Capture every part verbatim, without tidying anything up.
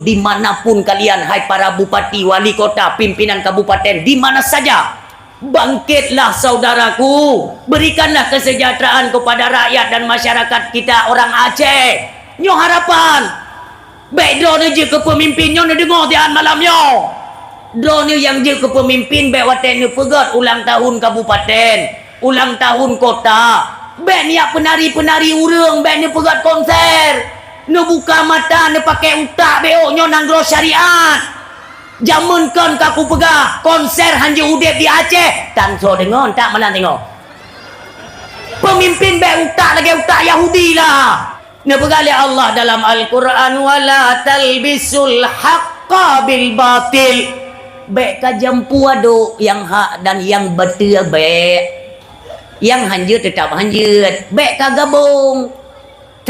Di mana pun kalian, hai para bupati, wali kota, pimpinan kabupaten, di mana saja, bangkitlah, saudaraku. Berikanlah kesejahteraan kepada rakyat dan masyarakat kita orang Aceh. Nyoe harapan. Bèk droeneuh jeuet keu peumimpin, nyoe neudeungoe siat malam nyoe. Droeneuh nyang jeuet keu peumimpin, bèk watèe neupeugèt ulang tahun kabupaten, ulang tahun kota, bèk neujak peunari-peunari ureueng, bèk neupeugèt konser. Neubuka mata, neupakè utak, bèk ôk nyoe nanggroe syariat. Jameun kon ka kupeugah, konser hanjeuet udép di Aceh. Tan soe deungoe, tak malam deungoe. Peumimpin bèk utak lagèe utak Yahudi lah. Neupeugah lé Allah dalam Al-Quran, "Wala talbisul haqqa bil batil." Bèk kajampu aduk nyang hak dan nyang beutôi, bèk. Nyang hanjeuet teutap hanjeuet, bèk kagabong.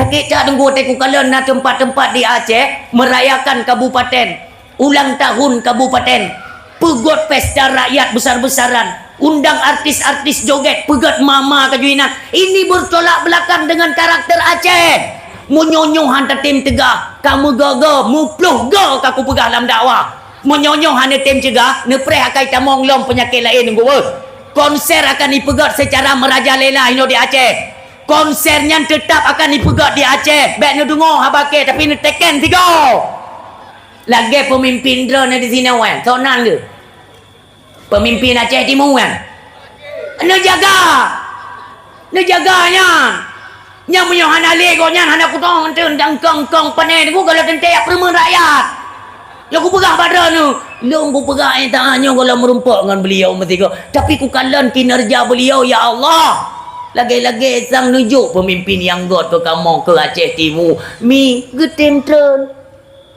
Sakét that Teungku, watèe kukalon na teumpat-teumpat di Aceh merayakan kabupaten. Ulang tahun kabupaten, peugèt pesta rakyat besar-besaran, undang artis-artis joget, peugèt mama keujuinan. Ini bertolak belakang dengan karakter Aceh. Meunyoe nyoe han tatem cegah, ka meugoe-goe, meuploh goe ka kupeugah lam dakwah. Meunyoe nyoe hana tem cegah, neupreh akai tamong lom peunyakét laén nunggu weuh. Konser akan ipeugèt secara merajalela inoe di Aceh. Konser nyan teutap akan ipeugèt di Aceh. Bèk neudeungoe haba kèe, tapi neuteken sigoe. Lagèe peumimpin droeneuh di sinoe, eh, soe nan geuh? Peumimpin Aceh Timu, kan? Neujaga! Neujaga nyan! Nyan meunyoe hana lé gobnyan, hana kutoh enteun dan kong-kong pané nyoe gohlom teuntèe peureumeun rakyat. Nyoe kupeugah bak droeneuh, lôn kupeugah, eh, tanyoe gohlom meurumpok ngon beliau meusigoe. Tapi kukalon kinerja beliau, ya Allah! Lagèe-lagèe sang neujok peumimpin nyang göt keu kamoe keu Aceh Timu. Mi geutem treun.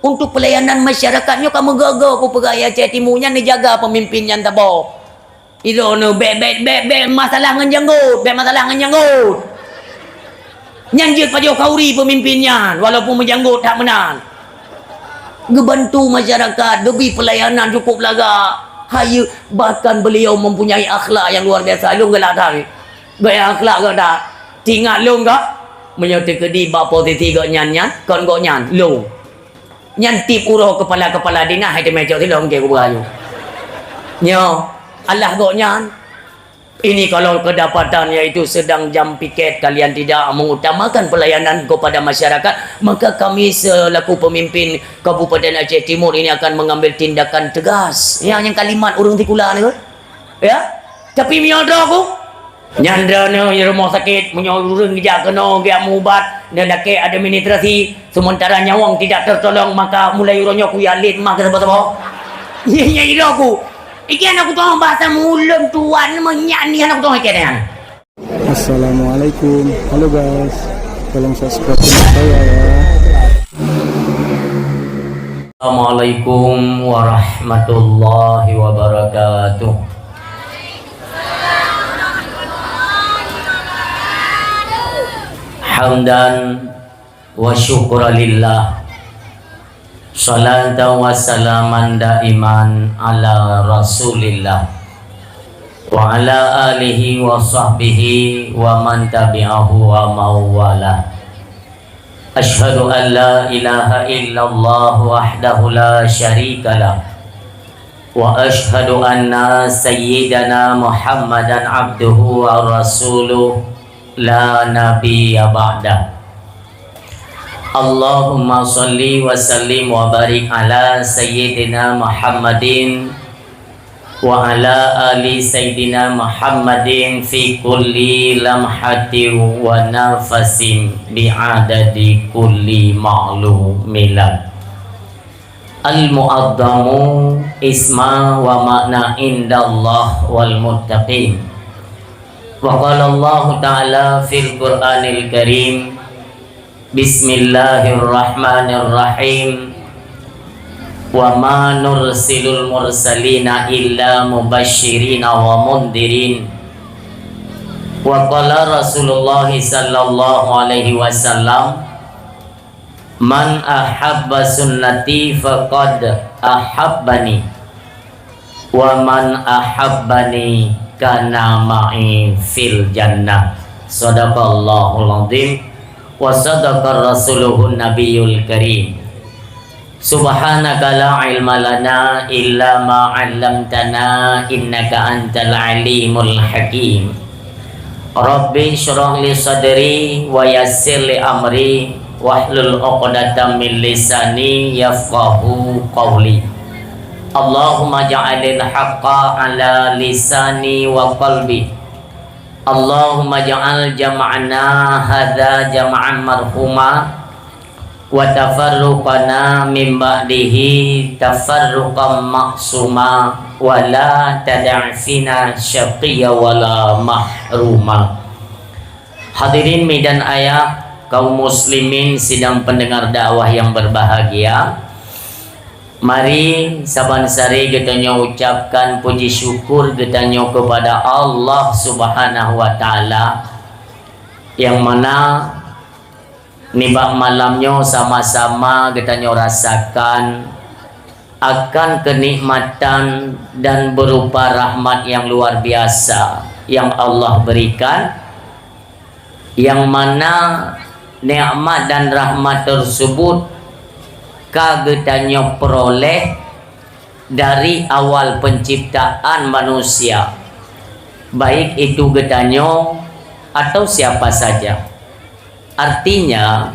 Untuk pelayanan masyarakat nyoe ka meugoe-goe kupeugah, ya, Aceh Timu nyan neujaga peumimpin nyan saboh. Ilôn nyoe bèk, bèk, bèk, bèk masalah ngon janggot, bèk masalah ngon janggot. Nyan jeuet pajoh khauri peumimpin nyan, walaupun meujanggot that meunan. Geubantu masyarakat, geubri pelayanan cukup lagak. Hayeue, bahkan beliau mempunyai akhlak yang luar biasa. Ilôn galak that. Gaya akhlak geuh that. Teuingat lôn geuh, meunyoe teukeudi bak posisi gobnyan nyan, kon gobnyan, lôn. Nyan tiep uroe kepala-kepala dinas hai teumé cok silong keu gubernur. Nyoe, alah gobnyan. Ini kalau kedapatan yaitu sedang jam piket, kalian tidak mengutamakan pelayanan kepada masyarakat, maka kami selaku pemimpin Kabupaten Aceh Timur ini akan mengambil tindakan tegas. Ya, nyang kalimat ureueng sikula ni, ya. Tapi meunyoe droe ku, nyan droeneuh rumoh sakét, meunyoe ureueng geujak keunoe geujak meuubat, dan dakek administrasi, sementara nyawöng tidak tertolong, maka mulai uroe nyoe kujak lét mah keu saboh-saboh. Nyan droe ku. Iki hana kutueng bahasa mulôn tuan, meunyak ni hana kutueng ikat nyan. Assalamualaikum. Halo guys, tolong subscribe channel saya ya. Assalamualaikum warahmatullahi wabarakatuh. Hamdan wa syukra lillah. Salatan wa salaman daiman ala Rasulillah. Wa ala alihi wa sahbihi wa man tabi'ahu wa mawala. Asyhadu an la ilaha illallah wahdahu la syarika lah. Wa asyhadu anna sayyidana Muhammadan abduhu wa rasuluh la nabiyya ba'dah. Allahumma shalli wa sallim wa barik ala sayyidina Muhammadin wa ala ali sayyidina Muhammadin fi kulli lamhatin wa nafasin bi'adadi kulli ma'lumilah. Al-mu'azzamu isma wa makna indallah wal muttaqin. Wa qala Allahu ta'ala fil Qur'anil Karim, Bismillahirrahmanirrahim. Wa ma nursilul mursalina illa mubashirina wa mundirin. Wa qala Rasulullah sallallahu alaihi wasallam, Man ahabba sunnati faqad ahabbani, wa man ahabbani kana ma'i fil jannah. Sadaqallahul azim wa sadaqa rasuluhun nabiyul karim. Subhanaka la ilma lana illa ma 'allamtana innaka antal alimul hakim. Rabbi shrah li sadri wa yassir li amri wahlul 'uqdatam min lisani yafqahu qawli. Allahumma ja'alil haqqa ala lisani wa qalbi. Allahumma ja'al jama'ana hadza jama'an marhuma wa tafarruqana min ba'dihi tafarruqan ma'suma wa la tada'fina syaqiyya wa la mahruma. Hadirin mi dan ayah, kaum muslimin sidang pendengar dakwah yang berbahagia. Mari saban sari geutanyoe ucapkan puji syukur geutanyoe kepada Allah Subhanahu wa Ta'ala, yang mana nibak malam nyoe sama-sama geutanyoe rasakan akan kenikmatan dan berupa rahmat yang luar biasa yang Allah berikan, yang mana nikmat dan rahmat tersebut ka geutanyoe peroleh dari awal penciptaan manusia, baik itu geutanyoe atau siapa saja. Artinya,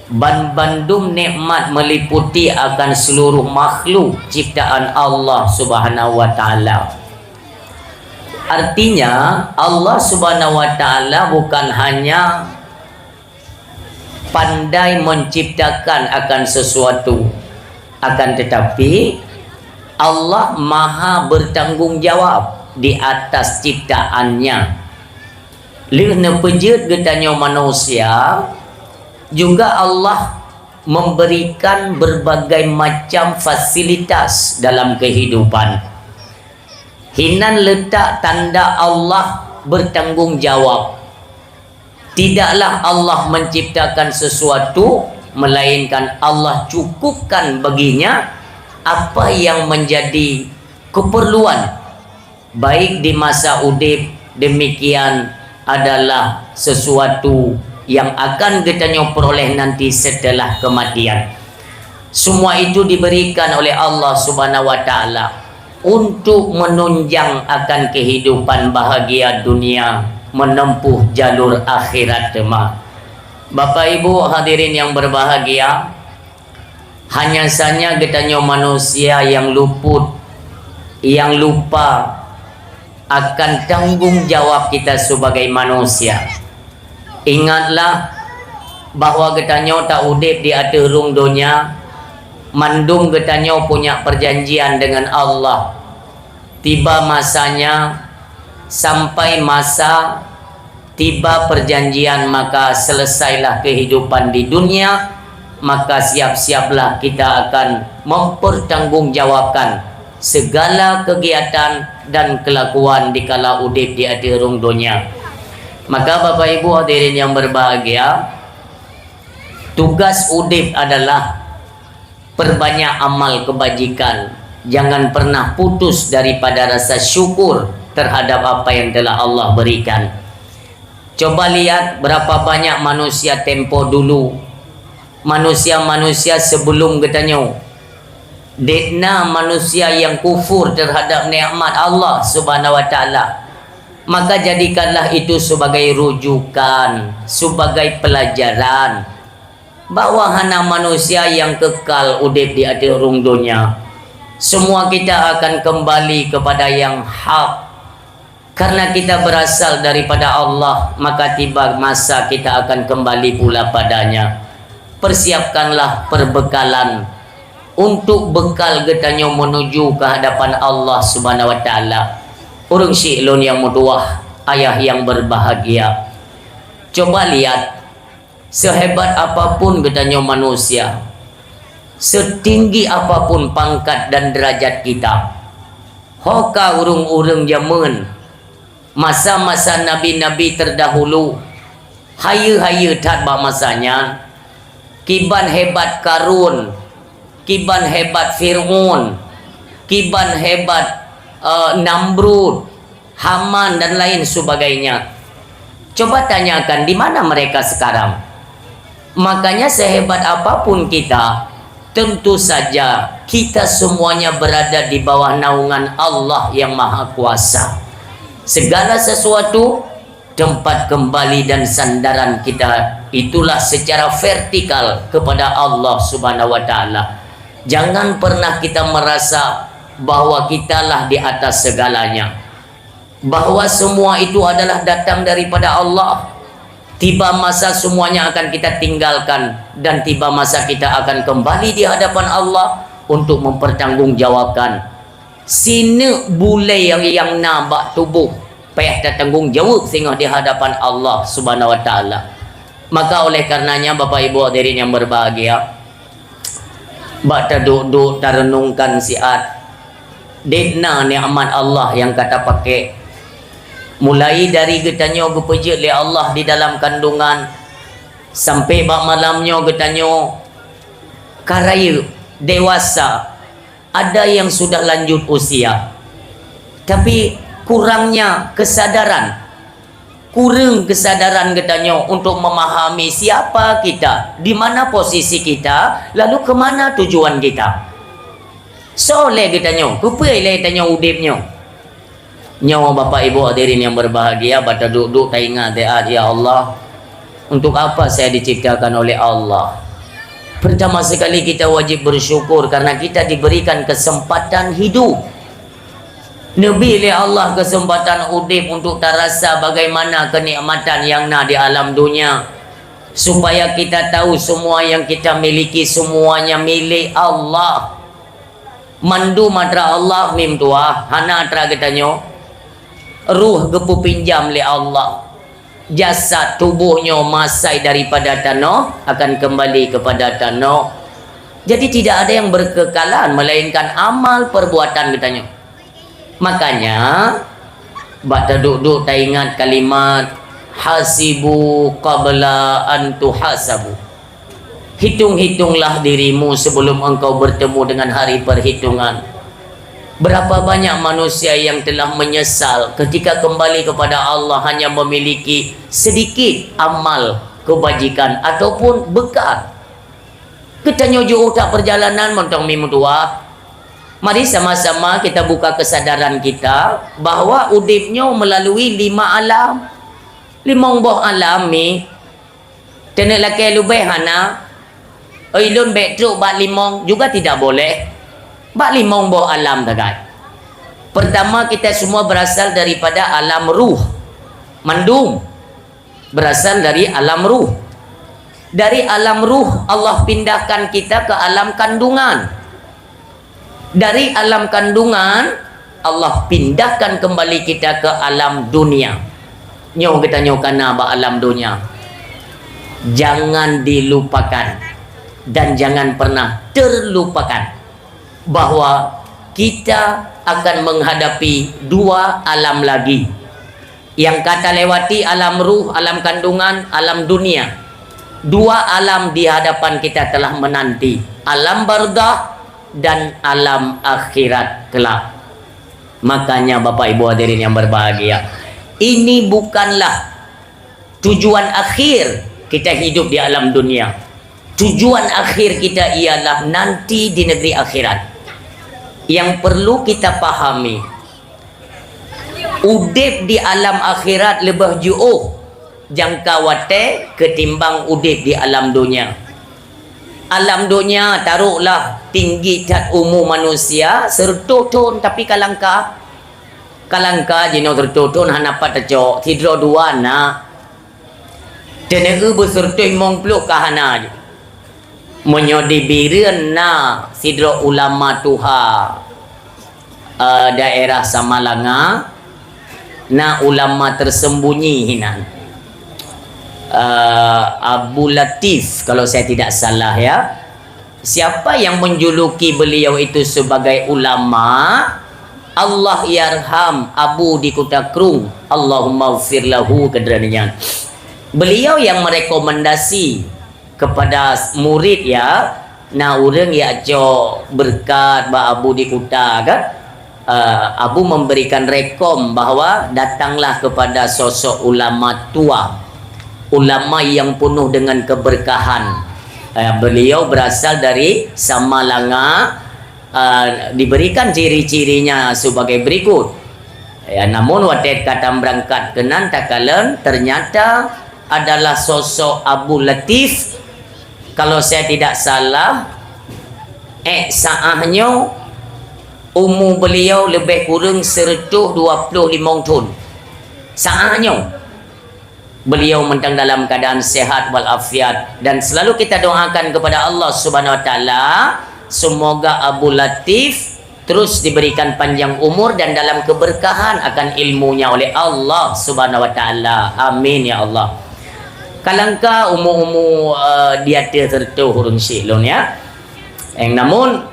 ban-, bandum nikmat meliputi akan seluruh makhluk ciptaan Allah Subhanahu wa Ta'ala. Artinya, Allah Subhanahu wa Ta'ala bukan hanya pandai menciptakan akan sesuatu, akan tetapi Allah Maha bertanggung jawab di atas ciptaannya. Lheueh neupeujeuet geutanyoe manusia, juga Allah memberikan berbagai macam fasilitas dalam kehidupan. Hinan letak tanda Allah bertanggung jawab. Tidaklah Allah menciptakan sesuatu, melainkan Allah cukupkan baginya apa yang menjadi keperluan, baik di masa udeb, demikian adalah sesuatu yang akan geutanyoe peroleh nanti setelah kematian. Semua itu diberikan oleh Allah Subhanahu wa Ta'ala untuk menunjang akan kehidupan bahagia dunia, menempuh jalur akhirat teuma. Bapak Ibu hadirin yang berbahagia, hanya saja geutanyoe manusia yang luput, yang lupa akan tanggung jawab kita sebagai manusia. Ingatlah bahwa geutanyoe ta udeb di ateueh rhueng donya, mandum geutanyoe punya perjanjian dengan Allah. Tiba masanya, sampai masa tiba perjanjian, maka selesailah kehidupan di dunia, maka siap-siaplah kita akan mempertanggungjawabkan segala kegiatan dan kelakuan dikala udeb di ateueh rhueng donya. Maka Bapak Ibu hadirin yang berbahagia, tugas udeb adalah perbanyak amal kebajikan. Jangan pernah putus daripada rasa syukur terhadap apa yang telah Allah berikan. Coba lihat berapa banyak manusia tempo dulu, manusia-manusia sebelum geutanyoe. Dek na manusia yang kufur terhadap nikmat Allah Subhanahu wa Ta'ala. Maka jadikanlah itu sebagai rujukan, sebagai pelajaran, bahwa hana manusia yang kekal udeb di ateueh rhueng donya. Semua kita akan kembali kepada yang hak. Karena kita berasal daripada Allah, maka tiba masa kita akan kembali pula padanya. Persiapkanlah perbekalan untuk bekal geutanyoe menuju ke hadapan Allah Subhanahu wa Ta'ala. Ureueng syik lôn yang meutuwah, ayah yang berbahagia. Coba lihat, sehebat apapun geutanyoe manusia, setinggi apapun pangkat dan derajat kita, ho ka ureueng-ureueng jameun, masa-masa nabi-nabi terdahulu, hayeue-hayeue that bak masa nyan, kiban hebat Karun, kiban hebat Fir'aun, kiban hebat, eh, Namrud, Haman dan lain sebagainya. Coba tanyakan, di mana mereka sekarang? Makanya sehebat apapun kita, Tentu saja, kita semuanya berada di bawah naungan Allah yang Maha Kuasa. Segala sesuatu, tempat kembali dan sandaran kita, itulah secara vertikal kepada Allah Subhanahu wa Ta'ala. Jangan pernah kita merasa bahwa kitalah di atas segalanya, bahwa semua itu adalah datang daripada Allah. Tiba masa, semuanya akan kita tinggalkan, dan tiba masa kita akan kembali di hadapan Allah untuk mempertanggungjawabkan sineuk bulée nyang na bak tuboh, payah tatanggong jaweueb singoh di hadapan Allah Subhanahu wa Ta'ala. Maka oleh karenanya, Bapak Ibu hadirin yang berbahagia, bak taduek-duek tarenungkan siat, dek na nikmat Allah nyang ka tapaké. Mulai dari geutanyoe geupeujeuet lé Allah di dalam kandungan, sampai bak malam nyoe geutanyoe ka rayeuk, dewasa, ada yang sudah lanjut usia. Tapi kurangnya kesadaran, kureueng kesadaran geutanyoe untuk memahami siapa kita, di mana posisi kita, lalu ke mana tujuan kita. Soe lé geutanyoe, keupeue lé tanyoe udeb nyoe. Nyoe, Bapak Ibu hadirin yang berbahagia, bak taduek-duek taingat, ya Allah, untuk apa saya diciptakan oleh Allah? Pertama sekali, kita wajib bersyukur karena kita diberikan kesempatan hidup. Neubri lé Allah kesempatan udeb untuk tarasa bagaimana kenikmatan nyang na di alam dunia, supaya kita tahu semua yang kita miliki, semuanya milik Allah. Mandum atra Allah, meutuah, hana atra geutanyoe. Ruh geupeupinjam lé Allah. Jasad, tuboh nyoe, masai daripada tanoh, akan kembali kepada tanoh. Jadi, tidak ada yang berkekalan melainkan amal perbuatan geutanyoe. Makanya, bak taduek-duek taingat kalimat, "Hasibu qabla an tuhasabu." Hitung-hitunglah dirimu sebelum engkau bertemu dengan hari perhitungan. Berapa banyak manusia yang telah menyesal ketika kembali kepada Allah hanya memiliki sedikit amal kebajikan ataupun bekas. Geutanyoe jiôh that perjalanan mantong, meutuah. Mari sama-sama kita buka kesadaran kita bahwa udeb nyoe melalui lima alam. Limong boh alam mi. Taneuk lakée leubeh hana. Oi lôn bék trok bak limong juga tidak boleh. Bak limong boh alam sagai. Pertama, kita semua berasal daripada alam ruh. Mandum berasal dari alam ruh. Dari alam ruh, Allah pindahkan kita ke alam kandungan. Dari alam kandungan, Allah pindahkan kembali kita ke alam dunia. Nyoe geutanyoe ka na bak alam dunia. Jangan dilupakan dan jangan pernah terlupakan bahwa kita akan menghadapi dua alam lagi. Nyang ka talewati alam ruh, alam kandungan, alam dunia. Dua alam di hadapan kita telah menanti, alam barzakh dan alam akhirat kelak. Makanya, Bapak Ibu hadirin yang berbahagia, ini bukanlah tujuan akhir kita hidup di alam dunia. Tujuan akhir kita ialah nanti di negeri akhirat. Yang perlu kita pahami, udeb di alam akhirat leubeh jiôh jangka watée ketimbang udeb di alam donya. Alam donya, taroklah tinggi that umu manusia seureutôh thon, tapi ka langka. Ka langka jinoe seureutôh thon hana pat tacok, sidroe dua na. Teuneuk beuseureutoh limong ploh ka hana ju. Meunyoe di Bireuen na sidroe ulama tuha, eh, daerah Samalanga, na ulama tersembunyi hinan. Eh, Abu Latif, kalau saya tidak salah ya. Siapa yang menjuluki beliau itu sebagai ulama? Allahyarham Abu di Kuta Krueng. Allahummaghfir lahu, keudroe nyan. Beliau yang merekomendasi kepada murid, ya, na ureuëng jak cok beureukat bak Abu di Kuta, kan? Eh, Abu memberikan rekom bahwa datanglah kepada sosok ulama tua, ulama yang penuh dengan keberkahan. Eh, beliau berasal dari Samalanga, eh, diberikan ciri-cirinya sebagai berikut. Ya, namun watèe ka tameurangkat keunan takalon, ternyata adalah sosok Abu Latif. Kalau saya tidak salah, eh, saáh nyoe umu beliau lebih kurang seratus dua puluh limong thon. Saáh nyoe. Beliau mantong dalam keadaan sehat walafiat, dan selalu kita doakan kepada Allah Subhanahu Wa Taala, semoga Abu Latif terus diberikan panjang umur dan dalam keberkahan akan ilmunya oleh Allah Subhanahu Wa Taala. Amin ya Allah. Ka langka umu-umu, eh, di ateueh seratus ureueng syik lôn, ya. Yang namun,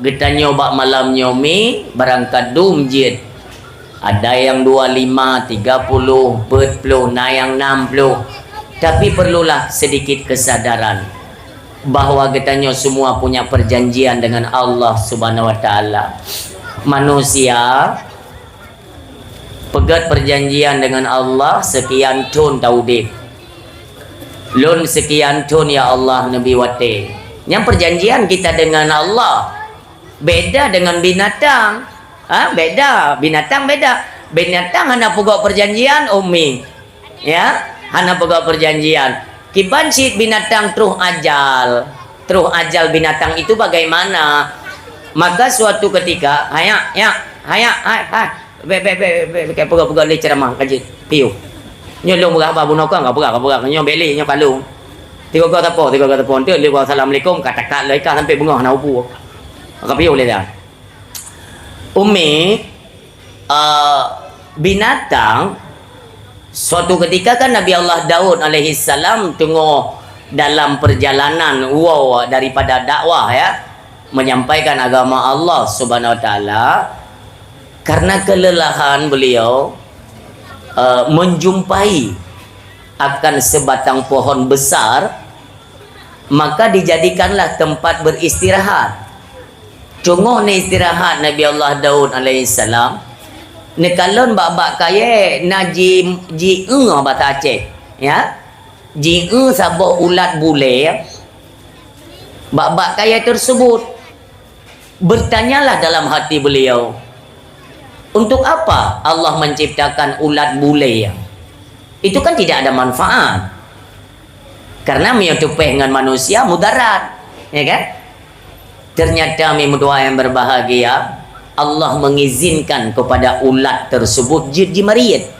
geutanyoe bak malam nyoe mi barangkadum jeuet. Ada yang dua lima, tiga puluh, empat puluh, na yang enam puluh. Tapi perlulah sedikit kesadaran bahwa geutanyoe semua punya perjanjian dengan Allah Subhanahu Wa Taala. Manusia peugét perjanjian dengan Allah, sekian thon taudeb. Lôn sekian thon, ya Allah, neubi watèe. Nyang perjanjian kita dengan Allah beda dengan binatang. Ha, beda. Binatang beda. Binatang hana peugét perjanjian, Umi. Ya, hana peugét perjanjian. Kiban cit binatang troh ajal. Troh ajal binatang itu bagaimana? Maka suatu ketika, "Hayak, yak, hayak, hai, hai." Bèk, bèk, bèk, bèk, bèk, peugah-peugah lé ceramah ka jeuet. Piôh. Nyoe lôn peugah haba bunoe kong, ka peugah, ka peugah, nyoe bèk lé, nyoe kalon. Tiga-tiga sapo, tiga-tiga sapo. Enteuk lé assalamualaikum, ka takat lé ka sampoe beungoh na upu. Ka piôh lé dah. Umi, eh, binatang, suatu ketika kan Nabi Allah Daud alaihissalam teungoh dalam perjalanan woe daripada dakwah, ya, menyampaikan agama Allah Subhanahu Wa Taala. Karena kelelahan beliau, eh, menjumpai akan sebatang pohon besar, maka dijadikanlah tempat beristirahat. Teungoh neuistirahat Nabi Allah Daud alaihissalam, neukalon bak-bak kayèe na ji-, jieu bahasa Aceh, ya. Jieu saboh ulat bulèe bak-bak kayèe tersebut. Bertanyalah dalam hati beliau, "Untuk apa Allah menciptakan ulat bulèe? Itu kan tidak ada manfaat." Karena meunyoe teupèh ngon manusia mudarat, ya kan? Ternyata mi meutuah yang berbahagia, Allah mengizinkan kepada ulat tersebut jeuet jimariet.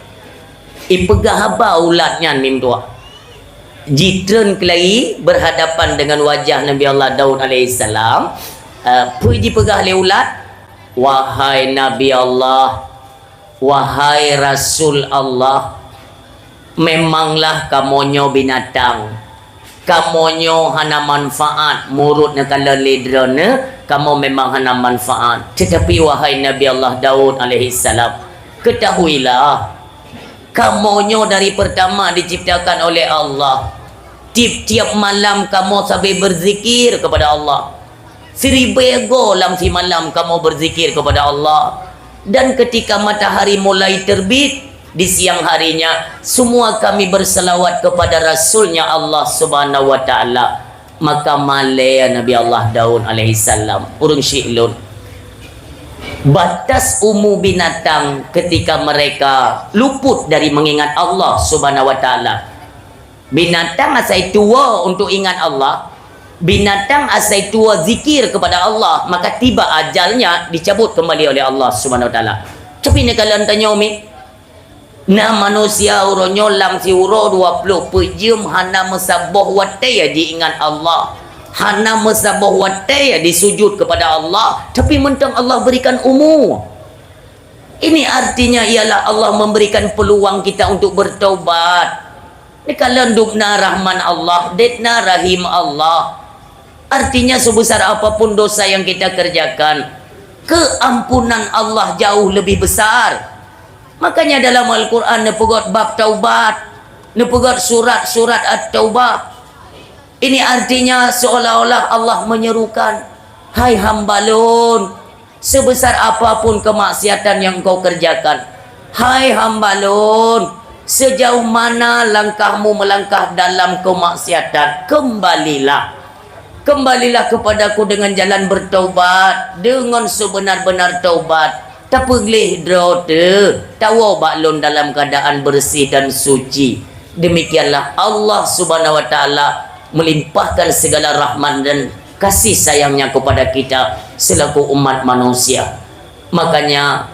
Ipeugah haba ulat nyan mi meutuah. Jitreun keulai berhadapan dengan wajah Nabi Allah Daud alaihissalam. Eh, peue jipeugah lé ulat? "Wahai Nabi Allah, wahai Rasul Allah, memanglah kamoe nyoe binatang. Kamoe nyoe hana manfaat, meunurot neukalon lé droeneuh, kamoe memang hana manfaat. Tetapi wahai Nabi Allah Daud alaihissalam, ketahuilah, kamoe nyoe dari pertama diciptakan oleh Allah. Tiep-tiep malam kamoe sabe berzikir kepada Allah. Siribèe goe lam simalam kamoe berzikir kepada Allah. Dan ketika matahari mulai terbit, di siang harinya, semua kami berselawat kepada Rasulnya Allah Subhanahu Wa Taala." Maka malèe Nabi Allah Daud alaihissalam, ureueng syik lôn. Batas umu binatang ketika mereka luput dari mengingat Allah Subhanahu Wa Taala. Binatang asai tuwo untuk ingat Allah, binatang asai tuwo zikir kepada Allah, maka tiba ajalnya dicabut kembali oleh Allah Subhanahu Wa Taala. Tapi neukalon tanyoe mi, na manusia uroe nyoe lam siuroe dua ploh peuet jeuem hana meusaboh watèe jiingat Allah, hana meusaboh watèe jisujud kepada Allah, tapi mantong Allah berikan umu. Ini artinya ialah Allah memberikan peluang kita untuk bertaubat. Neukalon dubna rahman Allah, detna rahim Allah. Artinya, sebesar apapun dosa yang kita kerjakan, keampunan Allah jauh lebih besar. Makanya dalam Al-Quran neupeugét bab taubat, neupeugét surat-surat At-Taubah. Ini artinya seolah-olah Allah menyerukan, "Hai hamba lôn, sebesar apapun kemaksiatan yang engkau kerjakan, hai hamba lôn, sejauh mana langkahmu melangkah dalam kemaksiatan, kembalilah." Kembalilah kepadaku dengan jalan bertaubat, deungon seubeuna-beuna taubat. Tapeugleh droe teuh, tawoe bak lôn dalam keuadaan beureuséh dan suci. Demikianlah Allah Subhanahu wa Ta'ala melimpahkan segala rahmat dan kasih sayang-Nya kepada kita selaku umat manusia. Makanya,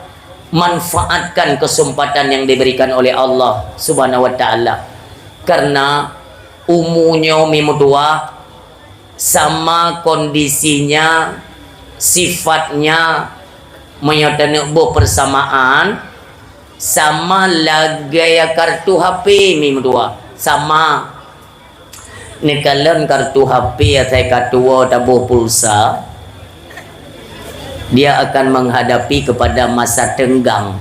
manfaatkan kesempatan yang diberikan oleh Allah Subhanahu wa Ta'ala. Karena umu nyoe mi meutuwah, sama kondisinya, sifatnya, meunyoe taneuk boh persamaan, sama lagèe kartu H P mi meutuwah. Sama. Neukalon kartu H P asai ka tuwoe taboh pulsa, dia akan menghadapi kepada masa tenggang.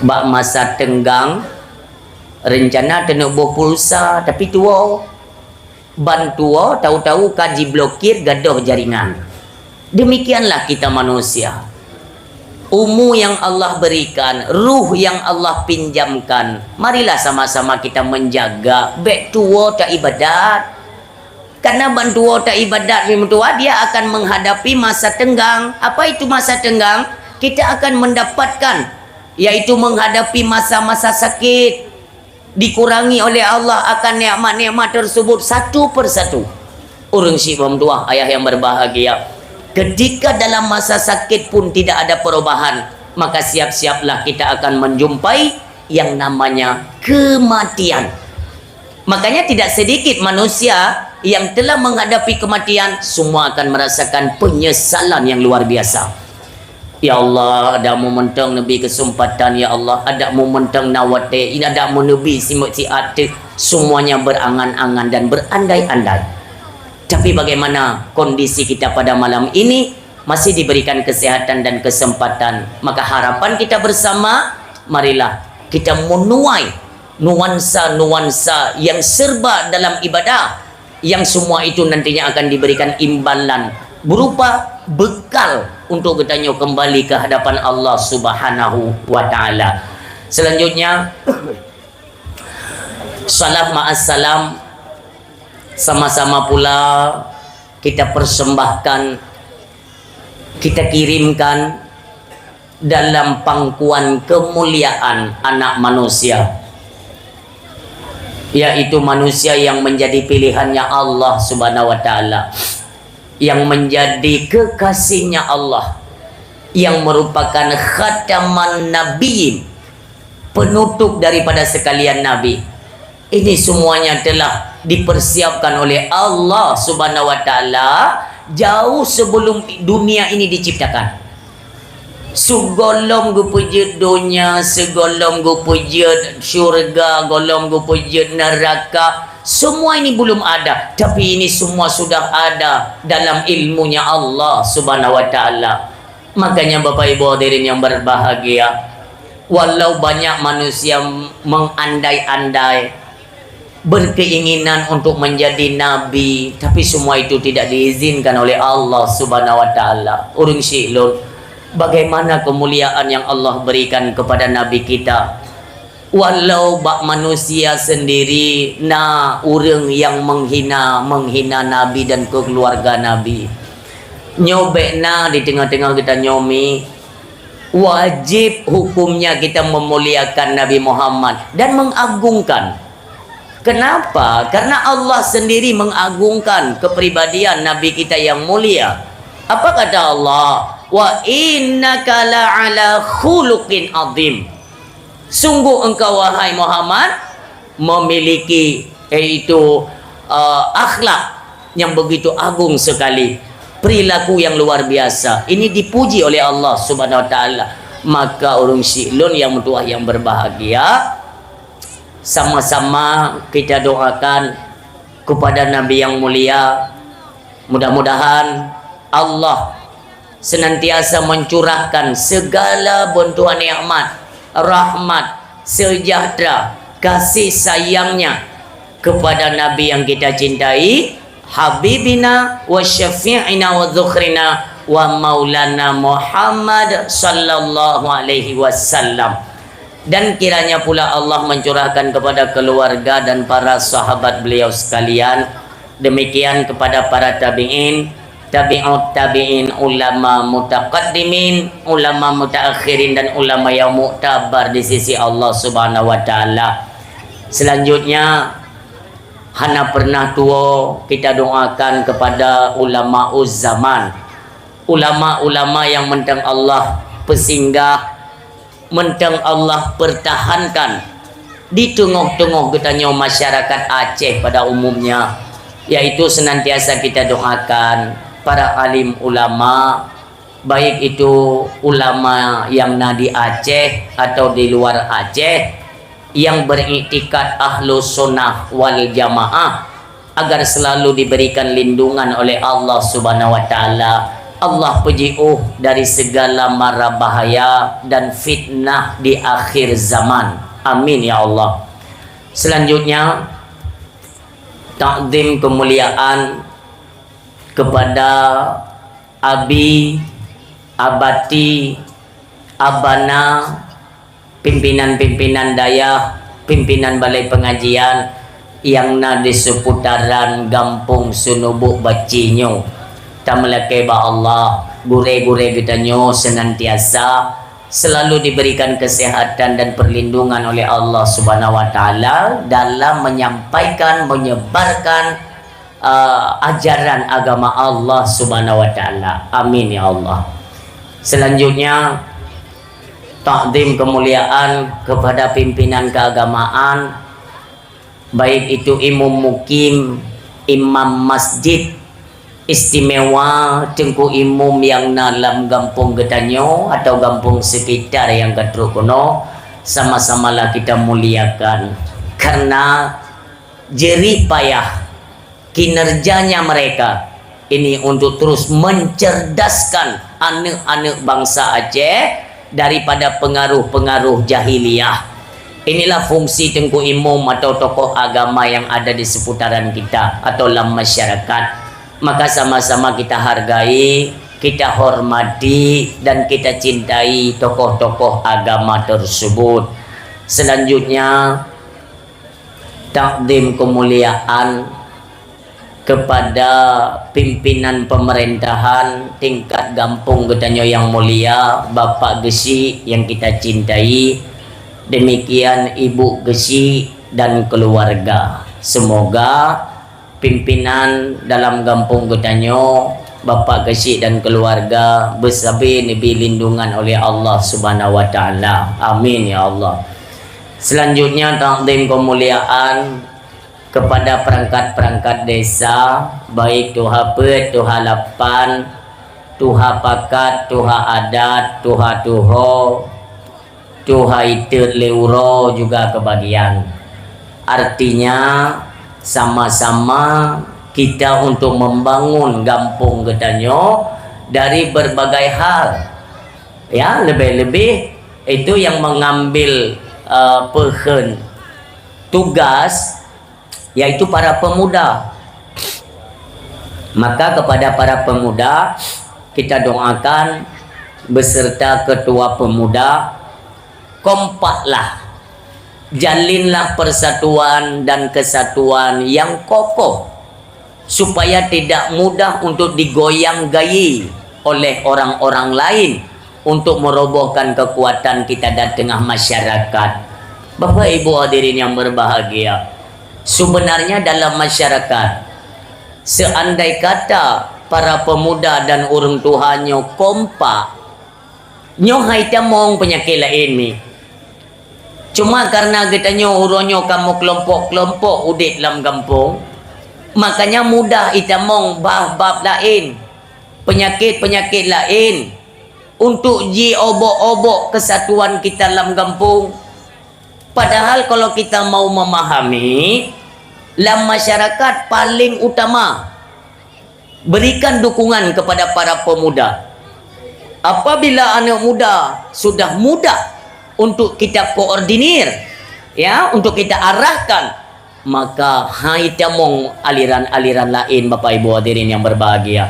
Bak masa tenggang, rencana taneuk boh pulsa, tapi tuwoe. Ban tuwoe, tahu-tahu ka jiblokir gadôh jaringan. Demikianlah kita manusia. Umu yang Allah berikan, ruh yang Allah pinjamkan, marilah sama-sama kita menjaga, bèk tuwoe taibadat. Karena ban tuwoe taibadat mi meutuwah, dia akan menghadapi masa tenggang. Apa itu masa tenggang? Kita akan mendapatkan, yaitu menghadapi masa-masa sakit. Dikurangi oleh Allah akan nikmat-nikmat tersebut satu per satu. Ureueng syik meutuwah, ayah yang berbahagia, ketika dalam masa sakit pun tidak ada perubahan, maka siap-siaplah kita akan menjumpai yang namanya kematian. Makanya tidak sedikit manusia yang telah menghadapi kematian, semua akan merasakan penyesalan yang luar biasa. Ya Allah, adak meuntong neubi kesempatan, ya Allah, adak meuntong na watèe, adak meuneubri simeuk siat teuk, semuanya berangan-angan dan berandai-andai. Tapi bagaimana kondisi kita pada malam ini? Masih diberikan kesehatan dan kesempatan. Maka harapan kita bersama, marilah kita menuai nuansa-nuansa yang serba dalam ibadah, yang semua itu nantinya akan diberikan imbalan berupa bekal untuk geutanyoe kembali ke hadapan Allah Subhanahu wa Ta'ala. Selanjutnya, salam ma'as salam, sama-sama pula kita persembahkan, kita kirimkan dalam pangkuan kemuliaan anak manusia, yaitu manusia yang menjadi pilihannya Allah Subhanahu wa Ta'ala, yang menjadi kekasihnya Allah, yang merupakan khataman nabiyyin, penutup daripada sekalian nabi. Ini semuanya telah dipersiapkan oleh Allah Subhanahu wa Ta'ala jauh sebelum dunia ini diciptakan. Sigohlom geupeujeuet donya, sigohlom geupeujeuet syurga, gohlom geupeujeuet neraka, semua ini belum ada, tapi ini semua sudah ada dalam ilmunya Allah Subhanahu wa Ta'ala. Makanya, Bapak Ibu hadirin yang berbahagia, walau banyak manusia mengandai-andai, berkeinginan untuk menjadi nabi, tapi semua itu tidak diizinkan oleh Allah Subhanahu wa Ta'ala. Ureueng syik lôn, bagaimana kemuliaan yang Allah berikan kepada nabi kita? Walau bak manusia sendiri na ureueng yang menghina, menghina nabi dan keluarga nabi. Nyoe bèk na di teungoh-teungoh geutanyoe mi. Wajib hukumnya kita memuliakan Nabi Muhammad dan mengagungkan. Kenapa? Karena Allah sendiri mengagungkan kepribadian Nabi kita yang mulia. Apa kata Allah? "Wa innaka la'ala khuluqin azim." Sungguh engkau, wahai Muhammad, memiliki, yaitu, eh, akhlak yang begitu agung sekali, perilaku yang luar biasa. Ini dipuji oleh Allah Subhanahu wa Ta'ala. Maka ureueng syik lôn yang meutuwah yang berbahagia, sama-sama kita doakan kepada Nabi yang mulia, mudah-mudahan Allah senantiasa mencurahkan segala bantuan nikmat, rahmat, sejahtera, kasih sayang-Nya kepada Nabi yang kita cintai, habibina wa syafi'ina wa dzukhrina wa maulana Muhammad sallallahu alaihi wasallam. Dan kiranya pula Allah mencurahkan kepada keluarga dan para sahabat beliau sekalian, Demikian kepada para tabi'in, tabi'ut tabi'in, ulama mutaqaddimin, ulama mutaakhirin, dan ulama yang muktabar di sisi Allah Subhanahu wa Ta'ala. Selanjutnya, hana pernah tuwo kita doakan kepada ulama zaman. Ulama-ulama yang mantong Allah peusinggah, mantong Allah pertahankan di teungoh-teungoh geutanyoe masyarakat Aceh pada umumnya, yaitu senantiasa kita doakan para alim ulama, baik itu ulama yang na di Aceh atau di luar Aceh, yang beriktikad Ahlus Sunnah wal Jamaah, agar selalu diberikan lindungan oleh Allah Subhanahu wa Ta'ala. Allah peujiôh dari segala mara bahaya dan fitnah di akhir zaman. Amin ya Allah. Selanjutnya, takzim kemuliaan kepada Abi, Abati, Abana, pimpinan-pimpinan dayah, pimpinan balai pengajian nyang na di seputaran Gampông Seunubôk Baci nyoe. Tameulakée bak Allah, gurée-gurée geutanyoe senantiasa selalu diberikan kesehatan dan perlindungan oleh Allah Subhanahu wa Ta'ala dalam menyampaikan, menyebarkan, eh, ajaran agama Allah Subhanahu wa Ta'ala. Amin ya Allah. Selanjutnya, takzim kemuliaan kepada pimpinan keagamaan, baik itu imum mukim, imam masjid, istimewa Teungku Imum nyang na lam gampông geutanyoe atau gampông sekitar nyang ka trok keunoe, sama-samalah kita muliakan, karena jerih payah kinerjanya mereka ini untuk terus mencerdaskan aneuk-aneuk bangsa Aceh daripada pengaruh-pengaruh jahiliyah. Inilah fungsi Teungku Imum atau tokoh agama yang ada di seputaran kita atau lam masyarakat. Maka sama-sama kita hargai, kita hormati, dan kita cintai tokoh-tokoh agama tersebut. Selanjutnya, takzim kemuliaan kepada pimpinan pemerintahan tingkat gampông geutanyoe yang mulia, Bapak Geuchik yang kita cintai, demikian Ibu Geuchik dan keluarga. Semoga pimpinan dalam gampông geutanyoe, Bapak Geuchik dan keluarga, beusabe neubri lindungan oleh Allah Subhanahu wa Ta'ala. Amin ya Allah. Selanjutnya, takzim kemuliaan kepada perangkat-perangkat desa, baik tuha peuet, tuha lapan, tuha pakat, tuha adat, tuha tuho, tuha itet lé uroe juga kebagian. Artinya, sama-sama kita untuk membangun gampông geutanyoe dari berbagai hal. Ya, lebih-lebih itu yang mengambil, eh, peuheun tugas, yaitu para pemuda. Maka kepada para pemuda, kita doakan beserta ketua pemuda, kompaklah, jalinlah persatuan dan kesatuan yang kokoh, supaya tidak mudah untuk digoyang gayi oleh orang-orang lain untuk merobohkan kekuatan kita di tengah masyarakat. Bapak Ibu hadirin yang berbahagia, sebenarnya dalam masyarakat, seandai kata para pemuda dan ureuëng tuha nyoe kompak, nyoe hai tamong peunyakét laén mi. Cuma karena geutanyoe uroe nyoe ka meukelompok-kelompok udeb lam gampông, makanya mudah itamong bab-bab laén, peunyakét-peunyakét laén, untuk jiobok-obok kesatuan kita lam gampông. Padahal kalau kita mau memahami, lam masyarakat paling utama, berikan dukungan kepada para pemuda. Apabila anak muda sudah mudah untuk kita koordinir, ya, untuk kita arahkan, maka hai tamong aliran-aliran laén, Bapak Ibu hadirin yang berbahagia.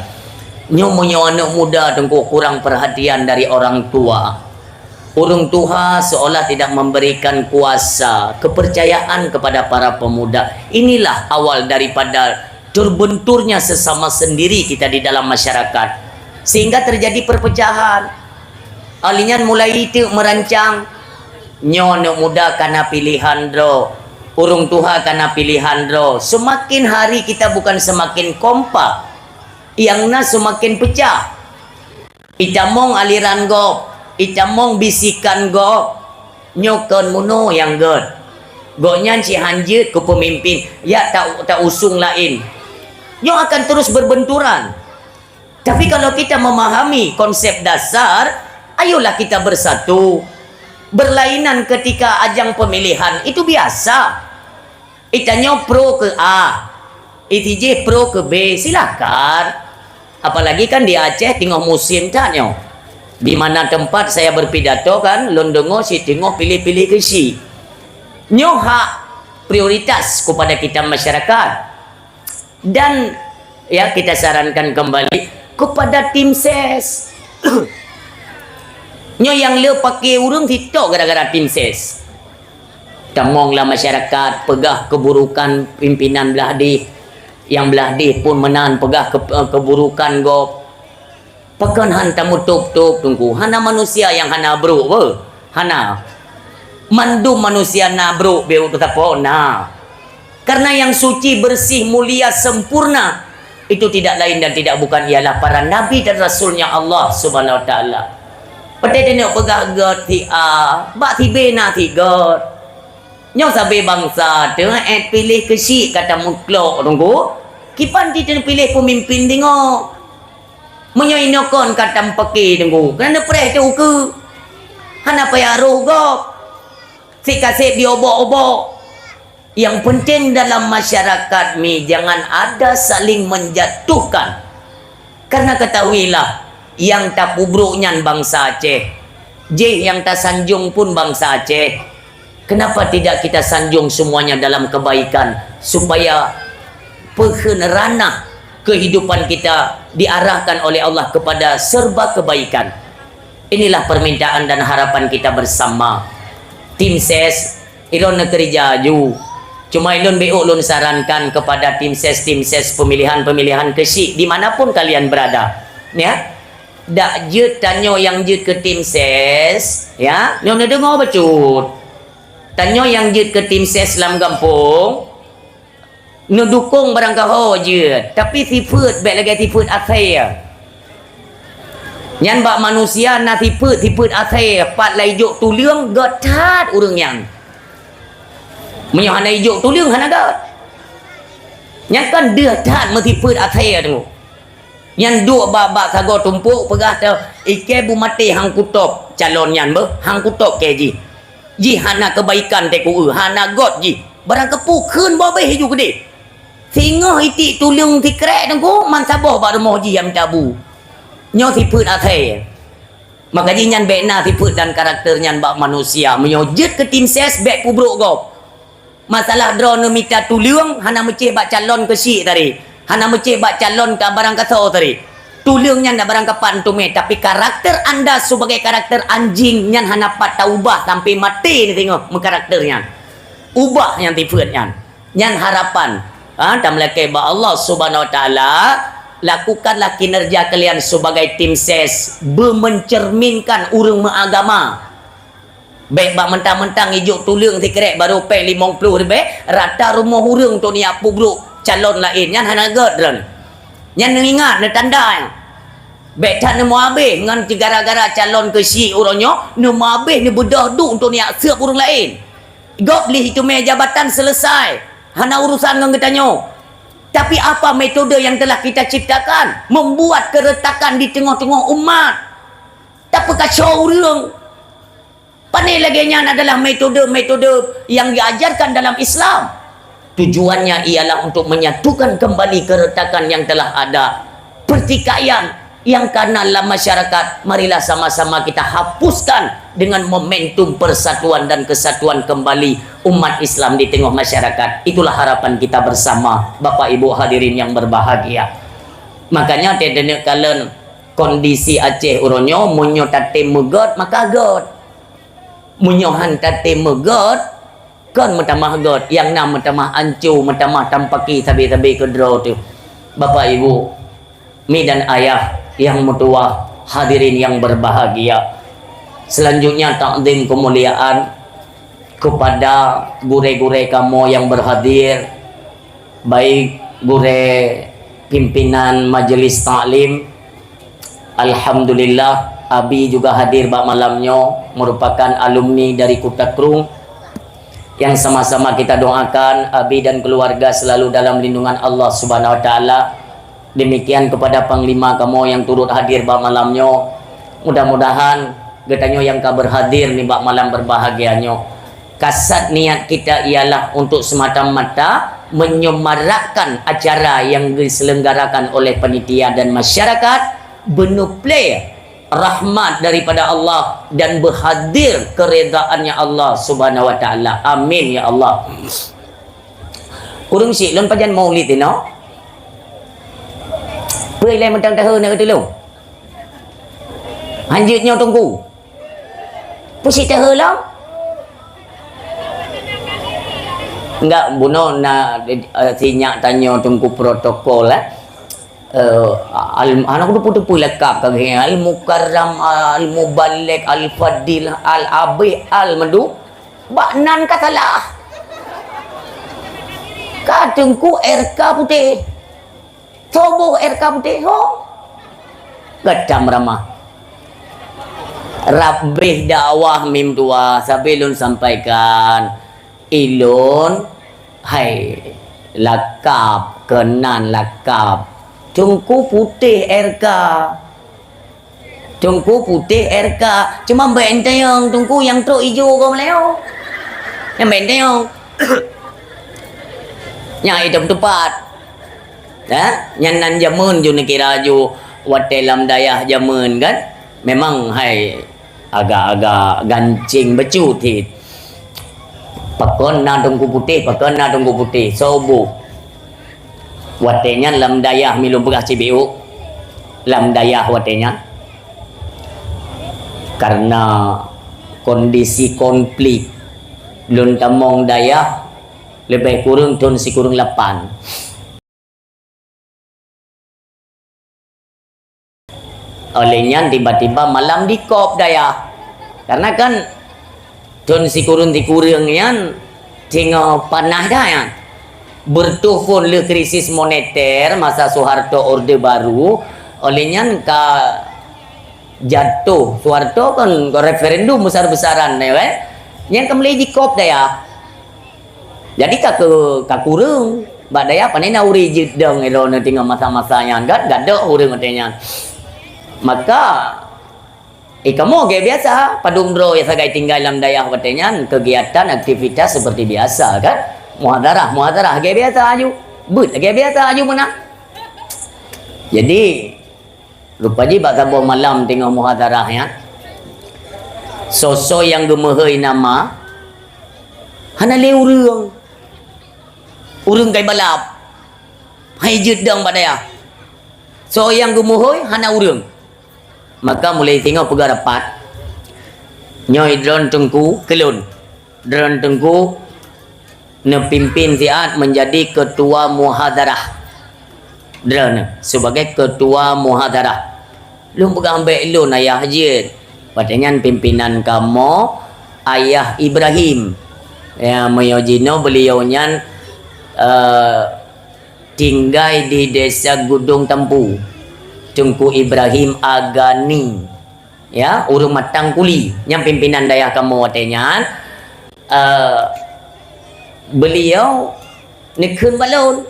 Nyoe meunyoe anak muda teungku kurang perhatian dari orang tua, ureuëng tuha seolah tidak memberikan kuasa, kepercayaan kepada para pemuda. Inilah awal daripada Terbenturnya sesama sendiri kita di dalam masyarakat, sehingga terjadi perpecahan. Ahli nyan mulai teuk merancang, nyoe aneuk muda kana pilihan droe, ureuëng tuha kana pilihan droe. Semakin hari kita bukan semakin kompak, nyang na semakin pecah. Itamong aliran gob, itamong bisikan gob, nyoe kon meunoe nyang gét. Gobnyan cit han jeuet keu peumimpin, jak ta-, ta-usung laén. Nyoe akan terus berbenturan. Tapi kalau kita memahami konsep dasar, ayolah kita bersatu. Berlainan ketika ajang pemilihan itu biasa. Itanyoe pro keu A, itijih pro keu B, silakan. Apalagi kan di Aceh teungoh musim that nyoe. Di mana tempat saya berpidato kan, lôn deungoe si teungoh pilih-pilih keuchik. Nyoe hak prioritas kepada kita masyarakat. Dan, ya, kita sarankan kembali kepada tim ses. Nyoe nyang le paké ureuëng sitoe gara-gara tim ses. Tamong lam masyarakat peugah keburukan pimpinan blah deh, nyang blah deh pun meunan peugah ke-, keburukan gob. Pakon han tameutob-tob, Teungku? Hana manusia nyang hana brok, beuh? Hana. Mandum manusia na brok, beuh, teusapo na. Karena yang suci, bersih, mulia, sempurna, itu tidak lain dan tidak bukan ialah para nabi dan rasulnya Allah Subhanahu Wa Taala. Watée taneuk peugah gét si A, bak si B na si gét. Nyoe sabe bansa teuh, eh, piléh keuchik ka tameuklok, Teungku. Kiban cit piléh peumimpin singoh. Meunyoe inoe kon ka tampeuke, Teungku, keuneuk preh teuh ukeue. Hana payah roh gob. Sikaseb di obok-obok. Yang penting dalam masyarakat mi jangan ada saling menjatuhkan. Karena ketahuilah, nyang tapeubrok nyan bansa Aceh. Jih nyang tasanjong pun bansa Aceh. Kenapa tidak kita sanjung semuanya dalam kebaikan, supaya peukheun ranah kehidupan kita diarahkan oleh Allah kepada serba kebaikan? Inilah permintaan dan harapan kita bersama. Tim ses, ilôn neukeurija aju. Cuma ilôn bék ulôn sarankan kepada tim ses, tim ses pemilihan-pemilihan keuchik di mana pun kalian berada. Ya. Dak jeuet tanyoe nyang jeuet keu tim ses, ya. Nyoe neudeungoe bacut. Tanyoe nyang jeuet keu tim ses lam gampông, neudukong barangkaho jeuet, tapi sifeuet bék lagée sifeuet asée. Nyan bak manusia na sifeuet, sifeuet asée, pat lai jok tuleueng, gét that ureuëng nyan. Meunyoe hana ijok tuleueng, hana gét. Nyan kan deuh that meusifeuet asée teungku. Nyan duek bak-bak sagoe tumpok peugah teuh, "Ikée bu maté han kutôb calon nyan beuh, han kutôb kée jih. Jih hana keubaikan teuh ku eu, hana gét jih." Barang keupeue kheun boh béh iju keudeh. Singoh itiek tuleueng sikrek teungku, man saboh bak rumoh jih nyang mita bu. Nyoe sifeuet asée. Maka jih nyan bék na sifeuet dan karakter nyan bak manusia. Meunyoe jeuet keu tim ses, bék peubrok gob. Masalah droeneuh mita tuleueng hana meucéh bak calon keuchik tadi, hana meucéh bak calon ka barang kasoe tadi. Tuleueng nyan dak barang kapan teumé, tapi karakter anda sebagai karakter anjing nyan hana pat taubah sampai maté neuh singoh meukarakter nyan. Ubah nyan sifeuet nyan. Nyan harapan, ha, tameulakée bak Allah Subhanahu Wa Taala, lakukanlah kinerja kalian sebagai tim ses, beumencerminkan ureuëng meuagama. Bék bak mentang-mentang ijok tuleueng sikrek barô péng limong ploh ribée, rata rumoh ureuëng untuk neujak peubrok calon laén, nyan hana gét droen. Nyan neuingat, neutanda nyan. Bék that neumeuabéh ngon gara-gara calon keuchik uroe nyoe, neumeuabéh neubeudôh duek untuk neujak seueb ureuëng laén. Gob lheueh teumé jabatan selesai, hana urusan ngon geutanyoe. Tapi apa metode yang telah kita ciptakan? Membuat keretakan di tengah-tengah umat. Tapeukaco ureuëng. Pane lagée nyan adalah metode-metode yang diajarkan dalam Islam. Tujuannya ialah untuk menyatukan kembali keretakan yang telah ada. Pertikaian yang kana lam masyarakat, marilah sama-sama kita hapuskan dengan momentum persatuan dan kesatuan kembali umat Islam di tengah masyarakat. Itulah harapan kita bersama, Bapak Ibu hadirin yang berbahagia. Makanya, teudeuneuek kalon kondisi Aceh uroe nyoe, meunyoe tatem meugét, maka gét. Meunyoe han tatem meugét, Kon meutamah göt, nyang na meutamah anco, meutamah tampaki sabe-sabe keudroe teuh. Bapak, Ibu, mi dan ayah nyang meutuwah, hadirin nyang berbahagia. Selanjutnya, takzim keumuliaan kepada gurée-gurée kamoe nyang berhadir, baik gurée pimpinan majelis taklim. Alhamdulillah, Abi juga hadir bak malam nyoe, merupakan alumni dari Kuta Krueng. Yang sama-sama kita doakan Abi dan keluarga selalu dalam lindungan Allah Subhanahu Wa Taala. Demikian kepada panglima kamoe nyang turut hadir bak malam nyoe. Mudah-mudahan geutanyoe nyang ka berhadir nibak malam berbahagia nyoe, kasat niat kita ialah untuk semata-mata menyemarakkan acara yang diselenggarakan oleh panitia dan masyarakat, beuneuplée rahmat daripada Allah dan berhadir keredaannya Allah Subhanahu Wa Taala. Amin ya Allah. Kureueng syiek lôn pajan maulid inoe. Peue ilée mantong tahu nak tulung. Hanjeuet nyoe Teungku. Peue sit teuheu lom? Enggak, bunoe na, eh, sinyak tanyoe Teungku protokol, eh. Eh, al-, hana kuteupeu-teupeu lakab ka geuh, Al-Mukarram, Al-Mubalek, Al-Fadil, Al-Abih, Al-Madu. Bak nan ka salah. Ka Teungku R K putéh. Soe boh R K putéh ho? Gata meuramah. Rabeh dakwah mim dua sabe lôn sampaikan. Ilôn, hai, lakab, keunan lakab. Teungku putéh R K. Teungku putéh R K, cuma bèk tanyong Teungku nyang trok ijo goe meulayeue. Nyang bèk tanyong. Nyang item teupat. Ha? Nyan nan jameun ju neukira ju watèe lam dayah jameun kan. Memang hai agak-agak ganceng bacut cit. Pakon na Teungku putéh, pakon na Teungku putéh. Soe boh. Watèe nyan lam dayah mi lôn peugah cibiuk, lam dayah watèe nyan, karena kondisi konflik, lôn tamong dayah leubeh kureueng thôn sikureueng lapan. Oleh nyan tiba-tiba malam dikop dayah. Karena kan thôn sikureueng-sikureueng nyan singoh panas dah nyan. Beureutoh phôn lheueh krisis moneter masa Soeharto Orde Baru, oleh nyan ka jatoh Soeharto kan referendum besar-besaran, ya kan? Nyan ka mulai jikop dayah. Jadi ka ke, ka kureueng. Bak dayah pane na ureueng jeuet dong, ero na tinggai masa-masa nyan kan, gadok ureueng watèe nyan. Maka, eh, kamoe lagèe biasa, padum droe nyang sagai tinggai lam dayah watèe nyan, kegiatan aktivitas seperti biasa kan. Muhadharah, muhadharah lagèe biasa aju. Beuet lagèe biasa aju meunan. Jadi, rupa jih bak saboh malam teungoh muhadharah nyan, soe-soe nyang geumeuhôi nama, hana lé ureueng. Ureueng kai balap. Hai jeuet dong bak dayah. Soe nyang geumeuhôi, hana ureueng. Maka mulai singoh peugah rapat. Nyoe droen Teungku keu lôn. Droen Teungku neupimpin siat menjadi ketua muhadharah. Droen sebagai ketua muhadharah. Lôn peugah bèk lôn ayah jeuet. Watèe nyan pimpinan kamoe Ayah Ibrahim. Ya, meunyoe jinoe beliau nyan, eh, tinggai di Desa Gudong Tampu. Teungku Ibrahim Agani. Ya, ureueng Matang Kuli. Nyan pimpinan dayah kamoe watèe nyan. Eh, beliau neukheun bak lôn.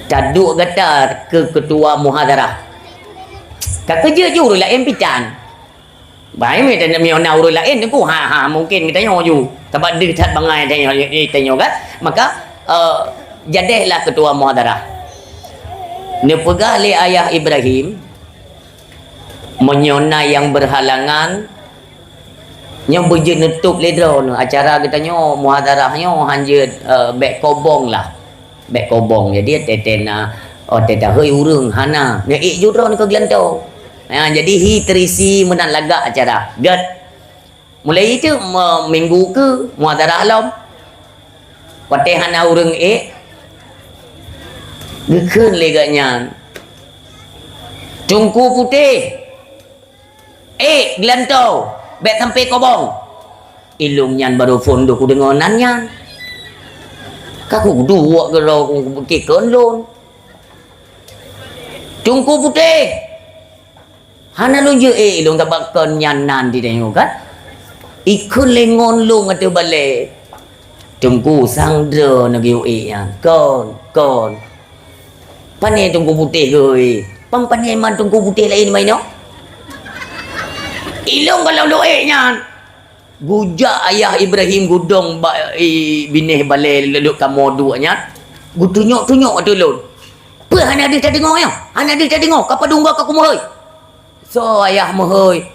Taduek gata keu ketua muhadharah. Ka keujeuet ju ureueng laén pitan. Bah, meutanyoe na ureueng laén teungku, ha, ha, mungken geutanyoe ju. Sabab deuh that bangai tanyoe, eh, tanyoe kan. Maka, eh, jadehlah ketua muhadharah. Neupeugah lé Ayah Ibrahim, meunyoe na nyang berhalangan, nyoe beujeuet neutôp lé droeneuh acara geutanyoe, muhadharah nyoe hanjeuet, eh, bèk kobong lah. Bèk kobong. Jadi, watèe na, watèe tahôi ureueng hana. Nyoe ék ju droeneuh keu geulantoe. Ha, jadi hi teurisi meunan lagak acara. Gèt. Mulai itu me-, minggu keu muhadharah lom. Watée hana ureuëng ék, geukheun lé gobnyan, "Teungku Putéh, ék geulantoe, bék sampai kobong." Ilôn nyan barô phon deuh kudeungoe nan nyan. Ka kuduek keudroe kukheun lôn. Teungku Putéh, hana lôn jeuet ék lôn sabab kon nyan nan di tanyoe kan. Ikheun lé ngon lôn ateueh balée. Teungku sang droe neugeuyue ék nyan. Kon, kon. Pané Teungku Putéh geuh ék. Pang pané man Teungku Putéh laén ma inoe. Ilôn ka lôn ék nyan. Gujak ayah Ibrahim gudong ba-, i, binéh balée leuduek kamoe duek nyan. Gutunyok-tunyok ateueh lôn. Peue hana deuh tadeungoe nyoe? Hana deuh tadeungoe, ka padum goe ka kumeuhôi. Soe ayah meuhôi?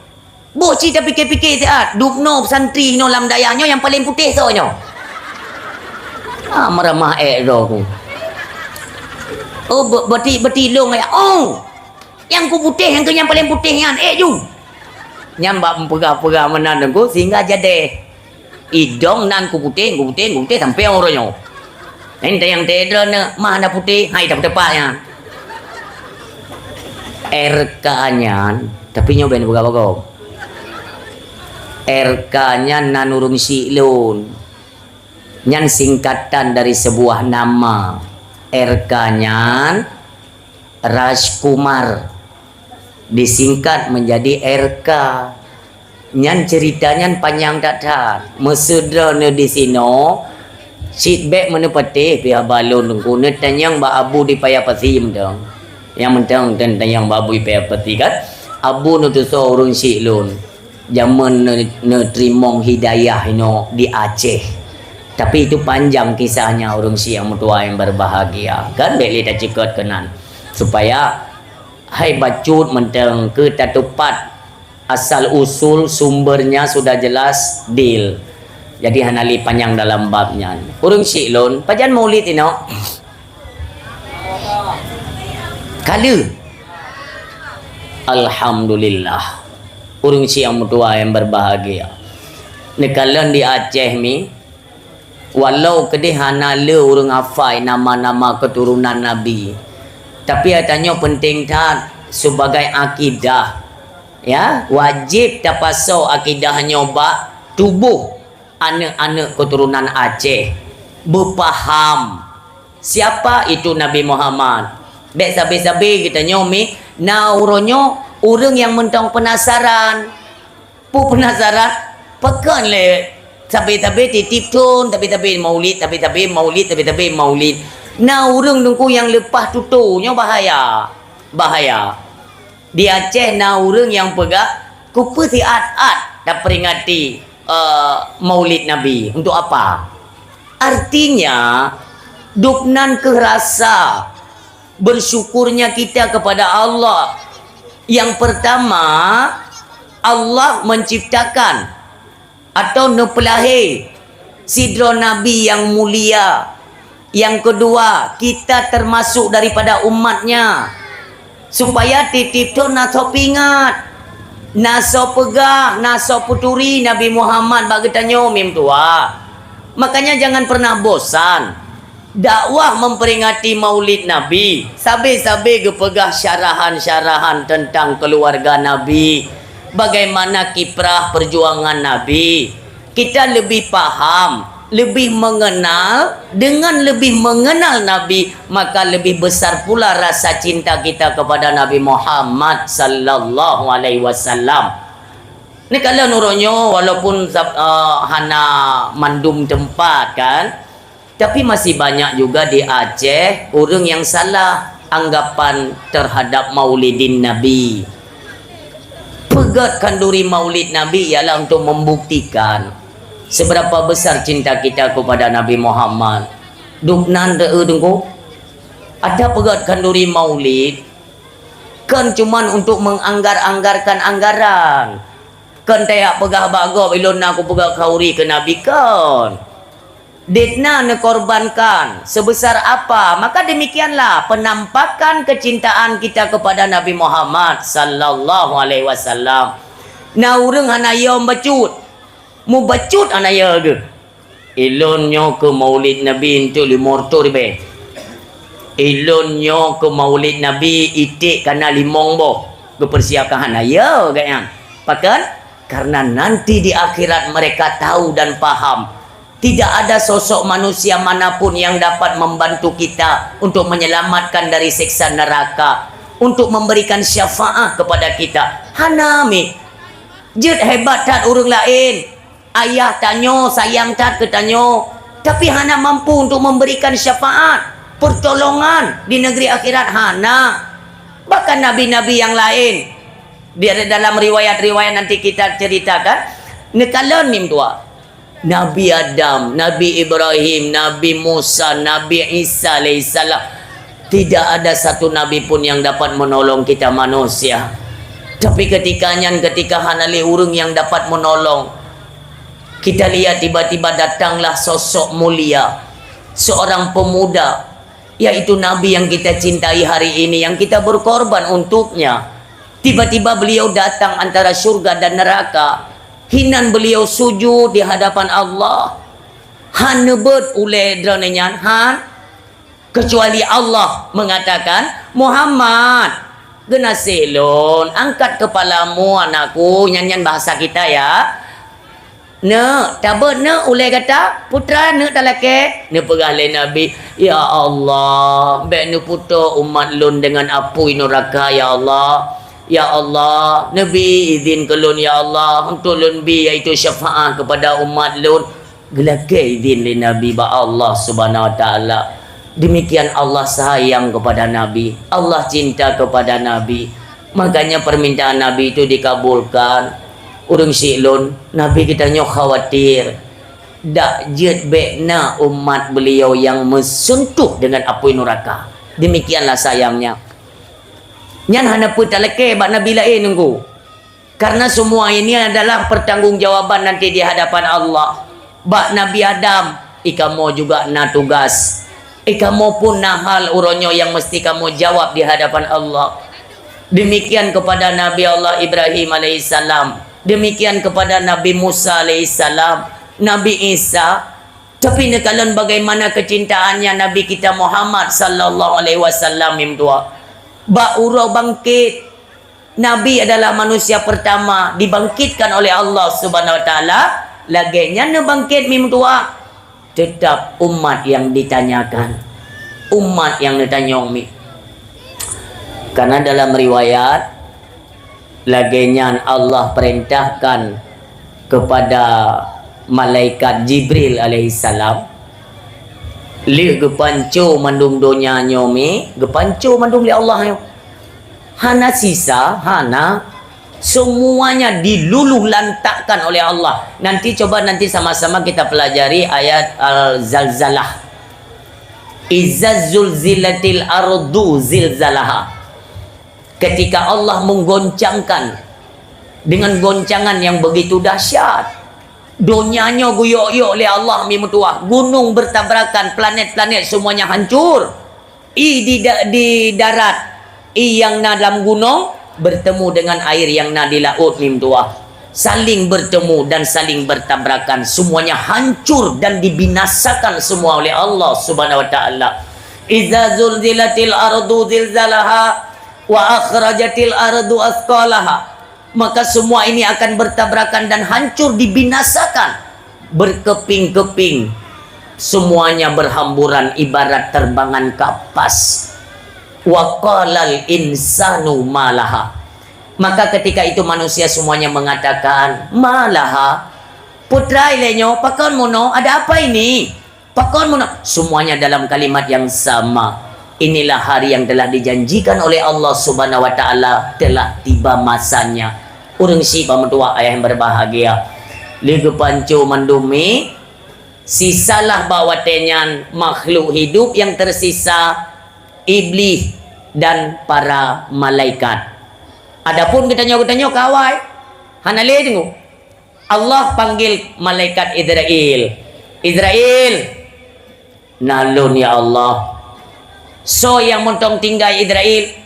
Boh ci tapike-pike siat, dubnoe santri nyoe lam dayah nyoe nyang paleng putéh soe nyoe? Ah, meuramah ék droe ku. Oh, be-, beuti, beuti lôn ayah. Oh! Nyang ku putéh, nyang keu nyang paleng putéh nyan, ék ju. Nyan bak meupeugah-peugah meunan Teungku, sehingga jadeh. Idong nan ku putéh, ku putéh, ku putéh sampai uroe nyoe. Nyan tayang tedra na mah na putéh, hai dah teupat nyan. R K nyan, tapi nyoe ben buka bagom. R K nyan nan ureuëng syiek lôn. Nyan singkatan dari sebuah nama. R K nyan Rajkumar. Disingkat menjadi R K. Nyan cerita nyan panyang that-that. Meuseudra neu disinoe, cit bék meuneupatéh pih haba lôn Teungku, neutanyong bak Abu di Paya Pasi mantong. Nyang mantong tan tanyong bak Abu di Paya Pasi kan. Abu neutusoe ureuëng syiek lôn. Jameun ne-, neuteurimong hidayah inoe di Aceh. Tapi itu panjang kisahnya, ureuëng syiek nyang meutuwa nyang berbahagia. Kan bék lé taceukeut keunan. Supaya hai bacut mantong keu tatupat asal usul sumbernya sudah jelas deal. Jadi hana lé panyang dalam bab nyan. Ureuëng syiek lôn, pajan maulid inoe? Kale. Alhamdulillah. Ureuëng syiek nyang meutuwa nyang berbahagia. Neukalon di Aceh mi, walau keudeh hana le ureuëng hafai nama-nama keuturonan Nabi, tapi geutanyoe peunteng that sebagai akidah. Ya, wajéb tapasoe akidah nyoe bak tuboh aneuëk-aneuëk keuturonan Aceh beupaham siapa itu Nabi Muhammad. Bék sabe-sabe geutanyoe mi na uroe nyoe ureuëng nyang mantong peunasaran. Peue peunasaran? Pakon lé sabe-sabe titip thon, sabe-sabe maulid, sabe-sabe maulid, sabe-sabe maulid. Na ureuëng Teungku nyang leupah tutoe nyoe bahaya. Bahaya. Di Aceh na ureuëng nyang peugah, "Keupeue siat-at taperingati, eh, Maulid Nabi? Untuk apa?" Artinya, dubnan kheueh rasa bersyukurnya kita kepada Allah. Yang pertama, Allah menciptakan atau neupeulahé sidroe nabi nyang mulia. Yang kedua, kita termasuk daripada umatnya. Supaya tiep-tiep thon na soe peuingat, na soe peugah, na soe peuturi Nabi Muhammad bak geutanyoe mi meutuwa. Makanya jangan pernah bosan. Dakwah memperingati Maulid Nabi, sabe-sabe geupeugah syarahan-syarahan tentang keluarga Nabi, bagaimana kiprah perjuangan Nabi. Kita lebih paham, lebih mengenal, dengan lebih mengenal Nabi, maka lebih besar pula rasa cinta kita kepada Nabi Muhammad sallallahu alaihi wasallam. Ni kalau uroe nyoe walaupun sab-, eh, hana mandum teumpat kan, tapi masih banyak juga di Aceh ureuëng nyang salah anggapan terhadap Maulidin Nabi. Peugét khanduri Maulid Nabi ialah untuk membuktikan seberapa besar cinta kita kepada Nabi Muhammad. Dubnan teu Teungku, ada peugét khanduri Maulid kon cuman untuk menganggar-anggarkan anggaran. Kon tajak peugah bak gob, "Ilôn na kupeugét khanduri keu Nabi," kon. Dubnan neukorbankan sebesar apa, maka demikianlah penampakan kecintaan kita kepada Nabi Muhammad sallallahu alaihi wasallam. Na ureuëng hana yom bacut, Mubacut hana ya geuh. Ilôn nyoe keu maulid Nabi untuk limong reutôh ribèe. Ilôn nyoe keu maulid Nabi iték kana limong boh. Geupeursiapkan hana ya geuh nyan. Pakon? Karena nanti di akhirat mereka tahu dan paham. Tidak ada sosok manusia manapun yang dapat membantu kita untuk menyelamatkan dari siksa neraka, untuk memberikan syafaat kepada kita. Hana mi. Jeuet hebat that ureuëng laén. Ayah tanyoe sayang that keu tanyoe, tapi hana mampu untuk memberikan syafaat, pertolongan di negeri akhirat hana. Bahkan nabi-nabi yang lain, di dalam riwayat-riwayat nanti kita ceritakan, neukalon mi meutuah. Nabi Adam, Nabi Ibrahim, Nabi Musa, Nabi Isa alaihissalam. Tidak ada satu nabi pun yang dapat menolong kita manusia. Tapi ketika nyan, ketika hana lé ureuëng yang dapat menolong, kita lihat tiba-tiba datanglah sosok mulia, seorang pemuda, yaitu Nabi yang kita cintai hari ini, yang kita berkorban untuknya. Tiba-tiba beliau datang antara syurga dan neraka. Hinan beliau sujud di hadapan Allah. Han neubeuet ulèe droeneuh nyan, han. Kecuali Allah mengatakan, "Muhammad, geunaséh lôn, angkat kepalamu, anakku." Nyan, nyan bahasa kita, ya. "Neuk, tabeuet neuk ulèe gata, putra neuk talakèe." Neupeugah lé Nabi, "Ya Allah, bèk neuputôh umat lôn deungon apui nuraka, ya Allah. Ya Allah, neubi idhin keu lôn, ya Allah, untuk lôn bi, yaitu syafaat kepada umat lôn." Geulakèe idhin lé Nabi bak Allah Subhanahu Wa Taala. Demikian Allah sayang kepada Nabi, Allah cinta kepada Nabi. Makanya permintaan Nabi itu dikabulkan. Ureuëng syiek lôn, Nabi geutanyoe khawatir dak jeuet bèk na umat beliau yang meusuntoh deungon apui nuraka. Demikianlah sayangnya. Nyan hana peue talakèe bak nabi laén, Teungku. Karena semua ini adalah pertanggungjawaban nanti di hadapan Allah. Bak Nabi Adam, i kamoe juga na tugas. I kamoe pun na hal uroe nyoe yang mesti kamoe jawab di hadapan Allah. Demikian kepada Nabi Allah Ibrahim alaihissalam. Demikian kepada Nabi Musa alaihissalam, Nabi Isa. Tapi neukalon bagaimana kecintaannya Nabi kita Muhammad sallallahu alaihi wasallam, mi meutuah. Bak uroe bangkit, Nabi adalah manusia pertama dibangkitkan oleh Allah Subhanahu Wa Taala. Lagèe nyan neubangkit, mi meutuah, tetap umat yang ditanyakan, umat yang neutanyong, mi. Karena dalam riwayat, lagèe nyan Allah perintahkan kepada malaikat Jibril alaihissalam, lheueh geupanco mandum donya nyoe, mi, geupanco mandum lé Allah nyoe. Hana sisa, hana. Semuanya diluluh lantakkan oleh Allah. Nanti coba nanti sama-sama kita pelajari ayat Al-Zalzalah. Izza zulzilatil ardu zilzalaha. Ketika Allah menggoncangkan dengan goncangan yang begitu dahsyat, donya nyoe geuyok-yok lé Allah, mi meutuah, gunung bertabrakan, planet-planet semuanya hancur. I di da-, di darat, i nyang na lam gunong bertemu dengan air yang na di laôt, mi meutuah. Saling bertemu dan saling bertabrakan, semuanya hancur dan dibinasakan semua oleh Allah Subhanahu wa Taala. Iza zulzilatil ardu zilzalaha wa akhrajatil ardu asqalaha. Maka semua ini akan bertabrakan dan hancur, dibinasakan. Berkeping-keping. Semuanya berhamburan ibarat terbangan kapas. Wa qalal insanu malaha. Maka ketika itu manusia semuanya mengatakan, "Malaha? Peue treuk lé nyoe, pakon meunoe, ada apa ini? Pakon meunoe?" Semuanya dalam kalimat yang sama. Inilah hari yang telah dijanjikan oleh Allah Subhanahu wa Taala, telah tiba masanya. Ureuëng syiek meutuah, ayah yang berbahagia. Lheueh geupanco mandum mi, sisalah bak watée nyan makhluk hidup yang tersisa, Iblih dan para malaikat. Adapun geutanyoe-geutanyoe ka awai, hana lé deungoe. Allah panggil malaikat Izrail. "Izrail!" "Na lôn, ya Allah." "Soe nyang mantong tinggai, Izrail?"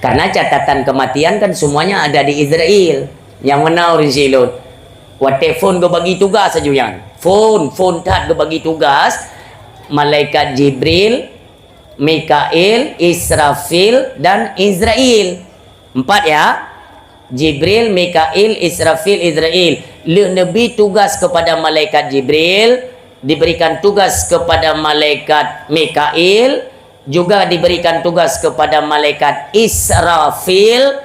Karena catatan kematian kan semuanya ada di Izrail. Nyang meunan ureuëng syiek lôn. Watée phon geubagi tugas aju nyan. Phon, phon that geubagi tugas, malaikat Jibril, Mikail, Israfil, dan Izrail. Empat ya. Jibril, Mikail, Israfil, Izrail. Lheueh neubi tugas kepada malaikat Jibril, diberikan tugas kepada malaikat Mikail, juga diberikan tugas kepada malaikat Israfil,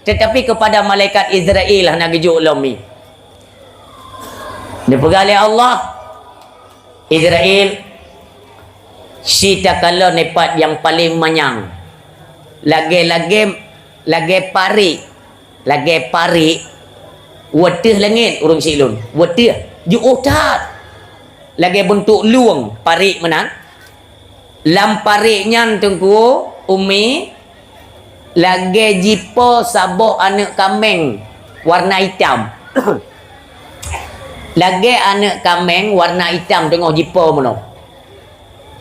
tetapi kepada malaikat Izrail hana geujok lom mi. Dipeugah lé Allah, Izrail, si takalon ipat nyang paleng manyang. Lagée-lagée, lagée parek. Lagée parek. Wateuh langét ureuëng siklon. Wateuh. Jiôh that. Lagée beuntuk lueng parek meunan. Lam parek nyan Teungku, Umi, lagée jipo saboh aneuëk kaméng warna itam. Lagée aneuëk kaméng warna itam teungoh jipo meunoe.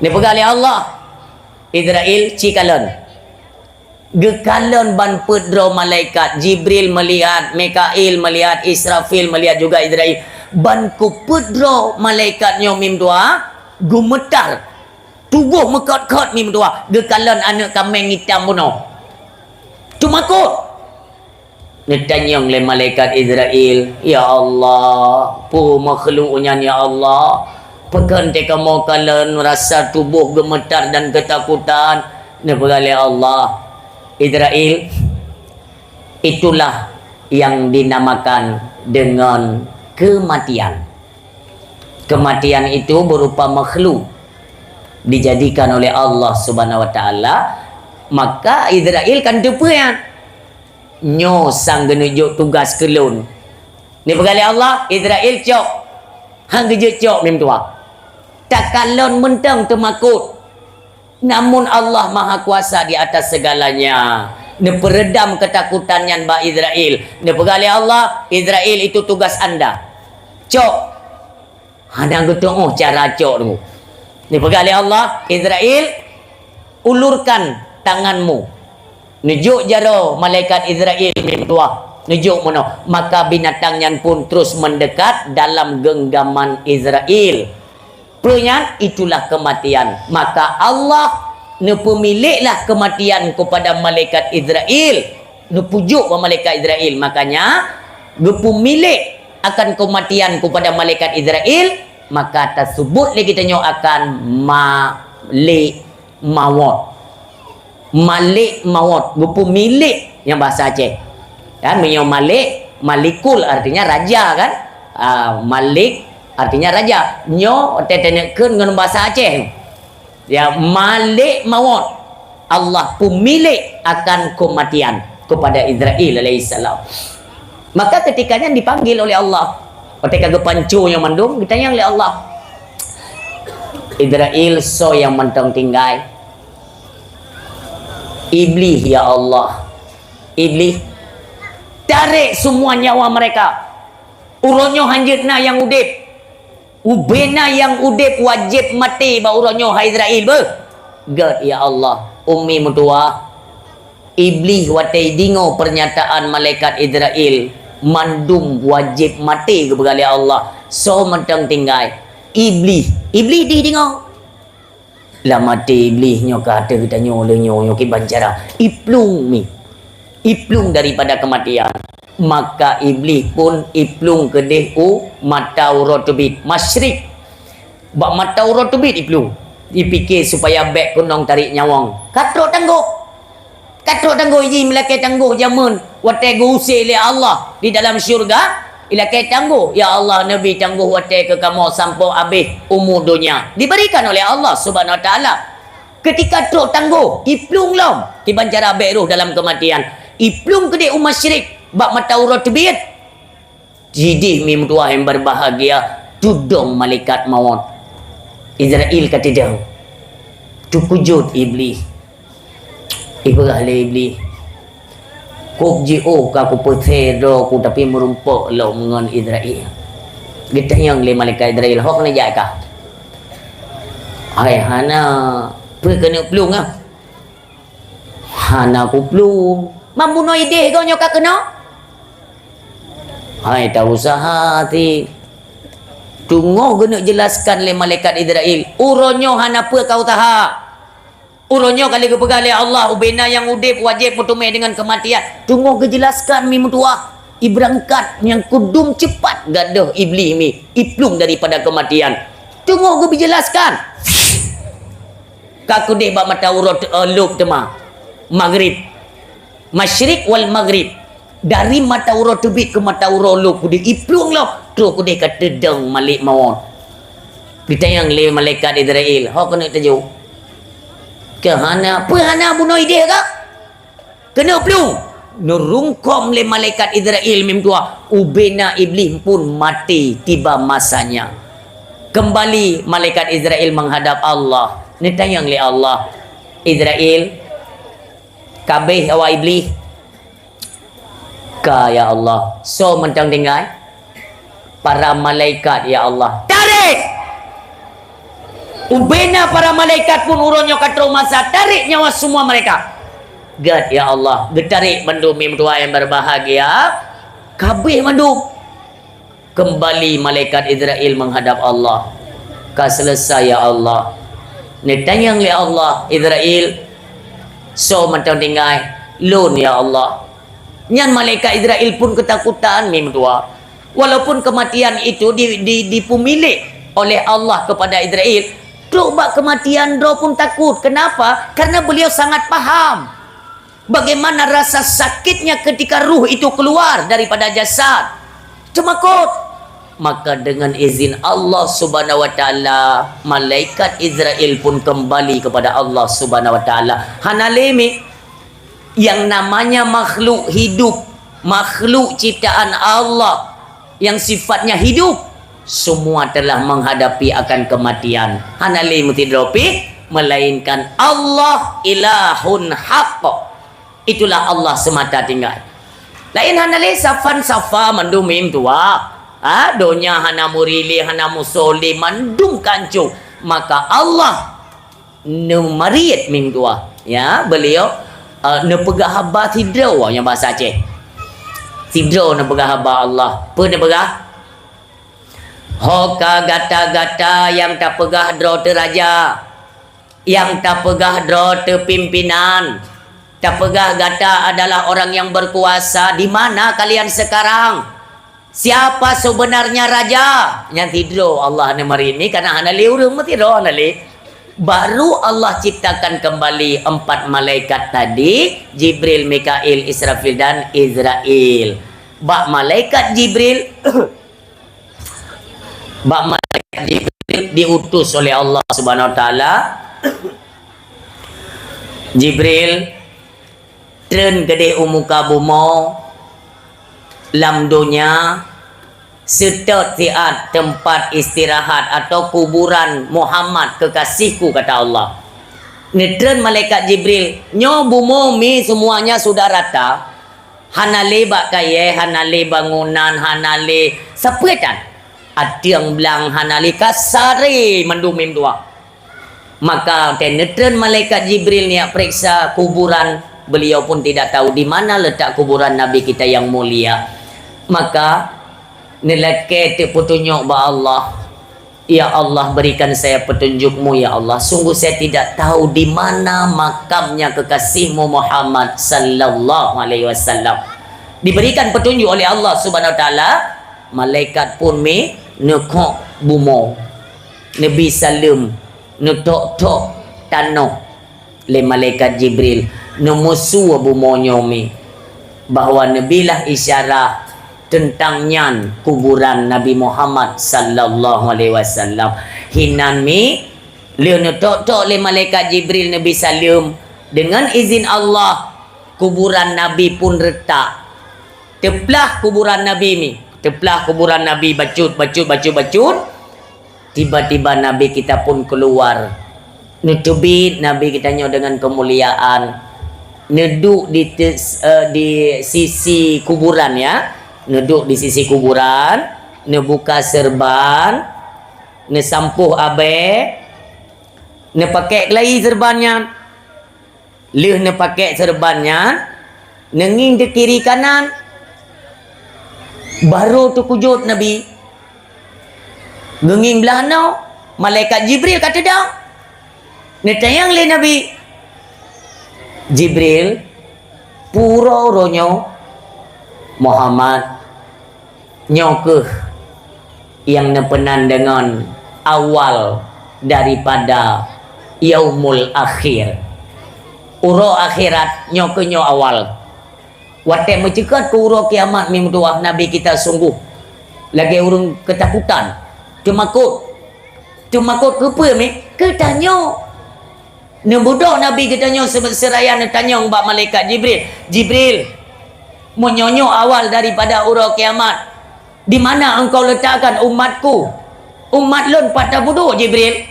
Neupeugah lé Allah, Izrail, ci kalon. Geukalon ban peuet droe malaikat, Jibril meulihat, Mikail meulihat, Israfil meulihat juga Izrail. Ban keu peuet droe malaikat nyoe mim dua geumeutar. Tuboh meukot-kot mim dua, geukalon aneuëk kaméng itam bunoe. Teumakot. Neutanyong lé malaikat Izrail, "Ya Allah, peue makhluk nyan ya Allah? Pakon teuh kamoe kalon rasa tuboh geumeutar dan keutakutan?" Neupeugah lé Allah, "Izrail, itulah yang dinamakan dengan kematian." Kematian itu berupa makhluk dijadikan oleh Allah Subhanahu wa Taala, maka Izrail kan teupeue nyan. Nyoe sang geuneuk jok tugas keu lôn. Neupeugah lé Allah, Izrail cok. Han geujeuet cok mim tuha. Takalon mantong teumakot. Namun Allah Maha Kuasa di atas segalanya. Neupeureudam keutakutan nyan bak Izrail. Neupeugah lé Allah, "Izrail, itu tugas anda. Cok." Hana geutuoh cara cok teungku. Neupeugah lé Allah, "Izrail, ulurkan tanganmu." Neujok jaroe malaikat Izrail mim tuha. Neujok meunoe. Maka binatang nyan pun terus mendekat dalam genggaman Izrail. Peue nyan? Itulah kematian. Maka Allah neupeumiléklah kematian kepada malaikat Izrail. Neupeujok bak malaikat Izrail. Makanya, geupeumilék akan kematian kepada malaikat Izrail, maka tasebut lé geutanyoe akan Malik Mawot. Malik Mawot, geupeumilék nyang bahasa Aceh. Kan, meunyoe Malik, Malikul artinya raja kan? Ah, Malik artinya raja. Nyoe teuh teuneuk kheun ngon bahasa Aceh. Ya, Malik Mawot. Allah peumilék akan kematian kepada Izrail alaihissalam. Maka ketika nyan dipanggil oleh Allah. Watée ka geupanco nyoe mandum, geutanyong lé Allah. Izrail, soe nyang mantong tinggai? Iblih, ya Allah. Iblih, tarék semua nyawa mereka. Uroe nyoe hanjeuet na nyang udeb. Ubena nyang udeb wajéb maté bak uroe nyoe hai Izrail beuh. Gét ya Allah, Ummi meutuwah. Iblih watée deungoe pernyataan malaikat Izrail, mandum wajéb maté geupeugah lé Allah. Soe mantong tinggai? Iblih. Iblih dih deungoe. Lam até Iblih nyoe ka ateueh geutanyoe lé nyoe, nyoe kiban cara. Iplueng mi. Iplueng daripada kematian. Maka Iblih pun iplueng keudeh u mata uroe teubiet, masyrik. Bak mata uroe teubiet iplueng. Ipike supaya bék keunong tarék nyawöng. Ka trok tanggoh. Ka trok tanggoh jih meulakée tanggoh jameun watée geuuse lé Allah di dalam syeuruga, ilakée tanggoh, "Ya Allah, neubi tanggoh watée keu kamoe sampoe abéh umu donya." Diberikan oleh Allah Subhanahu Wa Taala. Ketika trok tanggoh, iplueng lom, kiban cara bék roh dalam keumatian. Iplueng keudeh u masyrik, bak mata uroe teubiet. Jidih mi meutuwah nyang berbahagia, tudong malaikat mawöt. Izrail ka teudong. Teukujut Iblih. Ipeugah lé Iblih, "Kôb jiôh ka kupeusé droe ku, tapi meurumpok lom ngon Izrail." Geutanyong lé malaikat Izrail, "Ho keuneuk jak kah?" "Hai hana, peue keuneuk plueng ah?" "Hana kuplueng." "Mambunoe ideh goe nyoe ka keunoe?" Hai, ta usaha ti. Teungoh geuneuk jelaskan lé malaikat Izrail, "Uroe nyoe hana peue ka usaha. Uroe nyoe ka lheueh geupeugah lé Allah, ubena nyang udeb wajéb meuteumé deungon keumatian." Teungoh geujelaskan mi meutuah, ibeurangkat nyang keudum cepat gadôh Iblih mi, iplueng daripada keumatian. Teungoh geujelaskan. Ka keudeh bak mata uroe te-, eh, lôb teuma. Maghrib. Masyrik wal Maghrib. Dari mata uroe teubiet keu mata uroe lôb keudeh iplueng lom, troh keudeh ka teudong malik mawöt. Geutanyong lé malaikat Izrail, "Ho keuneuk tajok?" "Keu hana, peue hana bunoe ideh ka? Keuneuk plueng!" Neurungkôm lé malaikat Izrail mi meutuah, ubena Iblih pun mati tiba masanya. Keumbali malaikat Izrail meuhadab Allah, neutanyong lé Allah, "Izrail, ka abéh awak Iblih?" "Ka, ya Allah." "Soe mantong tinggai?" "Para malaikat, ya Allah." "Tarek!" Ubena para malaikat pun uroe nyoe ka troh masa, tarek nyawa semua mereka. Gét, ya Allah, geutarek bandum mi meutuah nyang berbahagia, ka abéh bandum. Keumbali malaikat Izrail meuhadab Allah. "Ka seuleusoe, ya Allah." Neutanyong lé Allah, "Izrail, soe mantong tinggai?" "Lôn, ya Allah." Nyan malaikat Izrail pun keutakutan mi meutuah. Walaupun keumatian itu di, di, dipeumilék oleh Allah keupada Izrail, trok bak keumatian droe pun takot. Keunapa? Karena beliau sangat paham bagaimana rasa sakitnya ketika ruh itu keluar daripada jasad. Teumakot. Maka dengan izin Allah Subhanahu wa Taala, malaikat Izrail pun keumbali keupada Allah Subhanahu wa Taala. Hana lé mi, yang namanya makhluk hidup, makhluk ciptaan Allah yang sifatnya hidup, semua telah menghadapi akan kematian. Hana lé meusidroe pih, melainkan Allah ilahun haq. Itulah Allah semata tinggai. Laén hana lé safan safa mandum mi meutuah. Ha, donya hana meurilée, hana musoh lé, mandum ka ancô. Maka Allah neumariet mi meutuah. Ya, beliau, eh, neupeugah haba sidroe, nyang bahasa Aceh. Sidroe neupeugah haba Allah. Peue neupeugah? "Ho ka gata-gata nyang tapeugah droe teu raja, nyang tapeugah droe teu pimpinan, tapeugah gata adalah orang yang berkuasa, di mana kalian sekarang? Siapa sebenarnya raja?" Nyan sidroe Allah neumari ni, kana hana lé ureueng meusidroe, hana lé. Baru Allah ciptakan kembali empat malaikat tadi, Jibril, Mikail, Israfil, dan Izrail. Bak malaikat Jibril, bak malaikat Jibril diutus oleh Allah Subhanahu Wa Taala. Jibril treun keudeh u muka bumoe lam donya, seutôt siat teumpat istirahat atau kuburan Muhammad kekasihku, kata Allah. Neutreun malaikat Jibril, nyoe bumoe mi semuanya sudah rata, hana lé bak kayée, hana lé bangunan, hana lé sapeue tan. Ateueng blang hana lé, ka saré mandum mi meutuah. Maka watée neutreun malaikat Jibril neujak peuriksa kuburan, beliau pun tidak tahu di mana letak kuburan Nabi kita yang mulia. Maka neulakée teuk peutunyok bak Allah, "Ya Allah, berikan saya petunjuk-Mu, ya Allah. Sungguh saya tidak tahu di mana makamnya kekasih-Mu Muhammad sallallahu alaihi wasallam." Diberikan petunjuk oleh Allah Subhanahu Wa Taala, malaikat pun mi neukhok bumoe, neubi saleuem, neutok-tok tanoh lé malaikat Jibril, neumeusu bumoe nyoe mi, bahwa neubilah isyarah teuntang nyan kuburan Nabi Muhammad sallallahu alaihi wasallam. Hinan mi, lheueh neutok-tok lé malaikat Jibril neubi saleuem, deungon izin Allah, kuburan Nabi pun reutak. Teuplah kuburan Nabi mi, teuplah kuburan Nabi bacut, bacut, bacut, bacut. Tiba-tiba Nabi kita pun keuluar. Neuteubiet Nabi geutanyoe deungon keumuliaan. Neuduek di tes-, eh, di sisi kuburan, ya. Neuduek di sisi kuburan, neubuka seureuban, neusampôh abée, neupakék keulayi seureuban nyan. Lheueh neupakék seureuban nyan, neungieng di kiri kanan. Barô teukujot Nabi. Geungieng blaih noe, malaikat Jibril ka teudong. Neutanyong lé Nabi, "Jibril, peue uroe nyoe?" "Muhammad, nyoe kheueh nyang neupeunan deungon awal daripada yaumul akhir. Uroe akhirat nyoe kheueh nyoe awal." Watée meuceukat keu uroe kiamat, mi meutuwah, Nabi kita sungguh lagée ureuëng keutakutan, teumakot. Teumakot keupeue, mi? Keu tanyoe. Neubeudôh Nabi geutanyoe sebe-, seuraya neutanyong bak malaikat Jibril, "Jibril, meunyoe nyoe awal daripada uroe kiamat, di mana engkau letakkan umatku? Umat lôn pat tabuduek, Jibril?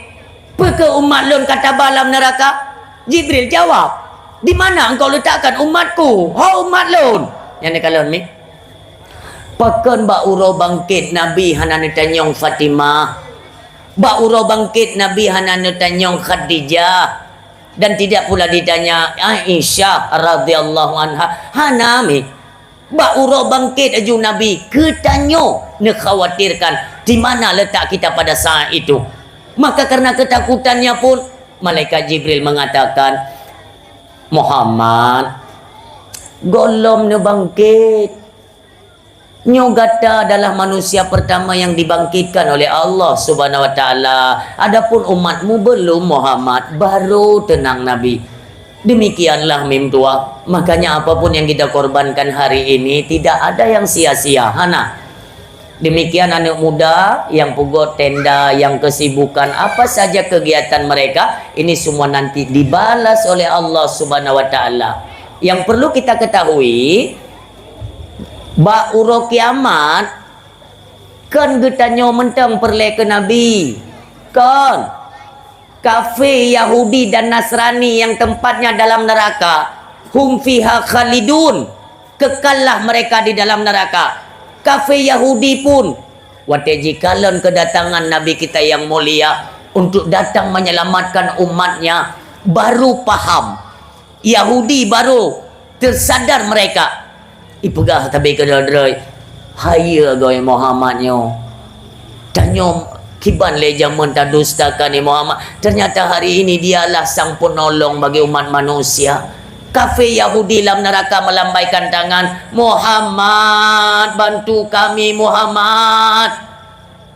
Peu kheueh umat lôn ka taba lam neuraka?" Jibril jawab, "Di mana engkau letakkan umatku, ho umat lôn?" Nyan neukalon mi. Pakon bak uroe bangkét Nabi hana neutanyong Fatimah? Bak uroe bangkét Nabi hana neutanyong Khadijah? Dan tidak pula ditanya Aisyah radhiyallahu anha? Hana mi. Bak uroe bangkét aju Nabi, geutanyoe neukhawatirkan di mana letak kita pada saat itu. Maka karena ketakutannya pun, malaikat Jibril mengatakan, "Muhammad, gohlom neubangkét. Nyoe gata adalah manusia pertama yang dibangkitkan oleh Allah Subhanahu wa Taala. Adapun umatmu belum, Muhammad, baru teunang Nabi." Demikianlah mi meutuwah. Makanya apapun yang kita korbankan hari ini tidak ada yang sia-sia, hana. Demikian aneuk muda yang peugot tenda, yang kesibukan apa saja kegiatan mereka, ini semua nanti dibalas oleh Allah Subhanahu wa Taala. Yang perlu kita ketahui, bak uroe kiamat, kon geutanyoe mantong peureulée keu Nabi. Kon. Kafé, Yahudi dan Nasrani yang tempatnya dalam neraka, hum fiha khalidun, kekallah mereka di dalam neraka. Kafé Yahudi pun, watée jikalon kedatangan Nabi kita yang mulia untuk datang menyelamatkan umatnya, baru paham. Yahudi baru tersadar mereka. Ipeugah tabi keudroe-droe, "Hai agoe Muhammad nyoe. Tanyoe kiban lé jameun tadustakan ni Muhammad. Ternyata hari ini dialah sang penolong bagi umat manusia." Kafé Yahudi lam neraka melambaikan tangan, "Muhammad, bantu kami, Muhammad.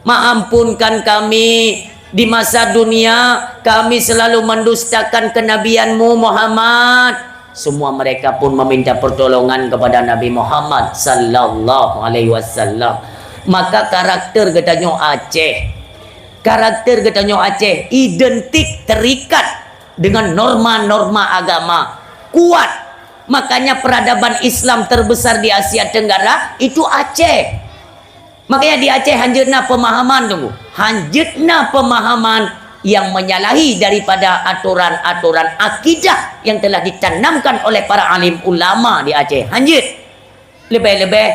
Maampunkan kami, di masa dunia kami selalu mendustakan kenabianmu, Muhammad." Semua mereka pun meminta pertolongan kepada Nabi Muhammad sallallahu alaihi wasallam. Maka karakter geutanyoe Aceh, karakter geutanyoe Aceh identik terikat dengan norma-norma agama, kuat. Makanya peradaban Islam terbesar di Asia Tenggara itu Aceh. Makanya di Aceh hanjeuet na pemahaman, tunggu. Hanjeuet na pemahaman yang menyalahi daripada aturan-aturan akidah yang telah ditanamkan oleh para alim ulama di Aceh. Hanjeuet. Leubeh-leubeh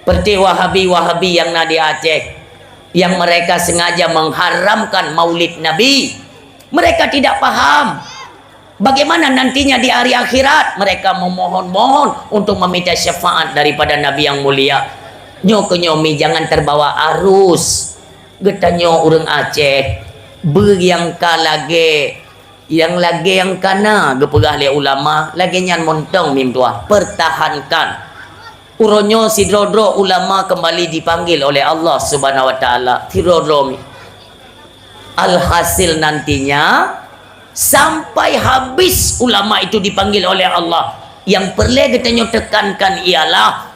seperti Wahabi-Wahabi yang na di Aceh, yang mereka sengaja mengharamkan Maulid Nabi. Mereka tidak paham bagaimana nantinya di hari akhirat mereka memohon-mohon untuk meminta syafaat daripada Nabi yang mulia. Nyoe keuh nyoe mi, jangan terbawa arus. Geutanyoe ureuëng Aceh, beu nyang ka lagée, nyang lagée nyang ka na geupeugah lé ulama, lagée nyan mantong mi meutuwah, pertahankan. Uroe nyoe sidroe-droe ulama kembali dipanggil oleh Allah Subhanahu wa Taala. Sidroe-droe mi. Alhasil nantinya, sampai habis ulama itu dipanggil oleh Allah. Yang perlu geutanyoe tekankan ialah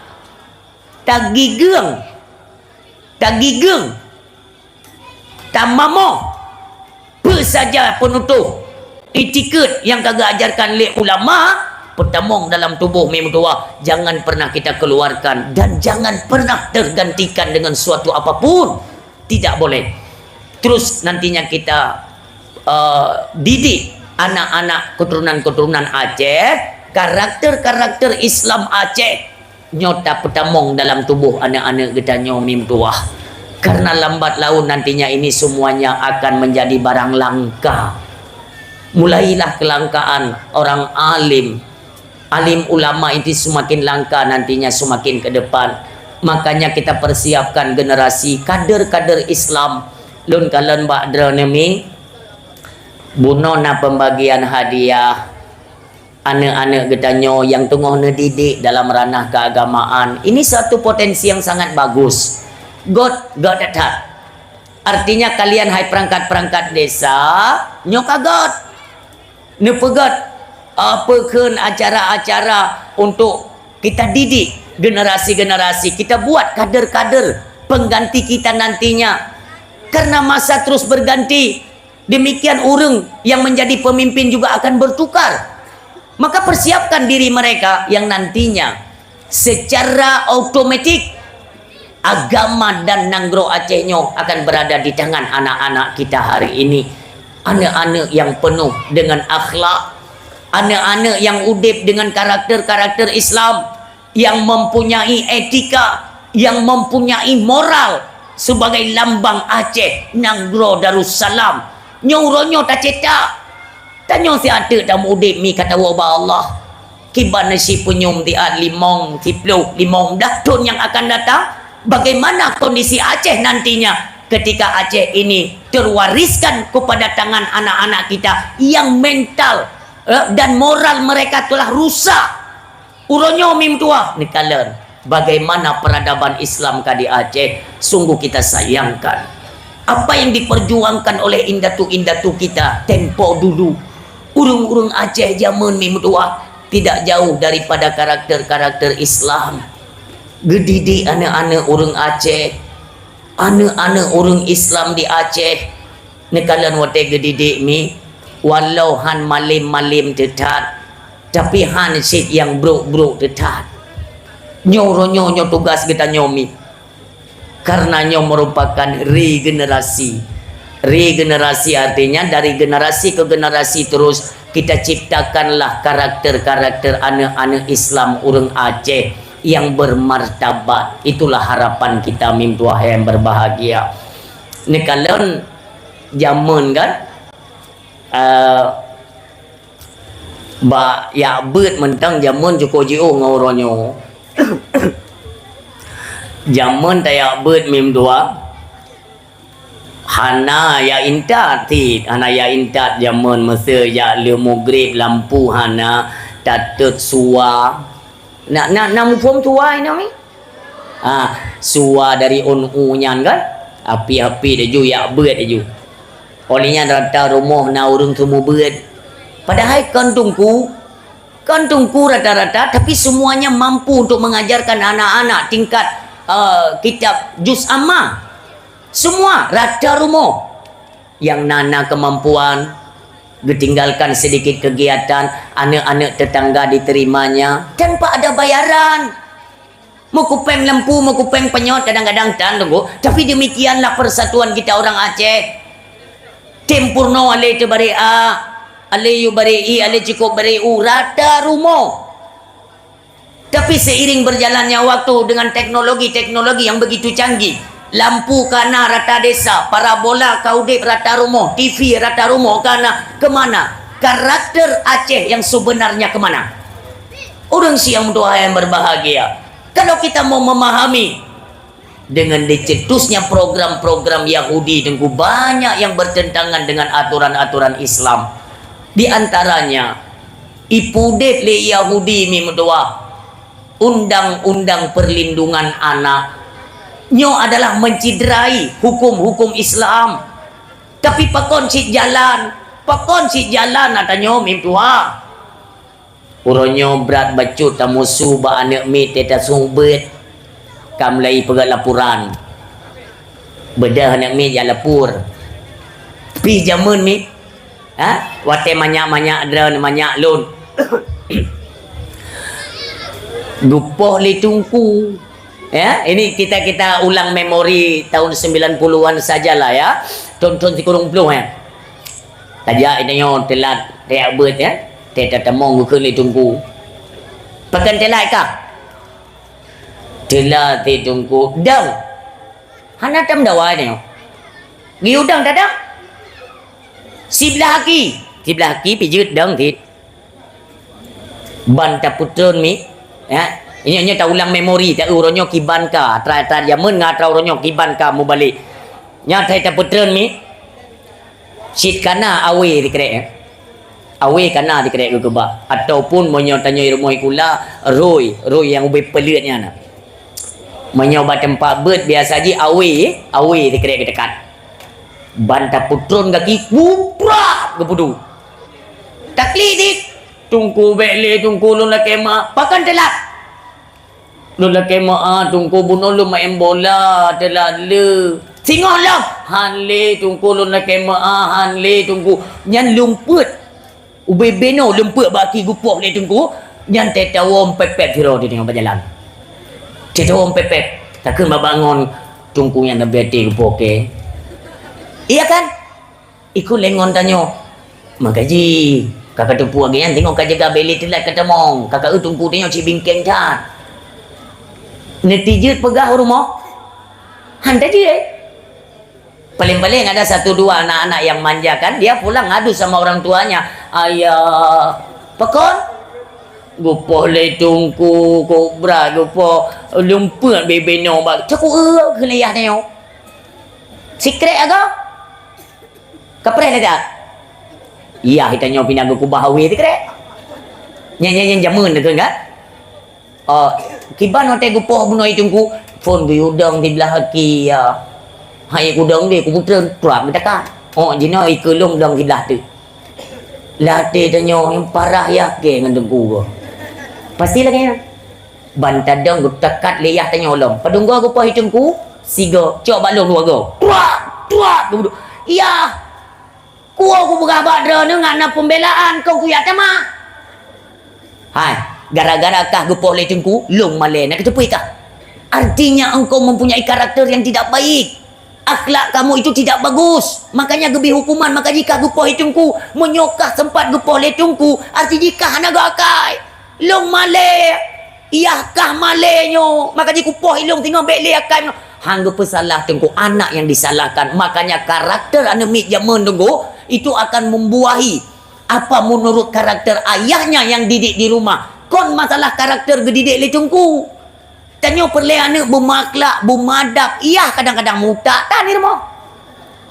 tagigeung, tagigeung, tamamoh, peue saja peunutôh itikeuet nyang ka geuajarkan lé ulama, peutamong dalam tuboh mi meutuwah, jangan pernah kita keluarkan dan jangan pernah tergantikan dengan suatu apapun. Tidak boleh. Terus nantinya kita, eh, didik anak-anak keturunan-keturunan Aceh, karakter-karakter Islam Aceh nyoe tapeutamong dalam tuboh aneuk-aneuk geutanyoe mi meutuwah. Karena lambat laun nantinya ini semuanya akan menjadi barang langka. Mulailah kelangkaan orang alim. Alim ulama itu semakin langka nantinya semakin ke depan. Makanya kita persiapkan generasi kader-kader Islam. Lôn kalon bak droeneuh mi, bunoe na pembagian hadiah. Aneuk-aneuk geutanyoe nyang teungoh neudidik dalam ranah keagamaan, ini satu potensi yang sangat bagus. Göt, göt that-that. Artinya kalian hai perangkat-perangkat desa, nyoe ka göt. Neupeugöt, ah, peukheun acara-acara untuk kita didik generasi-generasi, kita buat kader-kader pengganti kita nantinya. Karena masa terus berganti, demikian ureuëng yang menjadi pemimpin juga akan bertukar. Maka persiapkan diri mereka yang nantinya secara otomatik agama dan nanggroe Aceh nyoe akan berada di tangan anak-anak kita hari ini. Aneuk-aneuk yang penuh dengan akhlak, aneuk-aneuk yang udeb dengan karakter-karakter Islam, yang mempunyai etika, yang mempunyai moral sebagai lambang Aceh, nanggroe Darussalam. Nyoe uroe nyoe tacetak. Tanyoe siat teuk tamu udeb mi ka tawoe bak Allah. Kiban si peunyum siat limong, siploh, limong blah thon nyang akan datang, bagaimana kondisi Aceh nantinya ketika Aceh ini terwariskan kepada tangan anak-anak kita yang mental, eh, dan moral mereka telah rusak. Uroe nyoe mi meutuah, neukalon bagaimana peradaban Islam ka di Aceh, sungguh kita sayangkan. Apa yang diperjuangkan oleh indatu-indatu kita tempo dulu, ureuëng-ureuëng Aceh jameun mi meutuah tidak jauh daripada karakter-karakter Islam. Geudidik aneuk-aneuk ureuëng Aceh, aneuk-aneuk ureuëng Islam di Aceh, neukalon watée geudidik mi, walau han malem-malem teutat, tapi han cit nyang brok-brok teutat. Nyoe uroe nyoe, nyoe tugas geutanyoe mi. Karena nyoe merupakan regenerasi. Regenerasi artinya dari generasi ke generasi terus kita ciptakanlah karakter-karakter aneuk-aneuk Islam ureuëng Aceh yang bermartabat. Itulah harapan kita mi meutuah yang berbahagia. Neukalon jameun kan, eh, bak yak beuet mantong jameun cukôp jiôh ngon uroe nyoe. Jameun tayak beuet mi meutuah, hana yak intat cit, hana yak intat jameun, meuseu jak lheueh mugreb lampu hana, tatot sua. Na, na, na muphom sua inoe mi? Ah, sua dari ôn u nyan kan? Api-api laju yak beuet laju. Oleh nyan rata rumoh na ureuëng seumeubeuet. Padahai kon teungku, kon teungku rata-rata, tapi semuanya mampu untuk mengajarkan anak-anak tingkat, eh, kitab juz amma. Semua rata rumoh. Nyang na, na kemampuan, geutinggalkan sedikit kegiatan, aneuk-aneuk tetangga diterimanya tanpa ada bayaran. Meukupéng lampu, meukupéng panyöt kadang-kadang tan, Teungku. Tapi demikianlah persatuan kita orang Aceh. Tem purnoe alé teubarek a, alé yue barek i, alé cukôp barek u, rata rumoh. Tapi seiring berjalannya waktu dengan teknologi-teknologi yang begitu canggih, lampu ka na rata desa, parabola ka udeb rata rumoh, T V rata rumoh ka na, kemana? Karakter Aceh yang sebenarnya kemana? Ureuëng siang meutuah yang berbahagia. Kalau kita mau memahami dengan dicetusnya program-program Yahudi, Teungku, banyak yang bertentangan dengan aturan-aturan Islam. Di antaranya, ipudeb lé Yahudi mi meutuah undang-undang perlindungan anak. Nyoe adalah menciderai hukum-hukum Islam. Tapi pakon cit jalan? Pakon cit jalan ata nyoe mi meutuah? Uroe nyoe brat bacut tamusu bak aneuk miet teuh taseumeubeuet. Ka mulai peugah laporan. Beudôh aneuk miet jak lapor. Pih jameun miet. Ha? Watée manyak-manyak droe manyak lôn. Geupoh lé Teungku. Ya, ini kita, kita ulang memori tahun sembilan puluhan sajalah ya. Thon-thon sikureueng ploh ya. Tajak inong nyoe teulat tajak beuet ya. Teuh tatamong geukheun lé Teungku. Pakon teulat kah? Teulat lé Teungku. Dang. Hana tam dawa nyoe. Geuyue dang tadang. Siblah aki. Siblah aki pih jeuet dang cit. Ban tapeutreun mi, ya. Ingat-ingat taulang memori, ta uroe nyoe kiban ka, atra-atra jameun ngon atra uroe nyoe kiban ka mubalek. Nyan that tapeutreun mi. Cit kana awe dikrek, eh. Awe kana dikrek geukeubah. Ataupun meunyoe tanyoe rumoh sikula, roi, roi nyang ubé peuleuet nyan na. Meunyoe bak teumpat beuet biasa jih awe, awe dikrek geuteukat. Ban tapeutreun gaki, kuprak geupeudu. Taklik dik. Teungku, bék lé Teungku, lôn lakée meu'ah. Pakon teulat? Lôn lakée meu'ah Teungku, bunoe lôn maén bola teulat lé. Singoh lom. Han lé Teungku, lôn lakée meu'ah, han lé Teungku. Nyan lumpeuet. Ubé-bé nyoe lumpeuet bak aki geupoh lé Teungku. Nyan teuh tawoe pép-pép sidroe di teungoh bak jalan. Teuh tawoe pép-pép. Takheun bak bangon Teungku nyan leubeh teuh geupoh kée. Iya kan? Ikot lé ngon tanyoe. Meukaji, ka kateupeue lagée nyan teungoh ka jaga bék lé teulat katamong, ka kaeu Teungku tanyoe cit bingkeng that. Neutijeuet peugah u rumoh? Han tajeuet. Paling-paling ada satu dua anak-anak yang manja kan, dia pulang ngadu sama orang tuanya. "Ayah, pakon? Geupoh lé Teungku, kubra geupoh, lumpeuet bibinoe bak." Cakuk, eh, keuneuk yah tanyoe. Sikrek agoe. Kapreh lé that? Iya, tanyoe pih na geukubah awe sikrek. Nyan, nyan, nyan jameun tu kan? Oh, kiban watée geupoh bunoe Teungku, phon geuyue dong siblah aki, ya. Hai kudong deh, kuputeun, trap geutaka. Oh, jinoe ikeue lom dong siblah tu. Latée tanyoe nyang parah ya ke ngon Teungku ko. Pasti lagée nyan. Ban tadong geuteukat lé yah tanyoe lom. Padum goe geupoh Teungku? Sigoe. Cok bak lôn dua goe. Truak! Truak! Geubuduk. Yah! Kuwoe kupeugah bak droeneuh ngon na pembelaan, kon kuyak tamah. Hai, gara-gara kah geupoh lé Teungku, lôn malée, na kateupeue kah? Artinya engkau mempunyai karakter yang tidak baik. Akhlak kamu itu tidak bagus. Makanya geubri hukuman, maka jih kah geupoh Teungku. Meunyoe kah sempat geupoh lé Teungku, arti jih kah hana geuakai. Lôn malée, yah kah malée nyoe, maka jih kupoh ilôn singoh bék lé akai nyoe. Han geupeusalah Teungku, anak yang disalahkan. Makanya karakter aneuk miet jameun Teungku, itu akan membuahi apa menurut karakter ayahnya yang didik di rumah. Kon masalah karakter geudidik lé Teungku. Tanyoe peureulée aneuk beumakhlak, beumadab, yah kadang-kadang mutak tan di rumoh.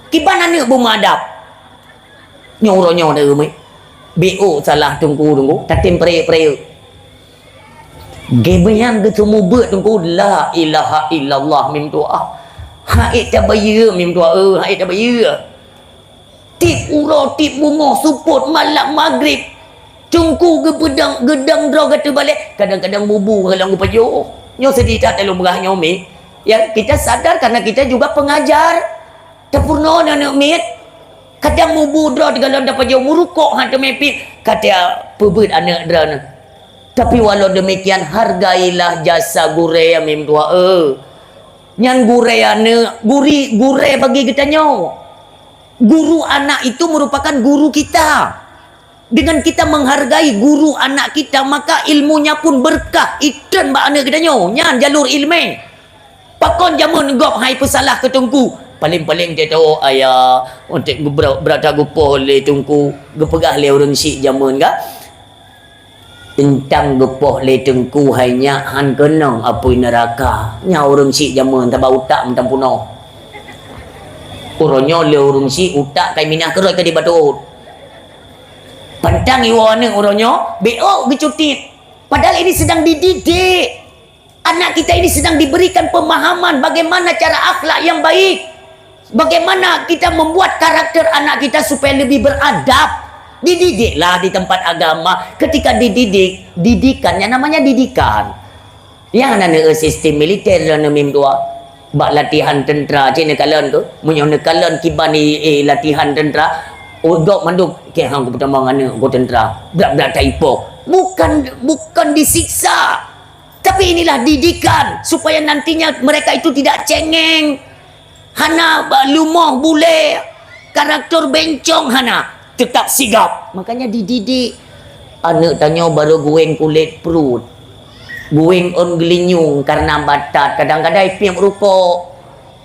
Kiban aneuk beumadab. Nyoe uroe nyoe deuh meuet. Bék salah Teungku, Teungku, tatem peureuyeuk-peureuyeuk. Geubeunyang geuseumeubeuet Teungku, la ilaha illallah mim tuah. Hai tabayeue mim tuah, eh, hai tabayeue. Tiep uroe, tiep beungoh, seupôt, malam, maghrib. Teungku geupeudong, geudong droe gata balek. Kadang-kadang mubu golom geupajoh. Nyoe sedih that lôn peugah nyoe, Mi. Ya, kita sadar karena kita juga pengajar. Tapeurunoe aneuk miet. Kadang mubu droe di golom tapajoh murukok han teumé pih. Kata peubeuet aneuk droeneuh. Tapi walau demikian, hargailah jasa gurée, Mim tuah, eh. Nyan gurée aneuk, guri, gurée bagi geutanyoe. Guru anak itu merupakan guru kita. Dengan kita menghargai guru anak kita, maka ilmunya pun berkah, itreun bak aneuk geutanyoe. Nyan jalur ileumé. Pakon jameun gob hai peusalah keu Teungku? Paléng-paléng teuh tawoe, ayah, untuk geubra-, brata geupoh lé Teungku, geupeugah lé ureuëng syiek jameun ka. Teuntang geupoh lé Teungku hai nyak han keunong apui neuraka. Nyan ureuëng syiek jameun taba utak meutampunoh. Uroe nyoe lé ureuëng syiek utak kai minah keurot ka dibatôt. Pantang iwoe aneuk uroe nyoe, bék geucutit. Padahal ini sedang dididik. Anak kita ini sedang diberikan pemahaman bagaimana cara akhlak yang baik. Bagaimana kita membuat karakter anak kita supaya lebih beradab. Dididiklah di tempat agama. Ketika dididik, didikan yang namanya didikan. Nyang na neu sistem militer dan neu mim dua. Bak latihan tentera cit neukalon tu. Meunyoe neukalon kiban i, i latihan tentera, udok mandum, "Keh hang kupeutamong aneuk ku tentera." Brat-brat taipoh. Bukan, bukan disiksa. Tapi inilah didikan supaya nantinya mereka itu tidak cengeng. Hana ba-, lumoh bulée, karakter bencong hana, tetap sigap. Makanya dididik. Aneuk tanyoe baru guwéng kulét pruet. Guwéng ôn geulinyueng karena batat, kadang-kadang ipiep rukok,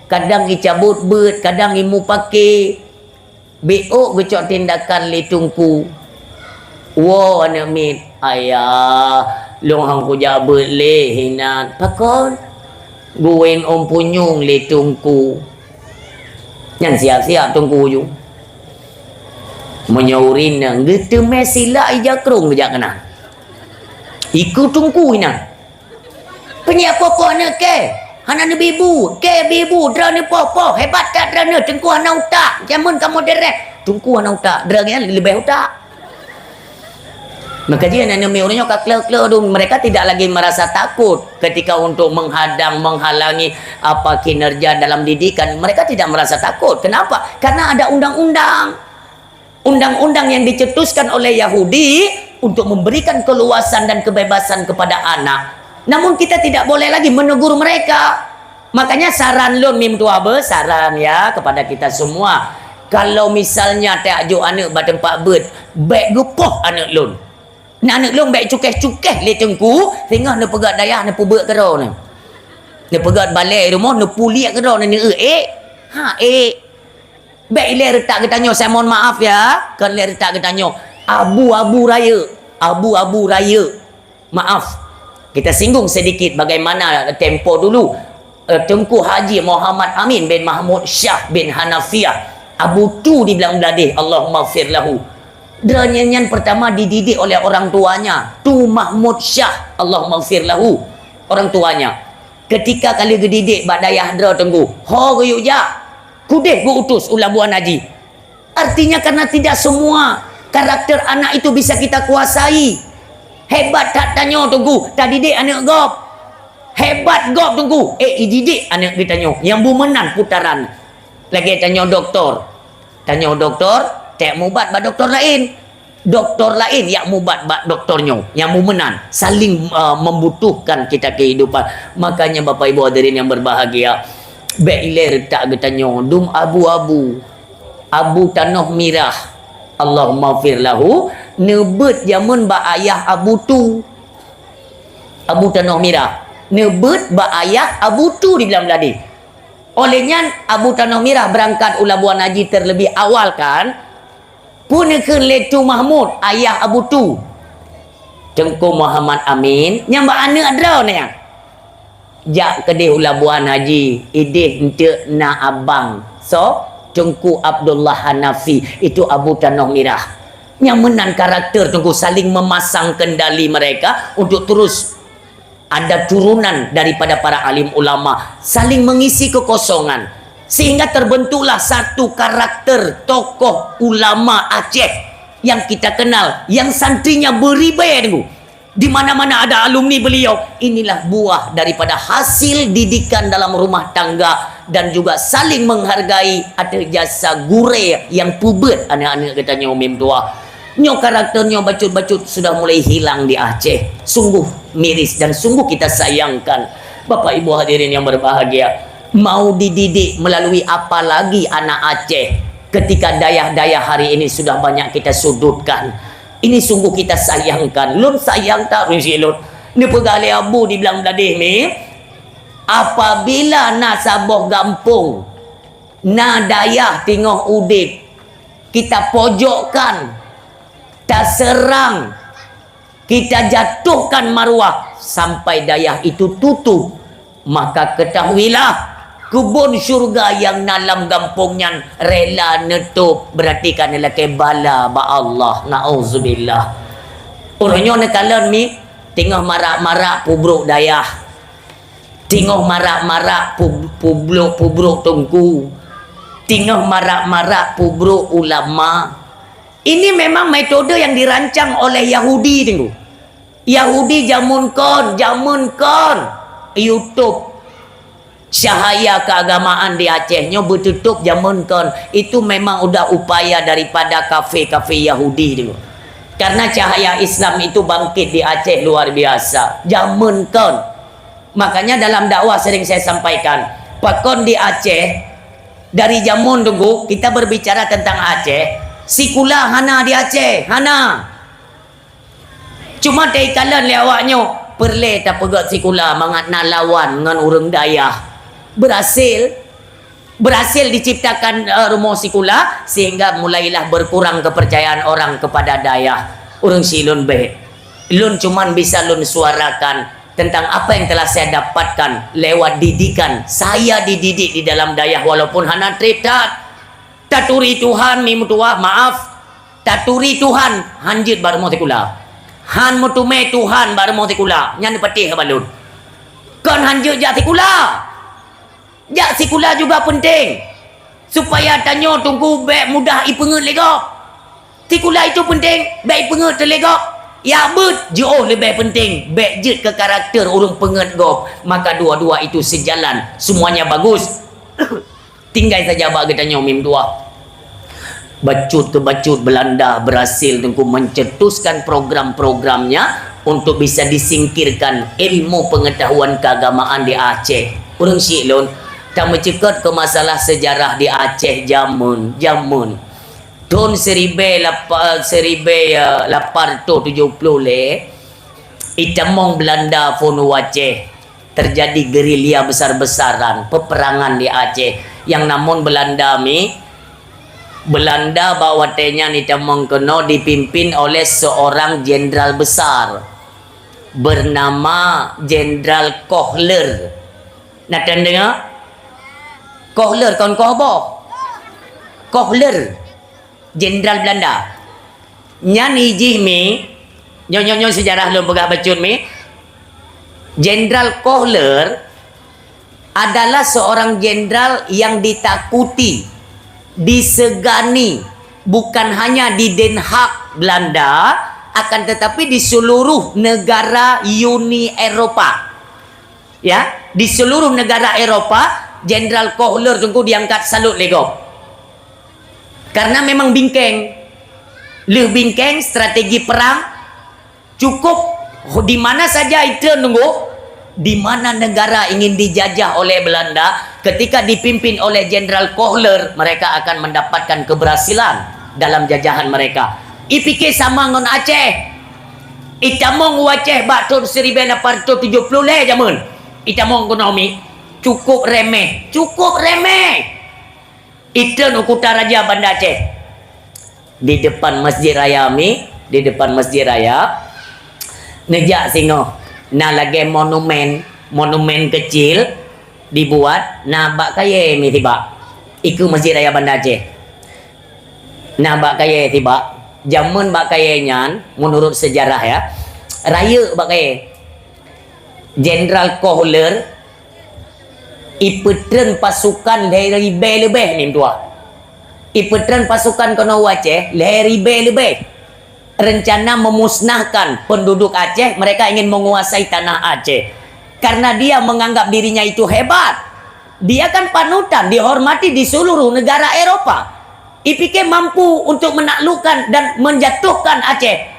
kadang icabot beuet, kadang imupake. Bék geucok tindakan lé Teungku. Woe aneuk miet, ayah, Lôn han kujak beuet lé hinan. Pakon? Geuwén ôn punyueng lé teungku. Nyan siap-siap teungku ju. Meunyoe urin nyan geuteumé silak ija krông geujak keunan. Ikeu teungku hinan. Peunyak poh-poh aneuk kèe, hana neubi bu, kèe bi bu, droeneuh poh-poh, hebat that droeneuh, teungku hana utak, jameun kamoe dereh, teungku hana utak, droeneuh leubeh utak. Maka jih aneuk miet ureueng nyoe ka kleu-kleu dum, mereka tidak lagi merasa takut ketika untuk menghadang, menghalangi apa kinerja dalam didikan, mereka tidak merasa takut. Kenapa? Karena ada undang-undang. Undang-undang yang dicetuskan oleh Yahudi untuk memberikan keluasan dan kebebasan kepada anak. Namun kita tidak boleh lagi menegur mereka. Makanya saran lôn mim tuha beuh, saran ya kepada kita semua. Kalau misalnya tajok aneuk bak teumpat beuet, bèk geupoh aneuk lôn. Nah, aneuk lôn bèk cukeh-cukeh lé teungku, singoh neupeugöt dayah neupeubeuet keudroe neuh. Neupeugöt balèe rumoh neupuliek keudroe neuh, neueu ék. Ha, ék. Bèk ilèe reutak geutanyoe, saya mohon maaf ya, kon lé reutak geutanyoe. Abu-abu rayeuk, abu-abu rayeuk. Maaf, kita singgung sedikit bagaimana tempo dulu. Eh, Teungku Haji Muhammad Amin bin Mahmud Syah bin Hanafiah, Abu Tu di Blang Bladeh, Allahummaghfir lahu. Droeneuh nyan pertama dididik oleh orang tuanya, Tu Mahmud Syah, Allahummaghfir lahu. Orang tuanya. Ketika ka lheueh geudidik bak dayah droe teungku, ho geuyue jak. Keudeh geu-utus u Labuan Haji. Artinya, karena tidak semua karakter anak itu bisa kita kuasai. Hebat that tanyoe teungku, tadidik aneuk gob. Hebat gob teungku, eh, ididik aneuk geutanyoe nyang bumeunan putaran. Lagèe tanyoe doktor. Tanyoe doktor, teuh mubat bak doktor laén. Doktor laén nyang mubat bak doktor nyoe, nyang bumeunan, saling, uh, membutuhkan kita kehidupan. Makanya, Bapak Ibu hadirin yang berbahagia, bèk ilèe reutak geutanyoe dum abu-abu, abu tanoh mirah. Allahummaghfir lahu, neubeuet jameun bak ayah Abu Tu. Abu Tanoh Mirah, neubeuet bak ayah Abu Tu di Blang Bladeh. Oleh nyan, Abu Tanoh Mirah beurangkat u Labuan Haji terlebih awal kan? Peue neukheun lé Tu Mahmud, ayah Abu Tu? Teungku Muhammad Amin, nyang bak aneuk droeneuh nyan. Jak keudeh u Labuan Haji, ideh eunteuk na abang. Soe? Teungku Abdullah Hanafi, itu Abu Tanoh Mirah. Nyang meunan karakter Teungku, saling memasang kendali mereka untuk terus ada turunan daripada para alim ulama, saling mengisi kekosongan, sehingga terbentuklah satu karakter tokoh ulama Aceh yang kita kenal, yang santrinya beribèe, Teungku. Di mana-mana ada alumni beliau, inilah buah daripada hasil didikan dalam rumah tangga dan juga saling menghargai atas jasa gurèe nyang peubeuet aneuk-aneuk geutanyoe mim tuha. Nyoe karakter nyoe bacut-bacut sudah mulai hilang di Aceh. Sungguh miris dan sungguh kita sayangkan. Bapak Ibu hadirin yang berbahagia, mau dididik melalui apa lagi anak Aceh ketika dayah-dayah hari ini sudah banyak kita sudutkan? Ini sungguh kita sayangkan. Lôn sayang that ureueng syiek lôn. Neupeugah lé Abu di Blang Bladeh ni, apabila na saboh gampông, na dayah teungoh udép, kita pojokkan, taseurang, kita jatuhkan maruah sampai dayah itu tutup, maka ketahuilah, keubon syeuruga nyang na lam gampông nyan rela neutôp, beurati ka neulakèe bala bak Allah. Nauzubillah. Uroe nyoe neukalon mi, teungoh marak-marak peubrôk dayah, teungoh marak-marak pub-, peubrôk, peubrôk teungku, teungoh marak-marak peubrôk ulama. Ini memang metode yang dirancang oleh Yahudi, Teungku. Yahudi jameun kon, jameun kon YouTube, cahaya keagamaan di Aceh nyoe beututôp jameun kon. Itu memang udah upaya daripada kafé-kafé Yahudi, Teungku. Karena cahaya Islam itu bangkit di Aceh luar biasa. Jameun kon. Makanya dalam dakwah sering saya sampaikan, pakon di Aceh, dari jameun dulu kita berbicara tentang Aceh, sikula hana di Aceh, hana. Cuma teuikalon lé awak nyoe, peureulèe tapeugöt sikula mangat na lawan ngon ureueng dayah. Berhasil. Berhasil diciptakan, eh, rumoh sikula, sehingga mulailah berkurang kepercayaan orang kepada dayah. Ureueng syiek lôn bèk. Lôn cuman bisa lôn suarakan tentang apa yang telah saya dapatkan lewat didikan. Saya dididik di dalam dayah walaupun hana trép that. Taturi Tuhan mi meutuwah, maaf. Taturi Tuhan hanjeuet bak rumoh sikula. Han meuteumé Tuhan bak rumoh sikula. Nyan patéh haba lôn. Kon hanjeuet jak sikula. Jak sikula juga penting. Supaya tanyoe teungku bék mudah ipeungeut lé gob. Sikula itu penting, bék ipeungeut lé gob. Ya beuet, jiôh leubeh penting, bék jeuet keu karakter ureuëng peungeut gob. Maka dua-dua itu sejalan, semuanya bagus. Tinggai saja bak geutanyoe mi meutuwah. Bacut keu bacut Belanda berhasil teungku mencetuskan program-programnya untuk bisa disingkirkan ilmu pengetahuan keagamaan di Aceh. Ureuëng syiek lôn, tameuceukeut keu masalah sejarah di Aceh jameun, jameun. Thon siribée lapa-, siribée, eh, lapan ratus tujoh ploh lhée, itamong Belanda phon u Aceh. Terjadi gerilya besar-besaran, peperangan di Aceh. Nyang namong Belanda mi, Belanda bak watée nyan itamong keunoe dipimpin oleh seorang jenderal besar bernama Jenderal Kohler. Na tan deungoe? Kohler kon Kohboh. Kohler. Jenderal Belanda. Nyan ijih mi, nyoe, nyoe, nyoe sejarah lôn peugah bacut mi. Jenderal Kohler adalah seorang jenderal yang ditakuti, disegani, bukan hanya di Den Haag, Belanda, akan tetapi di seluruh negara Uni Eropa. Ya, di seluruh negara Eropa, Jenderal Kohler teungku diangkat salut lé gob. Karena memang bingkeng. Lheueh bingkeng strategi perang, cukup di mana saja itu nunggu, di mana negara ingin dijajah oleh Belanda, ketika dipimpin oleh Jenderal Kohler, mereka akan mendapatkan keberhasilan dalam jajahan mereka. Ipike sama ngon Aceh. Itamong u Aceh bak thon siribée lapan ratus tujoh ploh lhée jameun. Itamong ekonomi cukup remeh, cukup remeh. Itreun u Kuta Raja Banda Aceh. Di depan Masjid Raya mi, di depan Masjid Raya, neujak singoh na lagée monumen, monumen kecil dibuat na bak kayée mi sibak. Ikeue Masjid Raya Banda Aceh. Na bak kayée sibak, jameun bak kayée nyan, menurut sejarah ya, rayeuk bak kayée. Jenderal Kohler ipeutreun pasukan lhée ribée leubeh mi meutuwah. Ipeutreun pasukan keunoe u Aceh lhée ribée leubeh. Rencana memusnahkan penduduk Aceh, mereka ingin menguasai tanah Aceh. Karena dia menganggap dirinya itu hebat. Dia kan panutan, dihormati di seluruh negara Eropa. Ipike mampu untuk menaklukkan dan menjatuhkan Aceh.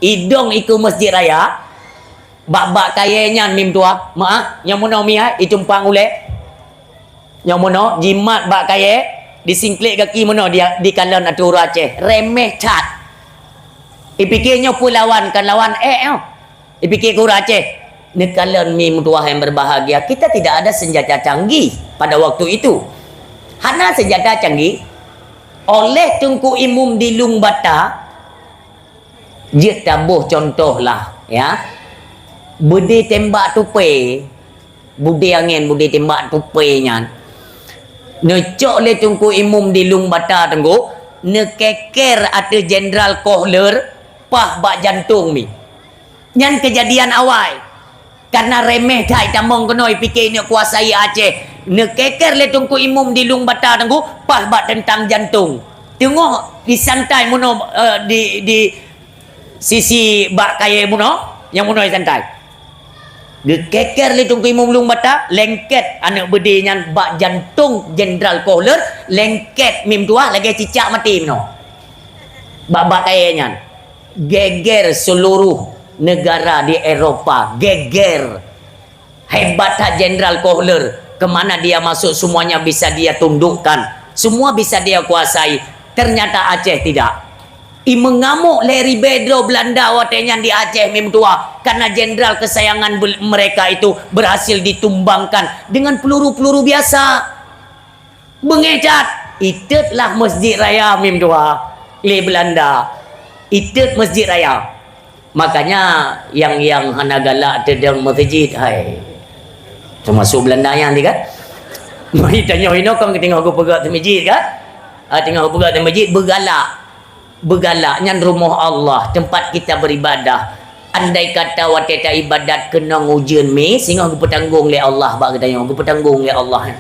Idong ikeue Masjid Raya, bak-bak kayée nyan mi meutuwah, meuah, nyang meunoe mi hai, icumpang ulée. Nyang meunoe, jimat bak kayée, disingklek gaki meunoe di, dikalon ateueh ureuëng Aceh. Remeh that. Ipike nyoe peue lawan, kan lawan ék nyoe. Ipike keu ureuëng Aceh, neukalon mi meutuwah yang berbahagia, kita tidak ada senjata canggih pada waktu itu. Hana senjata canggih. Oleh Teungku Imum di Lueng Bata, jeuet taboh contoh lah, ya. Beudé tembak tupe, beudé angén, beudé tembak tupe nyan. Neucok lé Teungku Imum di Lueng Bata teungku, neukeker ateueh Jenderal Kohler, paih bak jantong mi. Nyan keujadian awai. Karena remeh that tamong keunoe pike neuk kuasai Aceh. Neukeker lé Teungku Imum di Lueng Bata teungku, paih bak teuntang jantong. Teungoh disantai meunoe, eh, di, di sisi bak kayée meunoe, nyang meunoe santai. Geukeker lé Teungku Imum Lueng Bata, lengket aneuëk beudé nyan bak jantong Jenderal Kohler, lengket mi meutuwah lagée cicak maté meunoe. Bak-bak kayée nyan, geger seluruh negara di Eropa, geger. Hebat that Jenderal Kohler, ke mana dia masuk semuanya bisa dia tundukkan, semua bisa dia kuasai. Ternyata Aceh tidak. I meungamok lé ribée droe Belanda watée nyan di Aceh mi meutuwah, karena jenderal kesayangan bel-, mereka itu berhasil ditumbangkan dengan peluru-peluru biasa. Beungéh that, iteuet lah Masjid Raya mi meutuwah lé Belanda. Iteuet Masjid Raya. Makanya yang, yang hana galak teudong meuseujid, hai. Teumasuk Belanda nyan tadi kan? Mari tanyoe inoe kon teungoh geupeugah teumasjid kan? Ah, teungoh geupeugah teumasjid, beugalak. Beugalak nyan rumoh Allah, tempat kita beribadah. Andai kata watée ta ibadat keunong ujeuen mi, singoh geupeutanggong lé Allah bak geutanyoe, geupeutanggong lé Allah.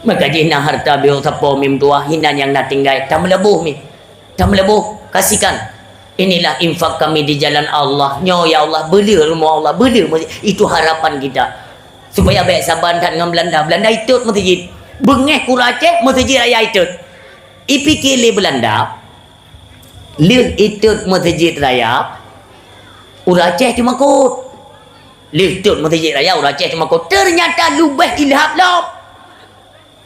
Maka jih na harta biôk sapo mi meutuwah, hinan nyang na tinggai, tameuleuboh mi. Tameuleuboh, kasihkan. Inilah infak kami di jalan Allah. Nyoe ya Allah, beuleueh rumoh Allah, beuleueh meuseujid. Itu harapan kita. Supaya bék saban that ngon Belanda. Belanda itot meuseujid. Beungéh keu ureuëng Aceh, meuseujid raya itot. Ipike lé Belanda, lheueh itot meuseujid raya, ureuëng Aceh teumakot. Lheueh itot meuseujid raya, ureuëng Aceh teumakot. Ternyata leubeh ilhab lom.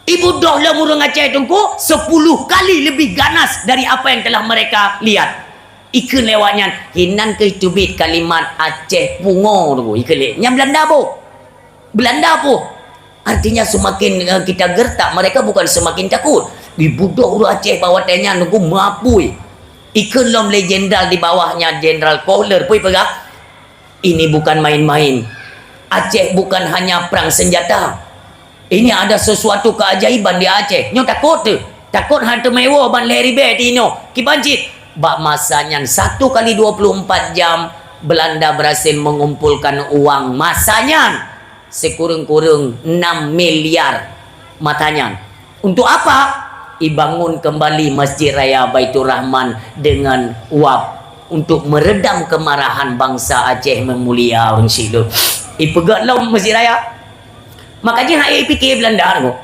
Ibu doh lom ureuëng Aceh Teungku sepuluh kali lebih ganas dari apa yang telah mereka lihat. Ikheun lewat nyan, hinan keuh teubiet kalimat Aceh pungo Teungku. Ikheun lé, nyan Belanda boh. Belanda boh. Artinya semakin, eh, kita gertak, mereka bukan semakin takut. Ibu doh ureuëng Aceh bak watée nyan Teungku meupui. Ikheun lom lé jenderal di bawahnya, Jenderal Kohler, pui peugah, ini bukan main-main. Aceh bukan hanya perang senjata. Ini ada sesuatu keajaiban di Aceh. Nyoe takot teuh. Takot han teumé woe ban lhée ribée di inoe. Kiban cit, bak masa nyan satu kali dua puluh empat jam, Belanda berhasil mengumpulkan uang masa nyan sikureueng-kureueng enam miliar masa nyan. Untuk apa? Ibangun kembali Masjid Raya Baiturrahman dengan waqf untuk meredam kemarahan bangsa Aceh yang mulia ureuëng syiek lôn. Ipeugét lom Masjid Raya. Makanya hai ipike Belanda nyoe.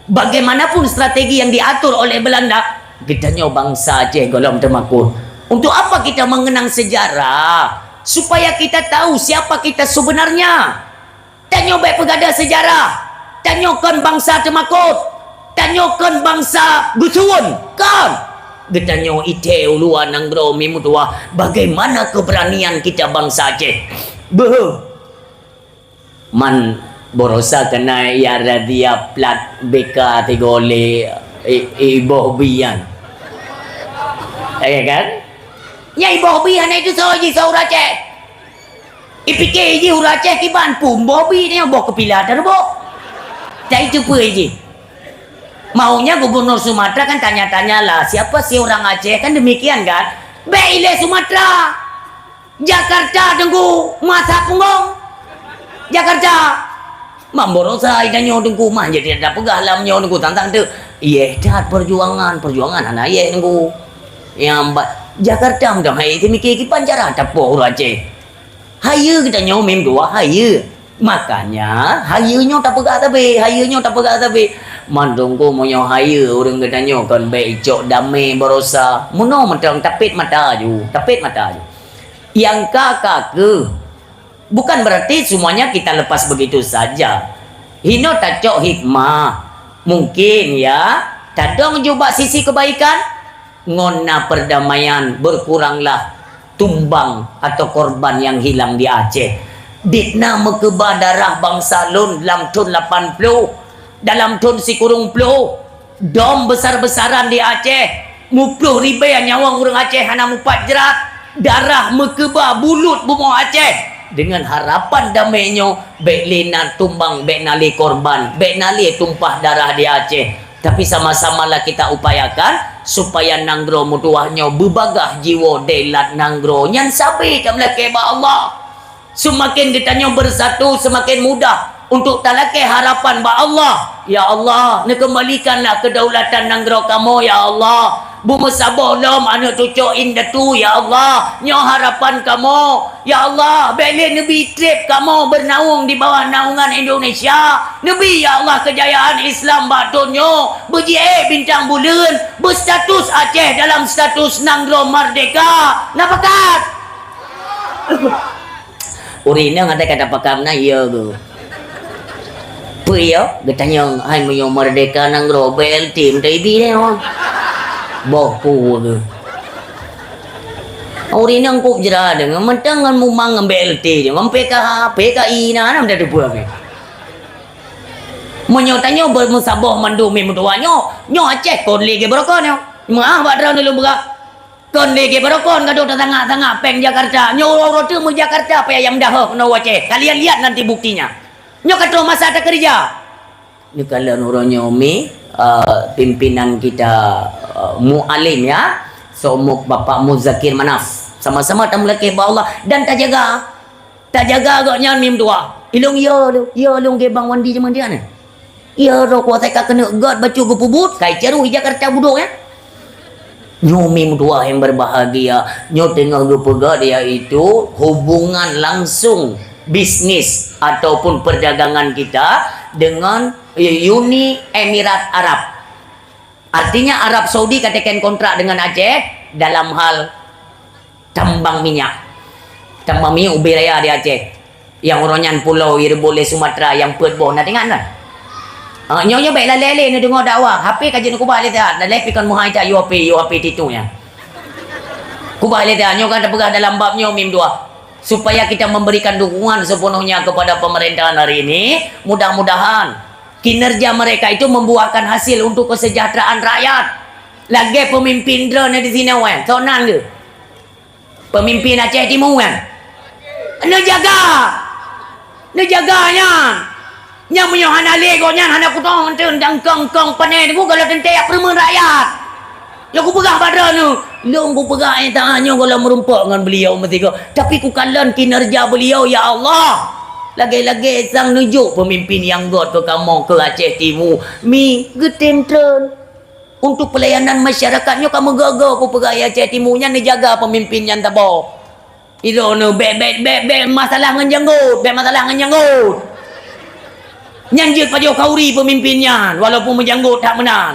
Bagaimanapun strategi yang diatur oleh Belanda, geutanyoe bangsa Aceh gohlom teumakot. Untuk apa kita mengenang sejarah? Supaya kita tahu siapa kita sebenarnya. Tanyoe bék peugada seujarah. Tanyoe kon bansa teumakot. Tanyoe kon bansa geusuwon. Kon! Geutanyoe ithée u luwa nanggroe mi meutuwah. Bagaimana keberanian kita bansa Aceh? Beuh! Man barosa keunan ya radia plat B K tiga lé i-, iboh bian. Ya kan? Nya iboh bian itu soe jih, soe ureuëng Aceh. Ipike jih ureuëng Aceh kiban pun boh bi nyoe boh keupila teureuboh. Cai teupeue jih. Maunya gubernur Sumatera kan tanya-tanyalah, siapa sih orang Aceh? Kan demikian kan? Bék ilée Sumatera. Jakarta teungku, masa punggong. Jakarta. Mamboro sai tanyoe teungku mah jadi ada peugah lam nyoe teungku tantang tu. Iéh that perjuangan, perjuangan hana iéh teungku. Nyang ba-, Jakarta meudah hai teumiké kiban cara tapoh ureuëng Aceh. Hayeue geutanyoe mim dua hayeue. Makanya, hayeue nyoe tapeugah sabe, hayeue nyoe tapeugah sabe. Mandum ku meunyoe hayeue ureuëng geutanyoe kon bék icok damé barosa. Meunoe mantong tapet mata ju, tapet mata ju. Nyang ka-ka keuh. Bukan berarti semuanya kita lepas begitu saja. Hinoe tacok hikmah. Mungkin, ya, tadong ju bak sisi kebaikan, ngon na perdamaian, berkuranglah tumbang atau korban yang hilang di Aceh. Dit na meukeubah darah bansa lôn lam thon lapan ploh, dalam thon sikureueng ploh, dom besar-besaran di Aceh, muploh ribée nyawöng ureuëng Aceh hana mupat jrat, darah meukeubah bulut bumoe Aceh. Dengan harapan damé nyoe, bék lé na tumbang, bék na lé korban, bék na lé tumpah darah di Aceh. Tapi sama-samalah kita upayakan supaya nanggroe meutuwah nyoe beubagaih jiwoe deulat nanggroe nyan sabe tameulakée bak Allah. Seumaken geutanyoe beusatu, seumaken mudah untuk talakée harapan bak Allah. Ya Allah, neukeumbalikanlah keudaulatan nanggroe kamoe, ya Allah. Beumeusaboh lom aneuëk cucoe indatu, ya Allah. Nyoe harapan kamoe. Ya Allah, bék lé neubi treb kamoe beunaung di bawah naungan Indonesia. Neubi, ya Allah, keujayaan Islam bak thon nyoe. Beujiék bintang buleuen, beustatus Aceh dalam status nanggroe merdeka. Na pakat? Ureuëng inong ada kata pakam na, iya geuh. Peue iya? Geutanyong, hai meunyoe merdeka nanggroe B L T meutai bi deh, oh. Boh ku geuh. Ureuëng inong kup jera deungon mantong ngon mumang ngon B L T je, ngon P K H, P K I na, na meutai teupeue keu. Meunyoe tanyoe beumeusaboh mandum meutuwah nyoe, nyoe Aceh kon lé geuh beurokon nyoe. Meuah bak droeneuh lôn peugah. Kon lé gé barokon gadoh tasangak-sangak péng Jakarta. Nyoe uroe-uroe teuk meu Jakarta payah nyang meudahoh keunoe u Aceh. Kalian lihat nanti buktinya. Nyoe ka troh masa takeurija. Neukalon uroe nyoe mi, eh, pimpinan kita, eh, Mualim ya. Seumok Bapak Muzakir Manaf. Sama-sama tameulakée bak Allah dan tajaga. Tajaga gobnyan mi meutuah. Ilong ya lôn, ya lôn gé bang Wandi jameun dia nyan. Ya roh kuasa ka keuneuk gét bacut geupeubuet, kai caru i Jakarta budok nyan. Nyoe mi meutuah yang berbahagia, nyoe teungoh geupeugét yaitu hubungan langsung bisnis ataupun perdagangan kita dengan Uni Emirat Arab. Artinya Arab Saudi ka teken kontrak dengan Aceh dalam hal tambang minyak. Tambang minyak ubé raya di Aceh. Nyang uroe nyan pulo ireubot lé Sumatra nyang peuet boh na teuingat kan? Ha, nyoe nyoe bèk lalè lé neudeungoe dakwah. H P ka jeuet neukubah lé siat. Lalè pih kon meuhai that yue H P, yue H P titu nyan. Kubah lé siat. Nyoe kan teupeugah dalam bab nyoe mi meutuah. Supaya kita memberikan dukungan sepenuhnya kepada pemerintahan hari ini, mudah-mudahan kinerja mereka itu membuahkan hasil untuk kesejahteraan rakyat. Lagèe peumimpin droeneuh di sinoe, soe nan geuh? Peumimpin Aceh Timu nyan. Neujaga! Neujaga nyan! Nyang meunyoe hana lé gobnyan hana kutoh mantong dan kong-kong pané teungku kalau teuntèe jak peureumeun rakyat. Nyang kupeugah bak droeneuh, lôn kupeugah éh tanyoe gohlom meurumpok ngon beuliau meusigoe, tapi kukalon kinerja beuliau, ya Allah. Lagèe-lagèe sang neujok peumimpin nyang gèt keu kamoe keu Aceh Timu, mi geutem treun. Untuk pelayanan masyarakat nyoe ka meugoe-goe kupeugah ya Aceh Timu nyan neujaga peumimpin nyan saboh. Droeneuh bèk, bèk, bèk, bèk masalah ngon janggot, bèk masalah ngon janggot. Nyan jeuet pajoh khauri peumimpin nyan, walaupun meujanggot that meunan.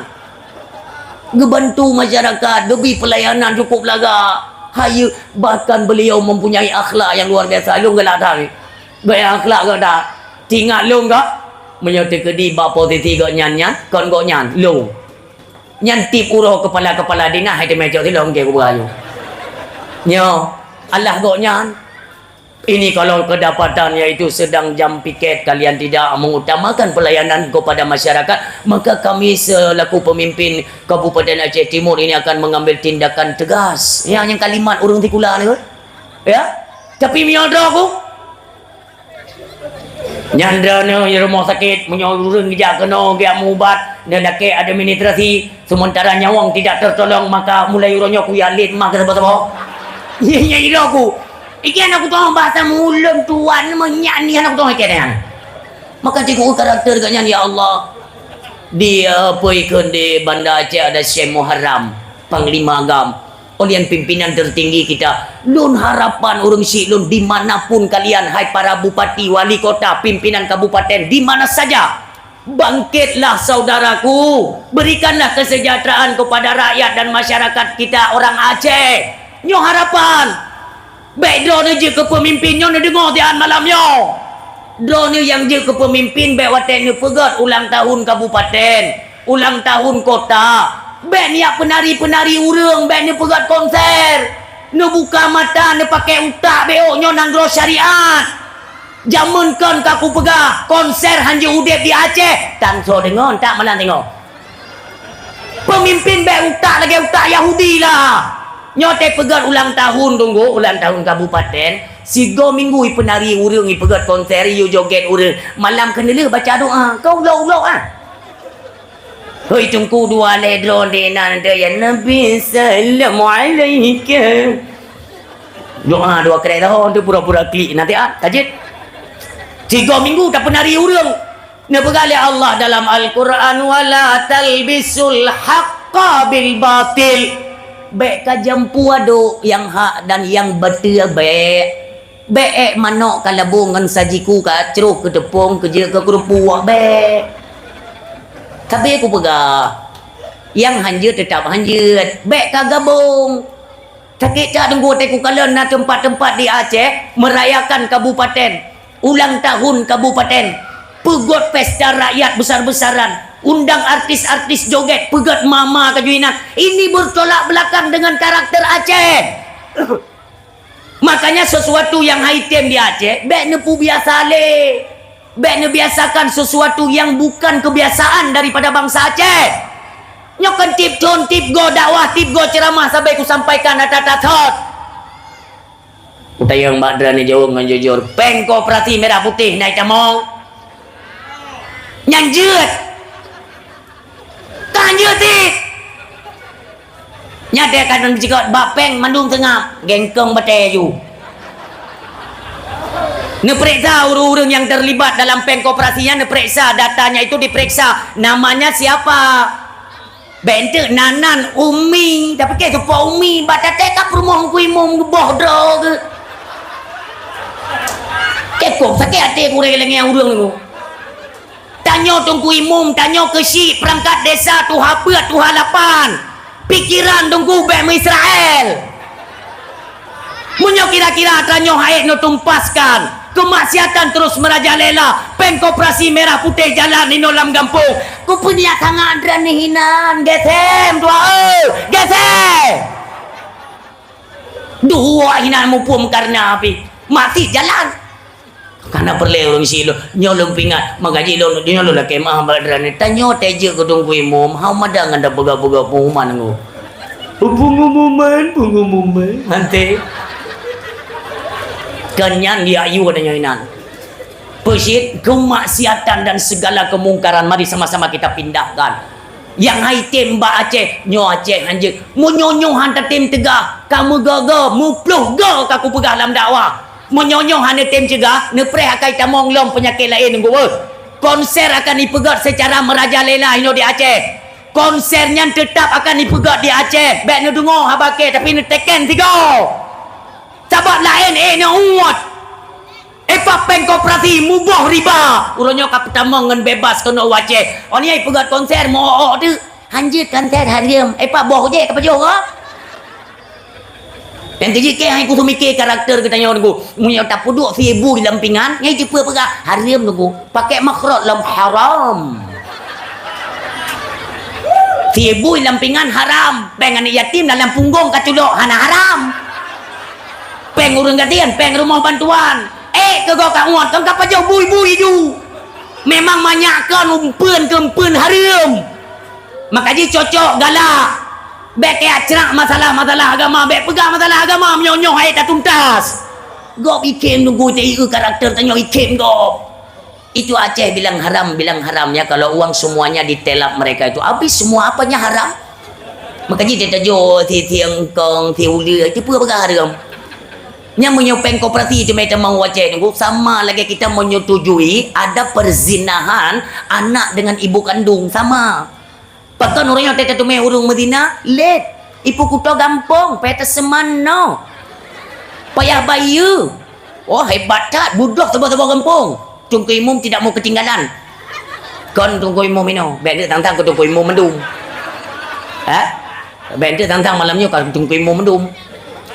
Geubantu masyarakat, geubri pelayanan cukup lagak. Hayeue, bahkan beliau mempunyai akhlak yang luar biasa. Lôn galak that. Gaya akhlak gata. Tingat lôn ka? Meunyoe teukeudi bak posisi gobnyan nyan, kon gobnyan, lôn. Nyan tiep uroe kepala-kepala dinas hai teumé cok silong keu gubernur. Nyoe, alah gobnyan. Ini kalau kedapatan yaitu sedang jam piket kalian tidak mengutamakan pelayanan kepada masyarakat, maka kami selaku pemimpin Kabupaten Aceh Timur ini akan mengambil tindakan tegas. Ya, nyang kalimat ureuëng sikula ni. Ya. Tapi meunyoe droe ku, Nyan droeneuh di rumoh sakét, meunyoe ureuëng geujak keunoe geujak meuubat, neudakek administrasi, sementara nyawöng tidak tertolong, maka mulai uroe nyoe kuyak lét mah keu saboh-saboh. Nyan, nyan iloe ku. Iki aneuk kutoh bahasa mulôn tuan meunyak ni aneuk kutoh iké nyan. Maka cikuk karakter geuh nyan, ya Allah. Di, eh, peue ikheun di Banda Aceh ada Syekh Muharram, Panglima GAM. Oleh pimpinan tertinggi kita, lôn harapan ureuëng syiek lôn di mana pun kalian, hai para bupati, wali kota, pimpinan kabupaten, di mana saja, bangkitlah saudaraku, berikanlah kesejahteraan kepada rakyat dan masyarakat kita orang Aceh. Nyoe harapan. Bèk droeneuh jeuet keu peumimpin nyoe neudeungoe siat malam nyoe. Droeneuh nyang jeuet keu peumimpin bèk watèe neupeugöt ulang tahun kabupaten, ulang tahun kota. Bèk neujak peunari-peunari ureuëng, bèk neupeugöt konser. Neubuka mata, neupakè utak, bèk ôk nyoe nanggroe syariat. Jameun kon ka kupeugah, konser hanjeuet udép di Aceh. Tan soe deungoe, tak malam deungoe. Peumimpin bèk utak lagèe utak Yahudi lah. Nyoe teupeugöt ulang tahun, tunggu, ulang tahun kabupaten, sigoe minggu ipeunari ureuëng, ipeugöt konser, iyue jogét ureuëng. Malam keuneulheueh baca doa. Kau ulok-ulok ah. Hoi Teungku, dua lhèe droe di nan deh, ya Nabi, assalamualaikum. Doa dua kali dah, tu pura-pura klik nanti ah, tajid. Sigoe minggu tapeunari ureuëng. Neupeugah lé Allah dalam Al-Qur'an, "Wa la talbisul haqqa bil batil." Bèk kajampu aduk nyang hak dan nyang bateue bèk. Bèk ék manok kalabông ngon sajiku kacroh keu teupông keu jeuet keu keureupuek bèk. Tapi kupeugah, nyang hanjeuet teutap hanjeuet, bèk kagabông. Sakét that deungon watèe kukalon na teumpat-teumpat di Aceh merayakan kabupaten, ulang tahun kabupaten, peugöt pesta rakyat besar-besaran, undang artis-artis jogét, peugöt mama keujuinan. Ini bertolak belakang dengan karakter Aceh. Makanya sesuatu yang haitem di Aceh, bèk neupeubiasa lé. Bèk neubiasakan sesuatu yang bukan kebiasaan daripada bangsa Aceh. Nyoe kan tieb thon, tieb goe dakwah, tieb goe ceuramah sabe kusampaikan ata-ata thot. Kutanyong bak droeneuh jaweueb ngon jujur, péng koperasi merah putih na itamong? Nyan jeuet. Ka jeuet cit. Nyan deh kadang jikot bak péng mandum seungab, gengkong batée ju. Neupeuriksa ureuëng-ureuëng nyang terlibat dalam péng koperasi nyan, neupeuriksa datanya itu, diperiksa namanya siapa. Bék enteuk nan-nan Umi, tapi keu seupôt Umi, bak taté ka peurumoh Teungku Imum geuboh droe geuh. Keu kok sakét até kuré lagée ureuëng nyoe. Tanyoe Teungku Imum, tanyoe keuchik, peurangkat desa, tuha peuet, tuha lapan. Pikeran Teungku bék meuisrael. Meunyoe kira-kira tanyoe haiek neutumpaskan keumaksiatan terus meurajalela, péng koperasi merah putih jalan inoe lam gampông, kupeuniat sangat droeneuh inan, gesém tuha eu, gesém! Dua inan muphom kareuna pih, mati jalan. Kana peureulée ureuëng silôn, nyoe lôn peuingat, maka jih lôn, nyoe lôn lakée meu'ah bak droeneuh. Tanyoe tajeuet keu Teungku Imum, hana mada ngon tapeugah-peugah pengumuman nyoe. Pengumuman, pengumuman. Hanté. Kan nyan di ayue tanyoe inan. Peucit keumaksiatan dan segala kemungkaran, mari sama-sama kita pindahkan. Nyang hai tem bak Aceh, nyoe Aceh hanjeuet. Meunyoe nyoe han tatem teugah, ka meugoe-goe, meuploh goe ka kupeugah lam dakwah. Meunyoe nyoe hana tem cegah, neupreh akai tamong lom peunyakét laén ngon geuh. Konser akan ipeugét seucara meurajalela inoe di Aceh. Konser nyan teutap akan ipeugét di Aceh. Bék neudeungoe haba kée, tapi neuteken sigoe. Sabab laén ék neuuet. Epa péng koperasi muboh riba. Uroe nyoe ka peutamong ngon bebas keunoe u Aceh. Oh nyan ipeugét konser meu-ôk-ôk teuk. Hanjeuet kan that hareuem. Eh, pat boh jeh ka pajoh ka? Nyang keujeuet keu hai kuseumiké karakter geutanyoe Teungku. Meunyoe tapeuduek sibu lam pingan, nyan jeuet peue peugah, hareuem Teungku. Pakai makhraj lam haram. Sibu lam pingan haram. Péng aneuk yatim dalam punggong ka culok, hana haram. Péng ureuëng gasien, péng rumoh bantuan. Eh, keu goe ka uet, kon ka pajoh bui-bui ju. Memang manyak kon umpeuen keu umpeuen hareuem. Maka jih cocok galak. Bék keu acrak masalah-masalah agama, bék peugah masalah agama meunyoe nyoe hai tatuntas. Gob ikhém Teungku, teu karakter tanyoe ikhém gob. Itu Aceh bilang haram, bilang haram ya, kalau uang semuanya ditelap mereka itu habis semua apanya haram. Maka jih teutajok si, si engkong, si uleue, itu peue peugah hareuem. Nyang meunyoe péng koperasi itu meutamong u Aceh Teungku, sama lagée kita menyetujui ada perzinahan anak dengan ibu kandung, sama. Pakon ureuëng nyoe teuteumé ureuëng meuzina? Lét. Ipu kuto gampông, payah teuseumanoe. Payah bayeue. Oh, hebat that, budok saboh-saboh gampông. Teungku Imum tidak mau ketinggalan. Kon Teungku Imum inoe, bék tang-tang keu Teungku Imum mandum. Ha? Bék tang-tang malam nyoe ka Teungku Imum mandum.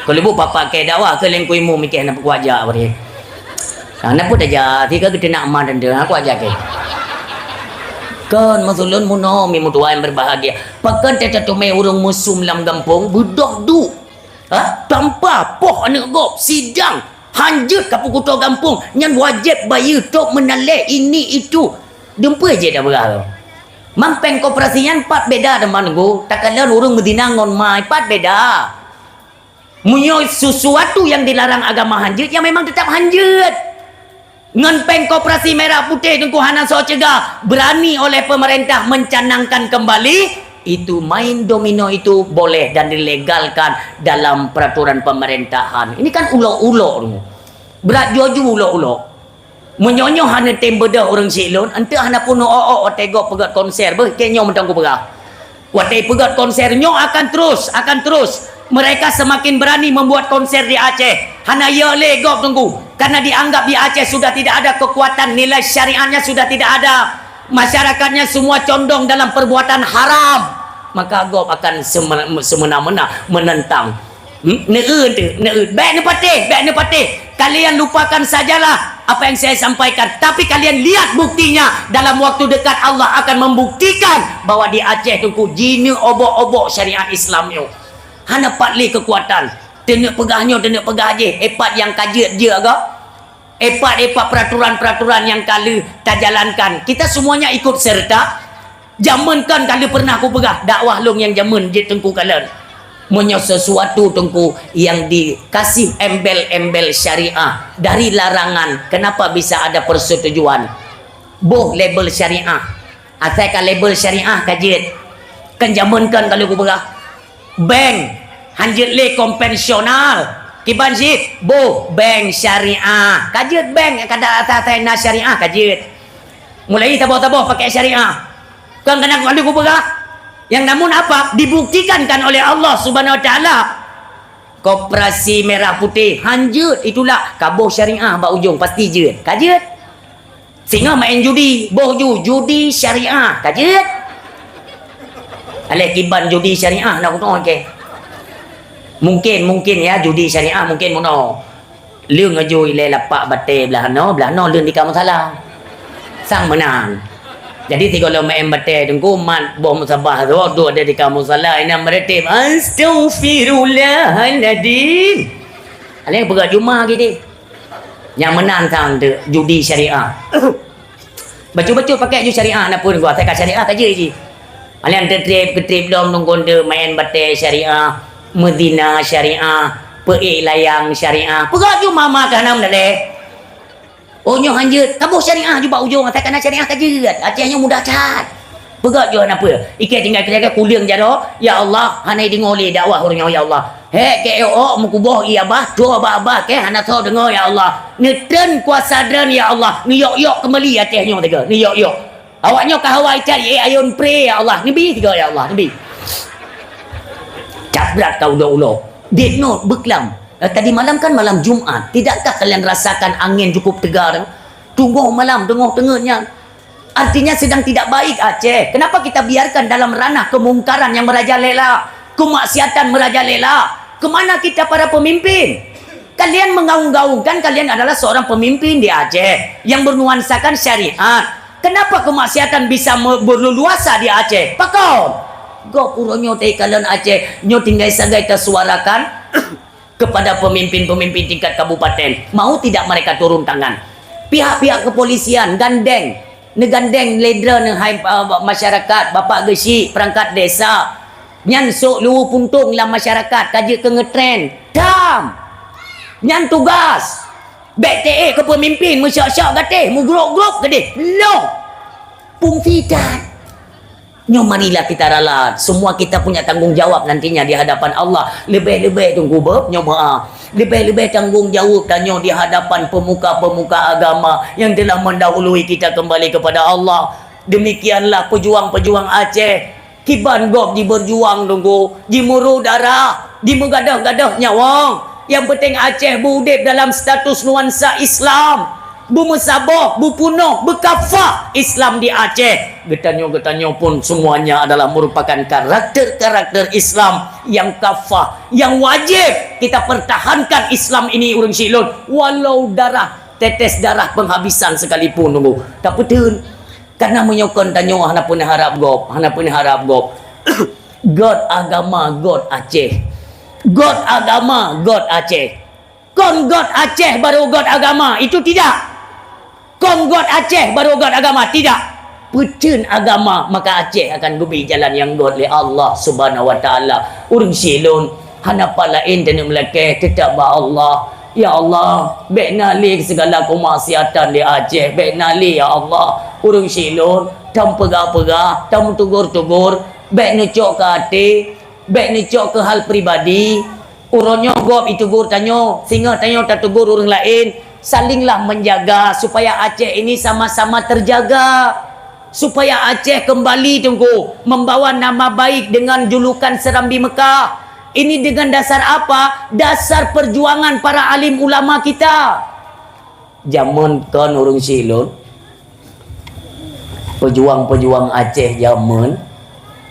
Keu leubu papa keu dakwah keu lengku Imum mikeh na peukuaja bari. Ha, na pun aja, tiga geutenak ma dan deuh, aku aja ke. Kon masulun muno mi mutuai berbahagia. Pakon teuteumé ureuëng meusum lam gampông, beudôh duek. Ha? Tanpa poh aneuk gob, sidang, hanjeuet ka peukuto gampông, nyan wajéb bayeue trok meunalée ini itu. Dumpeue jeuet dak beurah. Mang péng koperasi nyan pat beda teuma Teungku, takalon ureuëng meuzina ngon ma, pat beda. Meunyoe sesuatu yang dilarang agama hanjeuet, ya memang tetap hanjeuet. Ngon péng koperasi merah putih Teungku hana soe cegah, berani oleh pemerintah mencanangkan kembali, itu main domino itu boleh dan dilegalkan dalam peraturan pemerintahan. Ini kan ulok-ulok Teungku. Brat juju ulok-ulok. Meunyoe nyoe hana tem beudôh ureuëng siklon, enteuk hana peunoh ôk-ôk watée gob peugét konser, beuh, keu nyoe mantong kupeugah. Watée peugét konser nyoe akan terus, akan terus. Mereka semakin berani membuat konser di Aceh. Hana yö lé gob Teungku, karena dianggap di Aceh sudah tidak ada kekuatan, nilai syariatnya sudah tidak ada. Masyarakatnya semua condong dalam perbuatan haram. Maka gob akan seme-, semena-mena menentang. Hmm? Neueu teuh, neueu. Bék neupatéh, bék neupatéh. Kalian lupakan sajalah apa yang saya sampaikan. Tapi kalian lihat buktinya. Dalam waktu dekat Allah akan membuktikan bahwa di Aceh Teungku jineuk obok-obok syariat Islam nyoe. Hana pat lé keukuatan. Teuneuk peugah nyoe, teuneuk peugah jih. Epat nyang ka jeuet-jeuet gob. Epat-epat peraturan-peraturan nyang ka lheueh tajalankan. Kita semuanya ikut serta. Jameun kon ka lheueh pernah kupeugah, dakwah lôn nyang jameun jeuet teungku kalon. Meunyoe sesuatu teungku yang dikasih embel-embel syariah dari larangan, kenapa bisa ada persetujuan? Boh label syariah. Asai ka label syariah ka jeuet. Kan jameun kon ka lheueh kupeugah. Bank, hanjeuet lé konvensional. Kiban cit, boh bank syariah. Ka jeuet bank, kada asai-asai na syariah ka jeuet. Mulai saboh-saboh pakai syariah. Kan keunan ka lheueh kupeugah. Yang namun apa? Dibuktikan kan oleh Allah Subhanahu Wa Taala. Koperasi merah putih, hanjeuet itulah kaboh syariah bak ujong pasti jeuet. Ka jeuet. Singoh main judi, boh ju, judi syariah, ka jeuet. Aléh kiban judi syariah na kunoe ke. Mungkin, mungkin ya, judi syariah mungkin meunoe. Leueng aju ilée lapak batée blah noe, blah noe leueng di kamoe salah. Sang meunang. Jadi sigohlom main batée teungku mat boh musabah tu, tu ada di kamoe salah, ina mereuteb, "Astaghfirullahaladzim." Aléh peugah juma gitu. Nyang meunan sang teuk judi syariah. Bacut-bacut pakai ju syariah na pun gua, asai ka syariah ka jeuet jih. Alian teutreb keutreb dom nungkon teuk main batée syariah, meuzina syariah, peuék layang syariah. Peugah ju mama ka hana meudaleh. Oh nyoe hanjeuet, kaboh syariah ju bak ujong, asai ka na syariah ka jeuet. Aceh nyoe mudah that. Peugah jeuet hana peue. Ikée tinggai keudeh kuleueng jaroe, "Ya Allah, hana ideungoe lé dakwah ureueng nyoe, ya Allah. Hék keu ôk meukuboh ié abah, toe bak abah keu hana soe deungoe, ya Allah. Neutreun kuasa Droen, ya Allah. Neuyok-yok keumbali Aceh nyoe teuga, neuyok-yok. Awak nyoe ka hawa icat ié ayôn pré, ya Allah. Neubi teuga, ya Allah, neubi." Cat brat ka ulo-ulo. Dek not beuklam. Eh, tadi malam kan malam Jumat. Tidakkah kalian rasakan angin cukup tegar? Tunggoh malam, teungoh teungeut nyan. Artinya sedang tidak baik Aceh. Kenapa kita biarkan dalam ranah kemungkaran yang merajalela, kemaksiatan merajalela? Kemana kita para pemimpin? Kalian menggaung-gaungkan kalian adalah seorang pemimpin di Aceh yang bernuansakan syariat. Kenapa kemaksiatan bisa me-, berleluasa di Aceh? Pakon? Gob uroe nyoe teukalon Aceh, nyoe tinggai sagai tasuarakan. Kepada pemimpin-pemimpin tingkat kabupaten, mau tidak mereka turun tangan? Pihak-pihak kepolisian gandeng, neugandeng lé droe neuhai, eh, masyarakat, bapak geuchik, perangkat desa, nyan sôk luwu puntông lam masyarakat, ka jeuet keu ngeutren. Dam! Nyan tugas! Bék teuék keu peumimpin, meusyok-syok gatéh, meugrôp-grôp keudeh. Loh! Pungsitan! Nyoe marilah kita rala, semua kita punya tanggung jawab nantinya di hadapan Allah. Leubeh-leubeh teungku beuh, nyoe meu'ah. Leubeh-leubeh tanggung jawab tanyoe di hadapan pemuka-pemuka agama yang telah mendahului kita kembali kepada Allah. Demikianlah pejuang-pejuang Aceh. Kiban gob jiberjuang teungku, jimuru darah, jimeugadoh-gadoh nyawöng. Yang penting Aceh beu udeb dalam status nuansa Islam. Beumeusaboh, beupunoh, beukafah Islam di Aceh. Geutanyoe-geutanyoe pun semuanya adalah merupakan karakter-karakter Islam yang kafah, yang wajib kita pertahankan Islam ini, ureuëng syik lôn, walau darah, tetes darah penghabisan sekalipun, nunggu. Tapeuteun, karena meunyoe kon tanyoe hana peureunah harab gob, hana peureunah harab gob. Göt agama, göt Aceh. Göt agama, göt Aceh. Kon göt Aceh baru göt agama, itu tidak. Kon göt Aceh baru göt agama, tidak. Peuteun agama, maka Aceh akan geubri jalan nyang göt lé Allah Subhanahu wa Taala. Ureuëng syik lôn, hana pat laén taneuk meulakée, teutap bak Allah. Ya Allah, bék na lé segala keumaksiatan di Aceh, bék na lé, ya Allah. Ureuëng syik lôn, tameupeugah-peugah, tameutegur-tegur, bék neucok keu até, bék neucok keu hal pribadi. Uroe nyoe gob itegur tanyoe, singoh tanyoe tategur ureuëng laén, salinglah menjaga supaya Aceh ini sama-sama terjaga. Supaya Aceh kembali, Teungku, membawa nama baik dengan julukan Serambi Mekah. Ini dengan dasar apa? Dasar perjuangan para alim ulama kita. Jameun kon ureuëng syik lôn, peujuang-peujuang Aceh jameun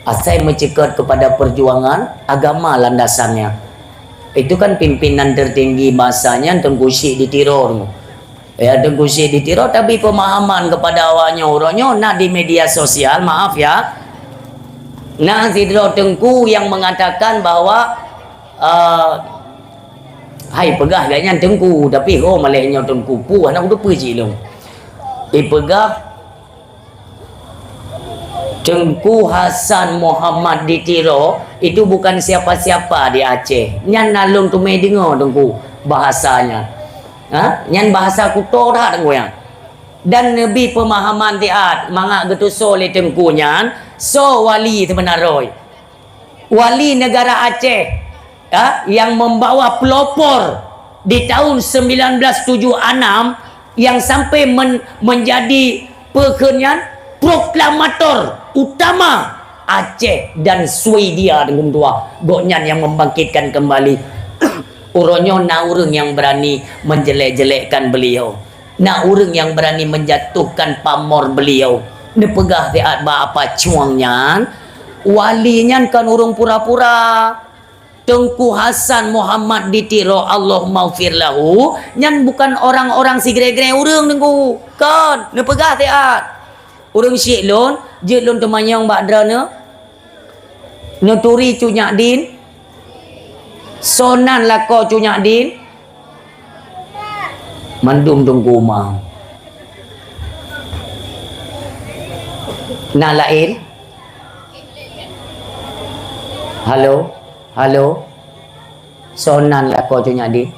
asai meuceukeut kepada perjuangan agama landasannya. Itu kan pimpinan tertinggi masanya Teungku Syik di Tiro. Ya, Teungku Syik di Tiro, tapi pemahaman kepada awaknyoe uroe nyoe na di media sosial, maaf ya. Na sidroe teungku yang mengatakan bahwa, eh, hai peugah gobnyan teungku, tapi ho malah nyoe teungku pu, hana kuteupeu cit lôn. Ipeugah Teungku Hasan Muhammad di Tiro itu bukan siapa-siapa di Aceh. Nyan na lôn teumé deungoe Teungku bahasa nyan. Ha? Nyan bahasa kuto that Teungku nyan. Dan neubi peumahaman siat mangat geutusoe lé Teungku nyan, soe wali seubeuna roh. Wali negara Aceh, ya, yang membawa pelopor di tahun sembilan belas tujuh enam, yang sampai men-, menjadi, peue kheun nyan, proklamator utama Aceh dan Swedia, Teungku meutuah. Gobnyan yang membangkitkan kembali. Uroe nyoe na ureuëng yang berani menjelek-jelekkan beliau. Na ureuëng yang berani menjatuhkan pamor beliau. Neupeugah siat bak apa cuang nyan, wali nyan kon ureuëng pura-pura. Teungku Hasan Muhammad di Tiro, Allahummaghfir lahu, nyan bukan orang-orang sigré-gré ureuëng, Teungku. Kon, neupeugah siat. Ureuëng syik lôn, jeuet lôn teumanyong bak droeneuh. Neuturi Cut Nyak Din? Soe nan lakoe Cut Nyak Din? Mandum Teungku Uma. Na laén? Halo? Halo? Soe nan lakoe Cut Nyak Din?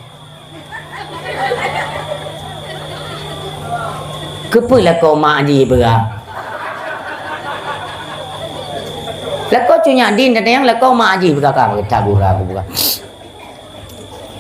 Keupeue lakoe mak jih peugah? Lakoe Cut Nyak Din, tanyong lakoe mak jih peugah, ka gura aku peugah.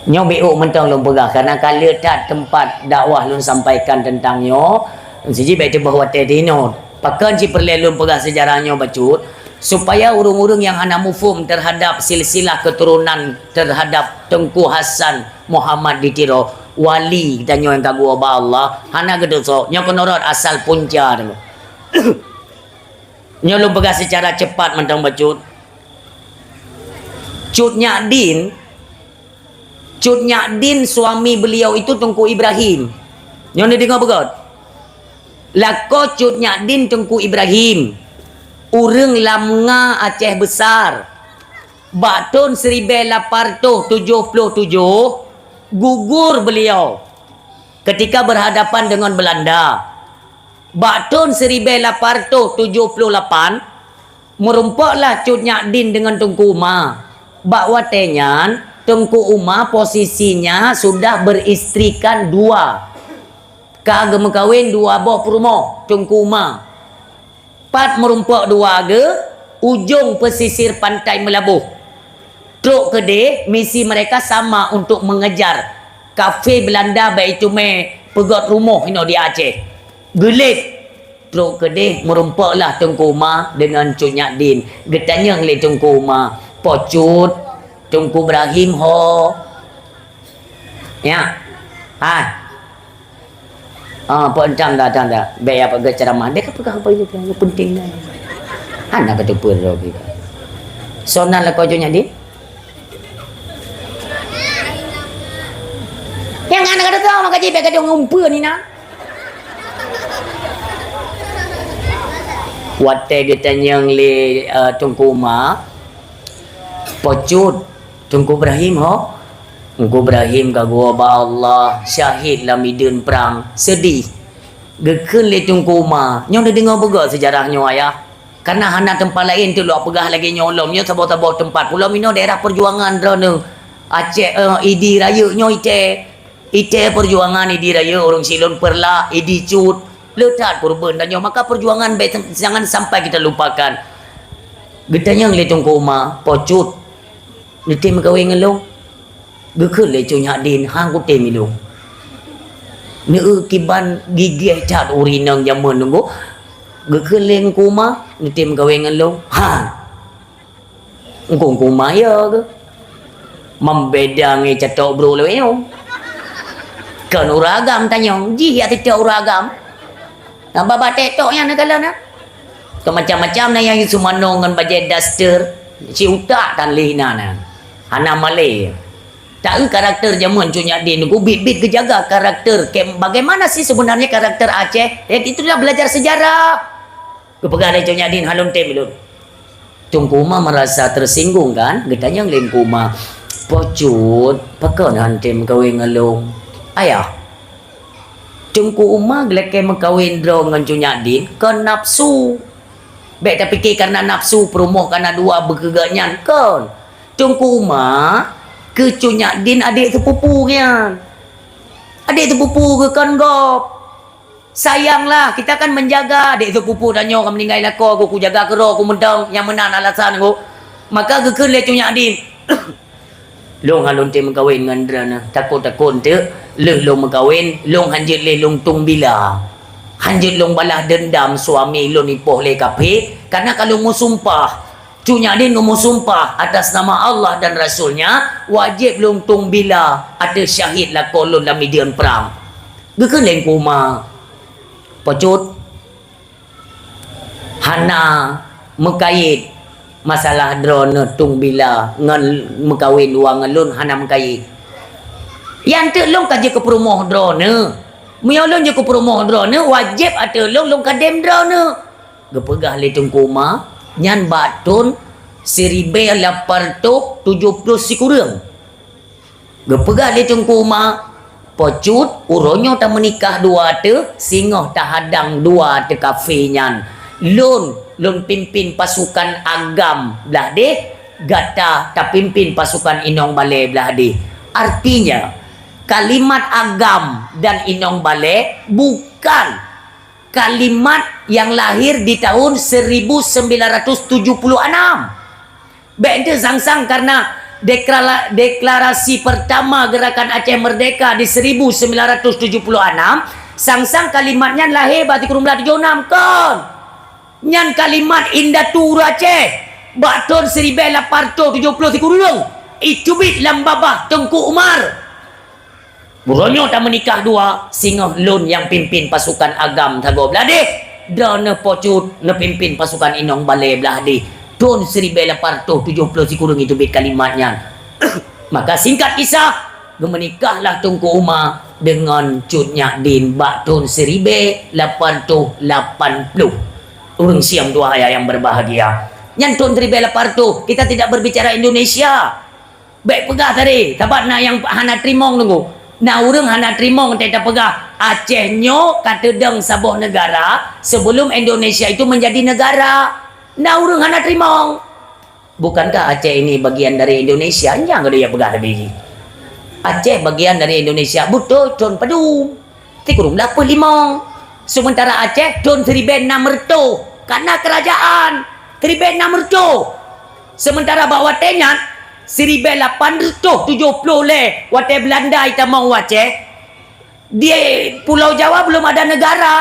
Nyoe B O mantong lôn peugah, karena ka le that teumpat dakwah lôn sampaikan teuntang nyoe. Siji bèk teuboh watèe tinoe. Pakon cit peureulèe lôn peugah seujarah nyoe bacut, supaya ureuëng-ureuëng nyang hana muphom teuhadab silsilah keuturonan teuhadab Teungku Hasan Muhammad di Tiro, wali geutanyoe nyang ka geuwoe bak Allah, hana geudosa. Nyoe keunoe rot asal punca nyoe. Nyoe lôn peugah seucara cepat mantong bacut. Cut Nyak Din, Cut Nyak Din suami beliau itu Teungku Ibrahim. Nyoe neudeungoe beugöt. Lakoe Cut Nyak Din Teungku Ibrahim, ureuëng Lamnga Aceh Besar. Bak thon siribèe lapan reutôh tujoh ploh tujoh, gugur beliau ketika berhadapan dengan Belanda. Bak thon siribèe lapan reutôh tujoh ploh lapan, meurumpoklah Cut Nyak Din deungon Teungku Uma. Bak watèe nyan, Teungku Uma posisinya sudah beristrikan dua. Ka geumeukawen dua boh peurumoh Teungku Uma. Pat meurumpok dua geu, ujong pesisir Pantai Meulaboh. Trok keudeh, misi mereka sama untuk mengejar kafé Belanda bak itumè peugöt rumoh inoe di Aceh. Geulet. Trok keudeh meurumpoklah Teungku Uma deungon Cut Nyak Din. Geutanyong lé Teungku Uma, "Po Cut, Teungku Ibrahim ho?" Ya. Hai. Ah, po entang dah, entang dah. Bèk ya pakai ceramah. Dia kan pegang apa itu yang penting dah. Hana kata perlu kita. Soe nan lakoe Cut Nyak Din? Nyang hana kata tahu maka cibèk kadang ngumpul ni nah. Watèe geutanyong lé, eh, Teungku Uma, "Po Cut, Teungku Ibrahim ho?" "Teungku Ibrahim ka geuwoe bak Allah, syahid lam ideuen prang." Seudeh. Geukheun lé Teungku Uma, "Nyoe neudeungoe beugöt seujarah nyoe, Ayah. Karena hana teumpat laén teuk lôn peugah lagèe nyoe lom. Nyoe saboh-saboh teumpat. Ulôn inoe daerah perjuangan droeneuh. Aceh, eh, Idi Rayeuk nyoe itèe. Itèe perjuangan Idi Rayeuk, ureuëng Silon Peureulak, Idi Cut. Le that keureubeuen tanyoe. Maka perjuangan bèk, jangan sampai kita lupakan." Geutanyong lé Teungku Uma, "Po Cut, neutem meukawen ngon lôn?" Geukheun lé Cut Nyak Din, "Han kutem ilôn." Neu kiban gigih that ureueng inong jameun nunggu. Geukheun lé Teungku Uma, "Neutem meukawen ngon lôn?" "Han." Teungku Uma ya keuh. Membeda ngon catok bro lewat nyoe. Kon ureueng agam tanyong, jih ya catok ureueng agam. Nah, babah TikTok nyan neukalon na. Keu macam-macam na nyang sumano ngon bajèe daster, si utak tan lé na na. Hana malèe. Taeu karakter jameun Cut Nyak Din, ku bit-bit geujaga karakter. Ke-, bagaimana sih sebenarnya karakter Aceh? Eh, itulah belajar sejarah. Geupeugah lé Cut Nyak Din, "Han lôn tem ilôn." Teungku Uma merasa tersinggung kan? Geutanyong lé Teungku Uma, "Po Cut, pakon han tem meukawen ngon lôn?" "Ayah, Teungku Uma geulakèe meukawen droe ngon Cut Nyak Din kon nafsu. Bék tapike karena nafsu, peurumoh kana dua beukeugét nyan. Kon. Teungku Uma, keu Cut Nyak Din adék teupupu geuh nyan. Adék teupupu geuh kon gob. Sayanglah, kita kan menjaga adék teupupu tanyoe ka meuninggai lakoe, ku, kujaga keudroe, ku meuntong, nyang meunan alasan ku. Maka geukheun lé Cut Nyak Din. Lôn hana lôn tem meukawen ngon droeneuh. Takot-takot teuk lheueh lôn meukawen, lôn hanjeuet lé lôn tueng bila. Hanjeuet lôn balas dendam suami lôn ipoh lé kafé, karena ka lôn meusumpah. Cut Nyak Din lôn meusumpah atas nama Allah dan Rasul-Nya, wajéb lôn tueng bila ateueh syahid lakoe lôn lam medan prang. Geukheun lé Teungku Uma, Po Cut, hana meukait masalah droeneuh tueng bila ngon meukawen dua ngon lôn, hana meukait. Nyan teuk lôn ka jeuet keu peurumoh droeneuh. Meunyoe lôn jeuet keu peurumoh droeneuh, wajéb ateueh lôn, lôn kadém droeneuh. Geupeugah lé Teungku Uma, nyan bak thon siribée lapan reutôh tujoh ploh sikureueng. Geupeugah lé Teungku Uma, Po Cut, uroe nyoe tameunikah dua teuh, singoh tahadang dua teuh kafé nyan. Lôn, lôn pimpin pasukan agam blah déh, gata tapimpin pasukan inong balée blah déh. Artinya, kalimat agam dan inong balée bukan kalimat yang lahir di tahun seribu sembilan ratus tujuh puluh enam. Bék ente sang-sang karena dekrala-, deklarasi pertama Gerakan Aceh Merdeka di seribu sembilan ratus tujuh puluh enam, sang-sang kalimat nyan lahé bak sikureueng blaih tujoh enam, kon. Nyan kalimat indatu ureuëng Aceh bak thon siribée lapan reutôh tujoh ploh sikureueng, iteubiet lam babah Teungku Umar. Uroe nyoe tameunikah dua, singoh lôn nyang pimpin pasukan agam sagoe blah déh, droeneuh Po Cut neupimpin pasukan inong balée blah déh. Thon siribée lapan reutôh tujoh ploh sikureueng iteubiet kalimat nyan. Maka singkat kisah, geumeunikahlah Teungku Uma deungon Cut Nyak Din bak thon siribée lapan reutôh lapan ploh. Ureuëng syiek tuha nyang berbahagia. Nyan thon siribée lapan reutôh, kita tidak berbicara Indonesia. Bék peugah tadi, sabab na nyang hana teurimong teungku. Na ureuëng hana teurimong teuh tapeugah, Aceh nyoe ka teudong saboh negara sebelum Indonesia itu menjadi negara. Na ureuëng hana teurimong. Bukankah Aceh ini bagian dari Indonesia? Nyang ka dia peugah tadi. Aceh bagian dari Indonesia. Beutôi, thon padum. Sikureueng blaih peuet limong. Sementara Aceh thon siribée nam reutôh, ka na kerajaan siribée nam reutôh. Sementara bak watée nyan, siribée lapan reutôh tujoh ploh lhée, watée Belanda itamong u Aceh, di Pulau Jawa belum ada negara.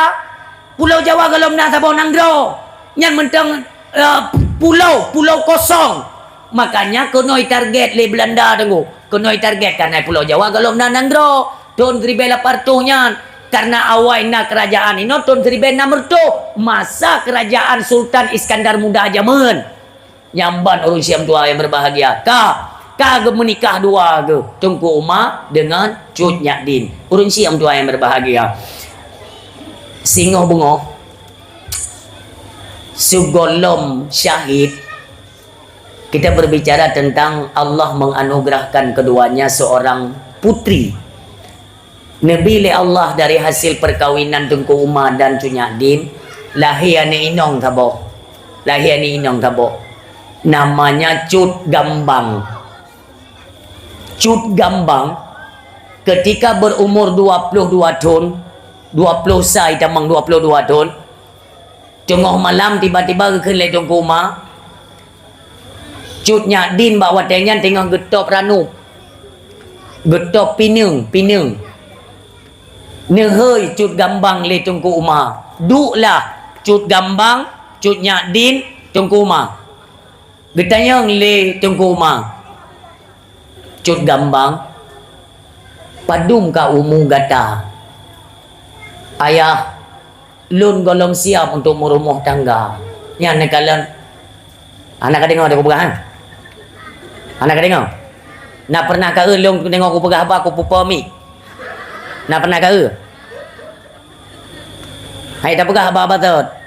Pulau Jawa gohlom na saboh nanggroe. Nyan mantong, eh, pulau, pulau kosong. Makanya keunoe target lé Belanda teungku. Keunoe target karena Pulau Jawa gohlom na nanggroe. Thon siribée lapan reutôh nyan. Karena awai na kerajaan inoe thon siribée nam reutôh. Masa kerajaan Sultan Iskandar Muda jameun. Nyan ban ureuëng syiek tuha nyang berbahagia. Ka, ka geumeunikah dua geuh, Teungku Uma deungon Cut Nyak Din. Ureuëng syiek tuha nyang berbahagia. Singoh beungoh, sigohlom syahid, kita berbicara tentang Allah menganugerahkan keduanya seorang putri. Neubi lé Allah dari hasil perkawinan Teungku Uma dan Cut Nyak Din, lahé aneuk inong saboh. Lahé aneuk inong saboh. Namanya Cut Gambang. Cut Gambang, ketika berumur dua puluh dua thon, dua ploh sa itamong dua puluh dua thon, teungoh malam tiba-tiba geukheun lé Teungku Uma, Cut Nyak Din bak watée nyan teungoh geutôb ranub. Geutôb pineung, pineung. Neuhôi Cut Gambang lé Teungku Uma. Duklah Cut Gambang, Cut Nyak Din, Teungku Uma. Geutanyong lé Teungku Uma, "Cut Gambang, padum ka umu gata?" "Ayah, lôn gohlom siap untuk meurumoh tangga." Nyan neukalon. Hana ka deungoe teuh kupeugah, ha? Hana ka deungoe? Na pernah ka eu lôn deungoe kupeugah haba kupupo mi? Na pernah ka eu? Hai tapeugah haba-haba thot.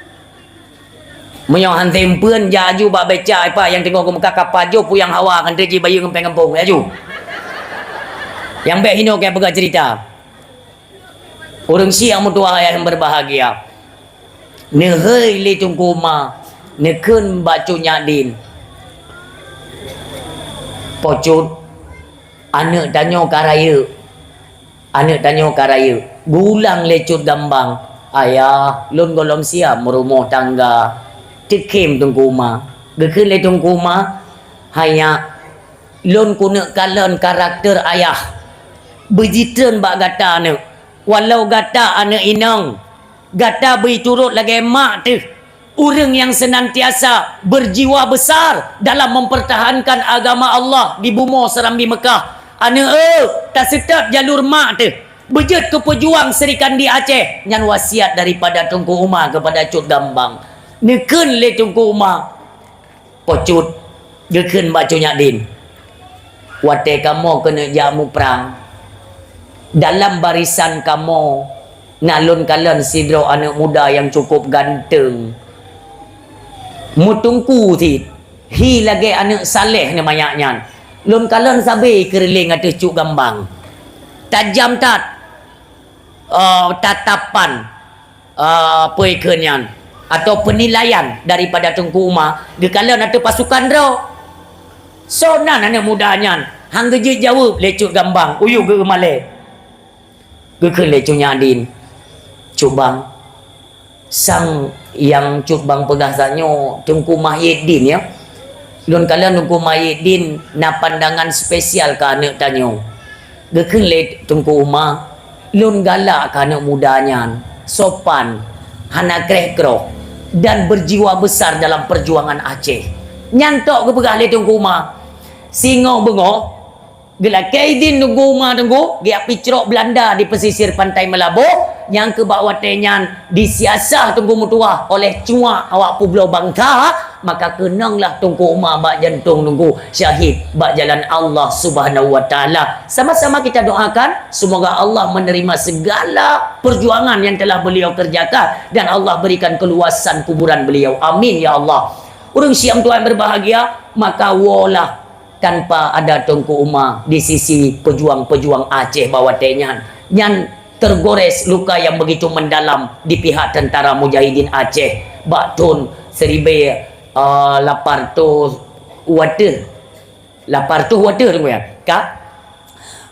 Meunyoe han tem peuen, jak aju bak beca ipa nyang teungoh geumeukah ka pajoh puyang hawa kan teujih bayeue ngon péng gampông, jak aju. Nyang bék hinoe keu peugah cerita. Ureuëng syiek meutuwah nyang berbahagia. Neuhôi lé Teungku Uma, Neukheun bak Cut Nyak Din, "Po Cut, aneuëk tanyoe ka rayeuk. Aneuëk tanyoe ka rayeuk." Geulang lé Cut Gambang, "Ayah, lôn gohlom siap meurumoh tangga." Teukhém Teungku Uma. Geukheun lé Teungku Uma, "Hai nyak, lôn keuneuk kalon karakter ayah. Beujitreun bak gata aneuëk. Walau gata aneuëk inong, gata beuiturot lagée mak teuh. Ureuëng nyang seunantiasa beujiwa beusar dalam mempertahankan agama Allah di bumoe Serambi Meukah. Aneuëk, taseutôt jalur mak teuh. Beujeuet keu peujuang Sri Kandi Aceh." Nyan wasiat daripada Teungku Uma keupada Cut Gambang. Neukheun lé Teungku Uma, "Po Cut," geukheun bak Cut Nyak Din, "watée kamoe keuneuk jak muprang, dalam barisan kamoe na lôn kalon sidroe aneuëk muda nyang cukup ganteng, meuteungku cit, hi lagée aneuëk saleh neuh manyak nyan. Lôn kalon sabe keureuléng ateueh Cut Gambang. Tajam that, eh, tatapan, eh, peue kheun nyan, atau peunilaian daripada Teungku Uma geukalon ateueh pasukan droe." "Soe nan aneuëk muda nyan?" han geujeuet jaweueb lé Cut Gambang, uyueb geumalée. Geukheun lé Cut Nyak Din, "Cut Bang, sang nyang Cut Bang peugah tanyoe Teungku Mahyidin, ya. Lôn kalon Teungku Mahyidin na pandangan spesial keu aneuëk tanyoe." Geukheun lé Teungku Uma, "Lôn galak keu aneuëk muda nyan, sopan, hana kreh-kroh, dan beujiwa beusar dalam peujuangan Aceh." Nyan tok geupeugah lé Teungku Uma. Singoh beungoh, geulakée idin Teungku Uma Teungku, geujak picrok Beulanda di pesisir Pantai Meulaboh, nyang keu bak watée nyan disiasah Teungku meutuwah oleh cuak awak peubloe bangka, maka keunonglah Teungku Uma bak jantong Teungku syahid bak jalan Allah Subhanahu wa Taala. Sama-sama kita doakan, semoga Allah menerima segala perjuangan yang telah beliau kerjakan dan Allah berikan keluasan kuburan beliau. Amin, ya Allah. Ureuëng syiek meutuwah berbahagia, maka wolah tanpa ada Teungku Uma di sisi pejuang-pejuang Aceh bak watée nyan. Nyan tergores luka yang begitu mendalam di pihak tentara mujahidin Aceh bak thon seribu, eh, lapan ratus wateuh. Lapan ratus wateuh, Teungku, ya. Ka?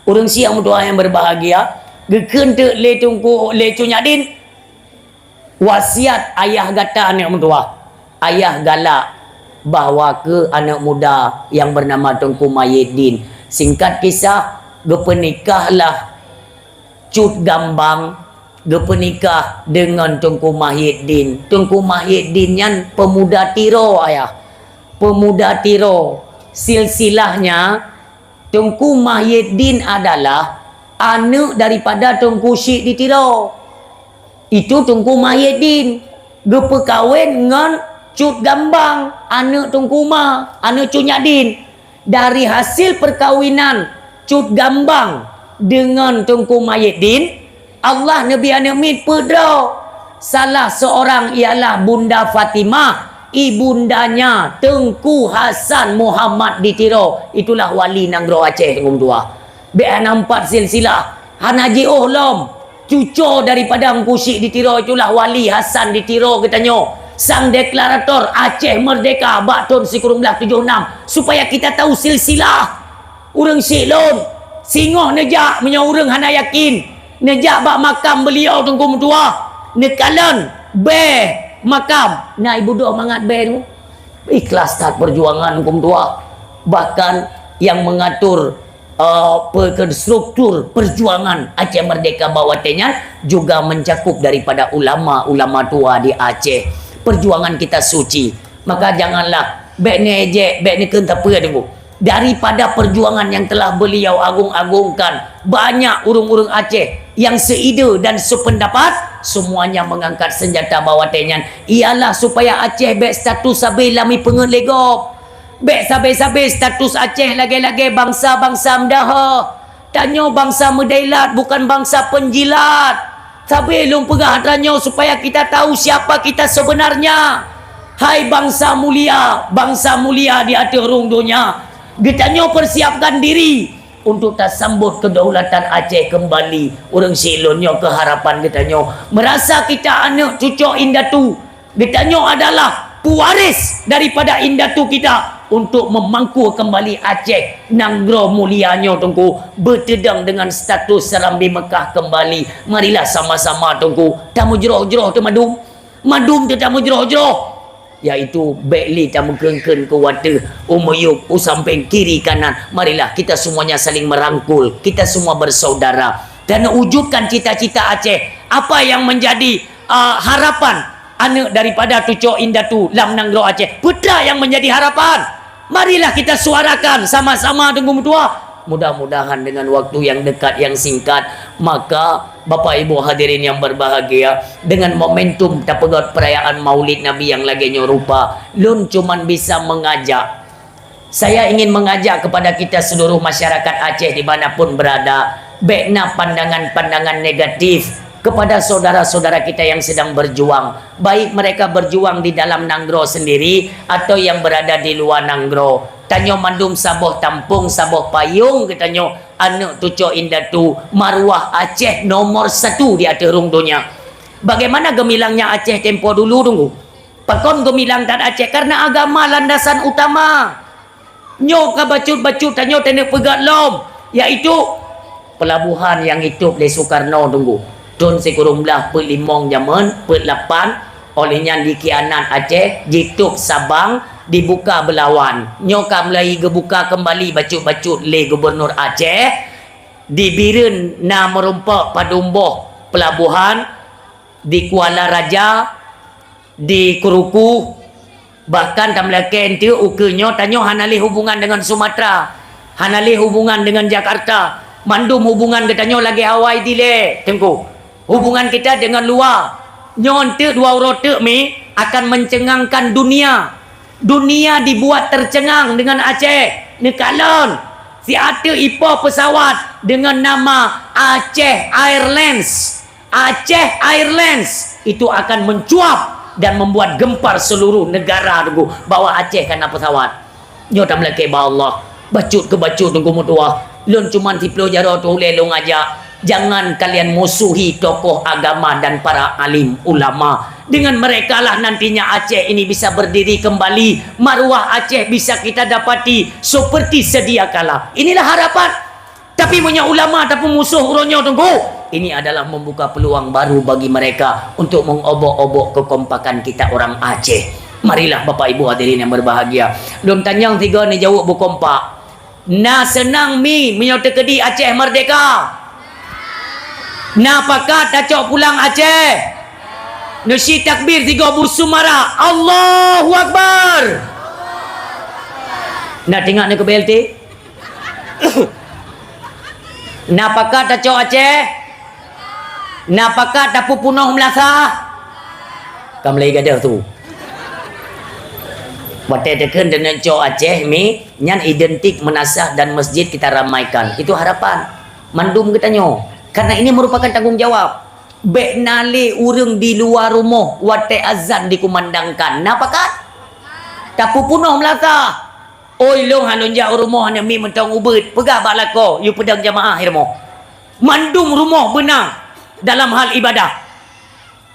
Ureuëng syiek meutuwah yang berbahagia, geukheun teuk lé Teungku, lé Cut Nyak Din, "Wasiat ayah gata aneuëk meutuwah, ayah galak bahwa keu aneuëk muda yang bernama Teungku Mahyidin." Singkat kisah, geupeunikahlah Cut Gambang, geupeunikah deungon Teungku Mahyidin. Teungku Mahyidin nyan pemuda Tiro, ayah. Pemuda Tiro. Silsilahnya, Teungku Mahyidin adalah aneuëk daripada Teungku Syik di Tiro. Itu Teungku Mahyidin geupeukawen ngon Cut Gambang, aneuëk Teungku Uma, aneuëk Cut Nyak Din. Dari hasil perkawinan Cut Gambang deungon Teungku Mahyidin, Allah neubri aneuëk miet peuet droe. Salah seorang ialah Bunda Fatimah, ibundanya Teungku Hasan Muhammad di Tiro. Itulah wali nanggroe Aceh, Teungku meutuwah. Bék hana meupat silsilah, hana jiôh lom. Cuco daripada Teungku Syik di Tiro itulah Wali Hasan di Tiro geutanyoe, sang deklarator Aceh Merdeka bak thon sikureueng blaih tujoh nam, supaya kita tahu silsilah. Ureuëng syiek lôn, singoh neujak, meunyoe ureuëng hana yakin, neujak bak makam beuliau Teungku meutuwah, neukalon bée makam, na ibudoh mangat bée Teungku. Ikhlas that perjuangan Teungku meutuwah. Bahkan yang mengatur, eh, pe-, struktur perjuangan Aceh Merdeka bak watée nyan juga mencakup daripada ulama-ulama tua di Aceh. Perjuangan kita suci. Maka janganlah bék neuejek, bék neukheun sapeue Teungku. Daripada perjuangan yang telah beliau agung-agungkan, banyak ureuëng-ureuëng Aceh yang seide dan sependapat, semuanya mengangkat senjata bak watée nyan, ialah supaya Aceh bék status sabe lami peungeut lé gob. Bék sabe-sabe status Aceh lagée-lagée bansa-bansa meudaha. Tanyoe bansa meudailat, bukan bansa penjilat. Sabe lôn peugah tanyoe supaya kita tahu siapa kita sebenarnya. Hai bansa mulia, bansa mulia di ateueh rhueng donya, geutanyoe persiapkan diri untuk tasambot kedaulatan Aceh kembali. Ureuëng syiek lôn, nyoe keuh harapan geutanyoe. Merasa kita aneuëk cucok indatu, geutanyoe adalah pewaris daripada indatu kita untuk memangku kembali Aceh, nanggroe mulia nyoe, Teungku, beuteudong dengan status serambi Mekah kembali. Marilah sama-sama, Teungku, tameujroh-jroh teuh mandum. Mandum teuh tameujroh-jroh. Yaitu, bèk lé tameukheun-kheun keu watèe, u miyueb, u sampéng, kiri, kanan. Marilah kita semuanya saling merangkul. Kita semua bersaudara. Dan wujudkan cita-cita Aceh. Apa yang menjadi, uh, harapan aneuk daripada cucoe indatu lam nanggroe Aceh? Peue teuma nyang menjadi harapan? Marilah kita suarakan sama-sama, Teungku meutuah. Mudah-mudahan dengan waktu yang dekat, yang singkat, maka Bapak Ibu hadirin yang berbahagia, dengan momentum tapeugöt perayaan Maulid Nabi yang lagèe nyoe rupa, lôn cuman bisa mengajak. Saya ingin mengajak kepada kita seluruh masyarakat Aceh di mana pun berada, bèk na pandangan-pandangan negatif kepada saudara-saudara kita yang sedang berjuang, baik mereka berjuang di dalam nanggroe sendiri atau yang berada di luar nanggroe. Tanyoe mandum saboh tampông, saboh payông geutanyoe, aneuk cucoe indatu, maruah Aceh nomor satu di ateueh rhueng donya. Bagaimana geumilangnya Aceh tempo dulu, Teungku? Pakon geumilang that Aceh? Karena agama landasan utama. Nyoe ka bacut-bacut tanyoe taneuk peugöt lom, yaitu peulabohan nyang jitôb lé Sukarno, Teungku. Thôn sikureueng blaih peuet limong jameun, peuet lapan, óh lheueh nyan dikhianat Aceh, jitôb Sabang, dibuka Beulawan. Nyoe ka mulai geubuka keumbali bacut-bacut lé Gubernur Aceh, di Bireuen na meurumpok padum boh peulabohan, di Kuala Raja, di Kruku, bahkan tameulakèe eunteuk ukeue nyoe tanyoe hana lé hubungan deungon Sumatra, hana lé hubungan deungon Jakarta. Mandum hubungan geutanyoe lagèe awai dilèe, Teungku. Hubungan kita dengan luar. Nyoe eunteuk dua uroe teuk mi akan mencengangkan dunia. Dunia dibuat tercengang dengan Aceh. Neukalon, siat teuk ipo pesawat dengan nama Aceh Airlines. Aceh Airlines itu akan mencuap dan membuat gempar seluruh negara, Teungku, bahwa Aceh ka na pesawat. Nyoe tameulakèe bak Allah. Bacut keu bacut, Teungku meutuah. Lôn cuman siplôh jaroe teuh ulèe lôn ajak. Jangan kalian musuhi tokoh agama dan para alim ulama. Dengan merekalah nantinya Aceh ini bisa berdiri kembali. Maruah Aceh bisa kita dapati seperti sedia kala. Inilah harapan. Tapi meunyoe ulama tapeumusoh uroe nyoe, Teungku, ini adalah membuka peluang baru bagi mereka untuk mengobok-obok kekompakan kita orang Aceh. Marilah, Bapak Ibu hadirin yang berbahagia. Lôn tanyong tiga ni jaweueb beukompak. Na seunang mi meunyoe teukeudi Aceh merdeka? Na pakat tacok pulang Aceh? Neusie takbir tiga beusumarak. Allahu Akbar. Na teuingat ni keu B L T? Na pakat tacok Aceh? Na pakat tapeupunoh meulasah? Ka mulai gadoh tu. Watèe takheun deungon cok Aceh mi, nyan identik meunasah dan masjid kita ramaikan. Itu harapan mandum geutanyoe. Karena ini merupakan tanggung jawab. Bèk na lé ureueng di luwa rumoh watèe azan dikumandangkan. Na pakat? Tapeupunoh meulasah. Oi, lôn han lôn jak u rumoh aneuk miet mantong ubit. Peugah bak lakoe, yue peudong jamaah i rumoh. Mandum rumoh beuna dalam hal ibadah.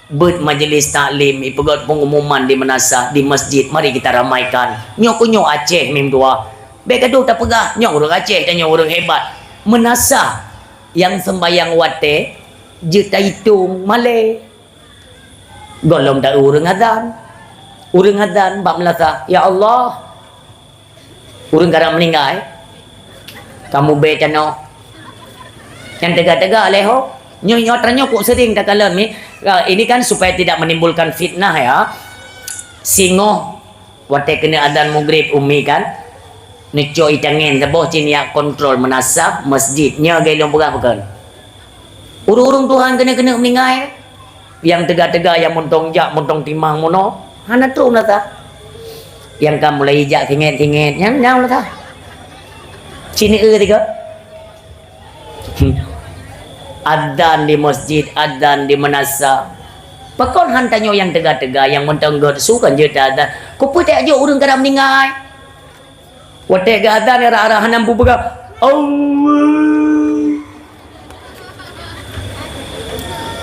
Beuet majlis taklim, ipeugöt pengumuman di meunasah, di masjid, mari kita ramaikan. Nyoe keuh nyoe Aceh mim dua. Bèk gadoh tapeugah, nyoe ureueng Aceh dan nyoe ureueng hebat. Meunasah nyang seumbahyang watèe, jeuet taitong malèe. Gohlom ta ureueng azan. Ureueng azan bak meunasah, "Ya Allah, ureueng karap meuninggai, kamoe bèe tanoh." Nyang teuga-teuga lé ho. Nyoe, nyoe, atra nyoe kok sering takalon mi. Ah, ini kan supaya tidak menimbulkan fitnah ya. Singoh watèe keuneuk azan Maghrib umi kan, neucok itangen saboh cit neujak kontrol meunasah masjid. Nyoe lagèe lôn peugah pakon. Ureueng-ureueng Tuhan keuneuk-keuneuk meuninggai. Nyang teuga-teuga nyang muntong jak, muntong timang meunoe, hana trok meunasah. Nyang ka mulai jak singet-singet, nyan, nyan meunasah. Cit neueu tiga. Adzan di masjid, adzan di meunasah. Pakon han tanyoe nyang teuga-teuga, nyang muntong göt su kan jeuet adzan. Keupeue tajok ureueng ka meuninggai? Watèe geuazan, arah-arah hana peugah, "Allah."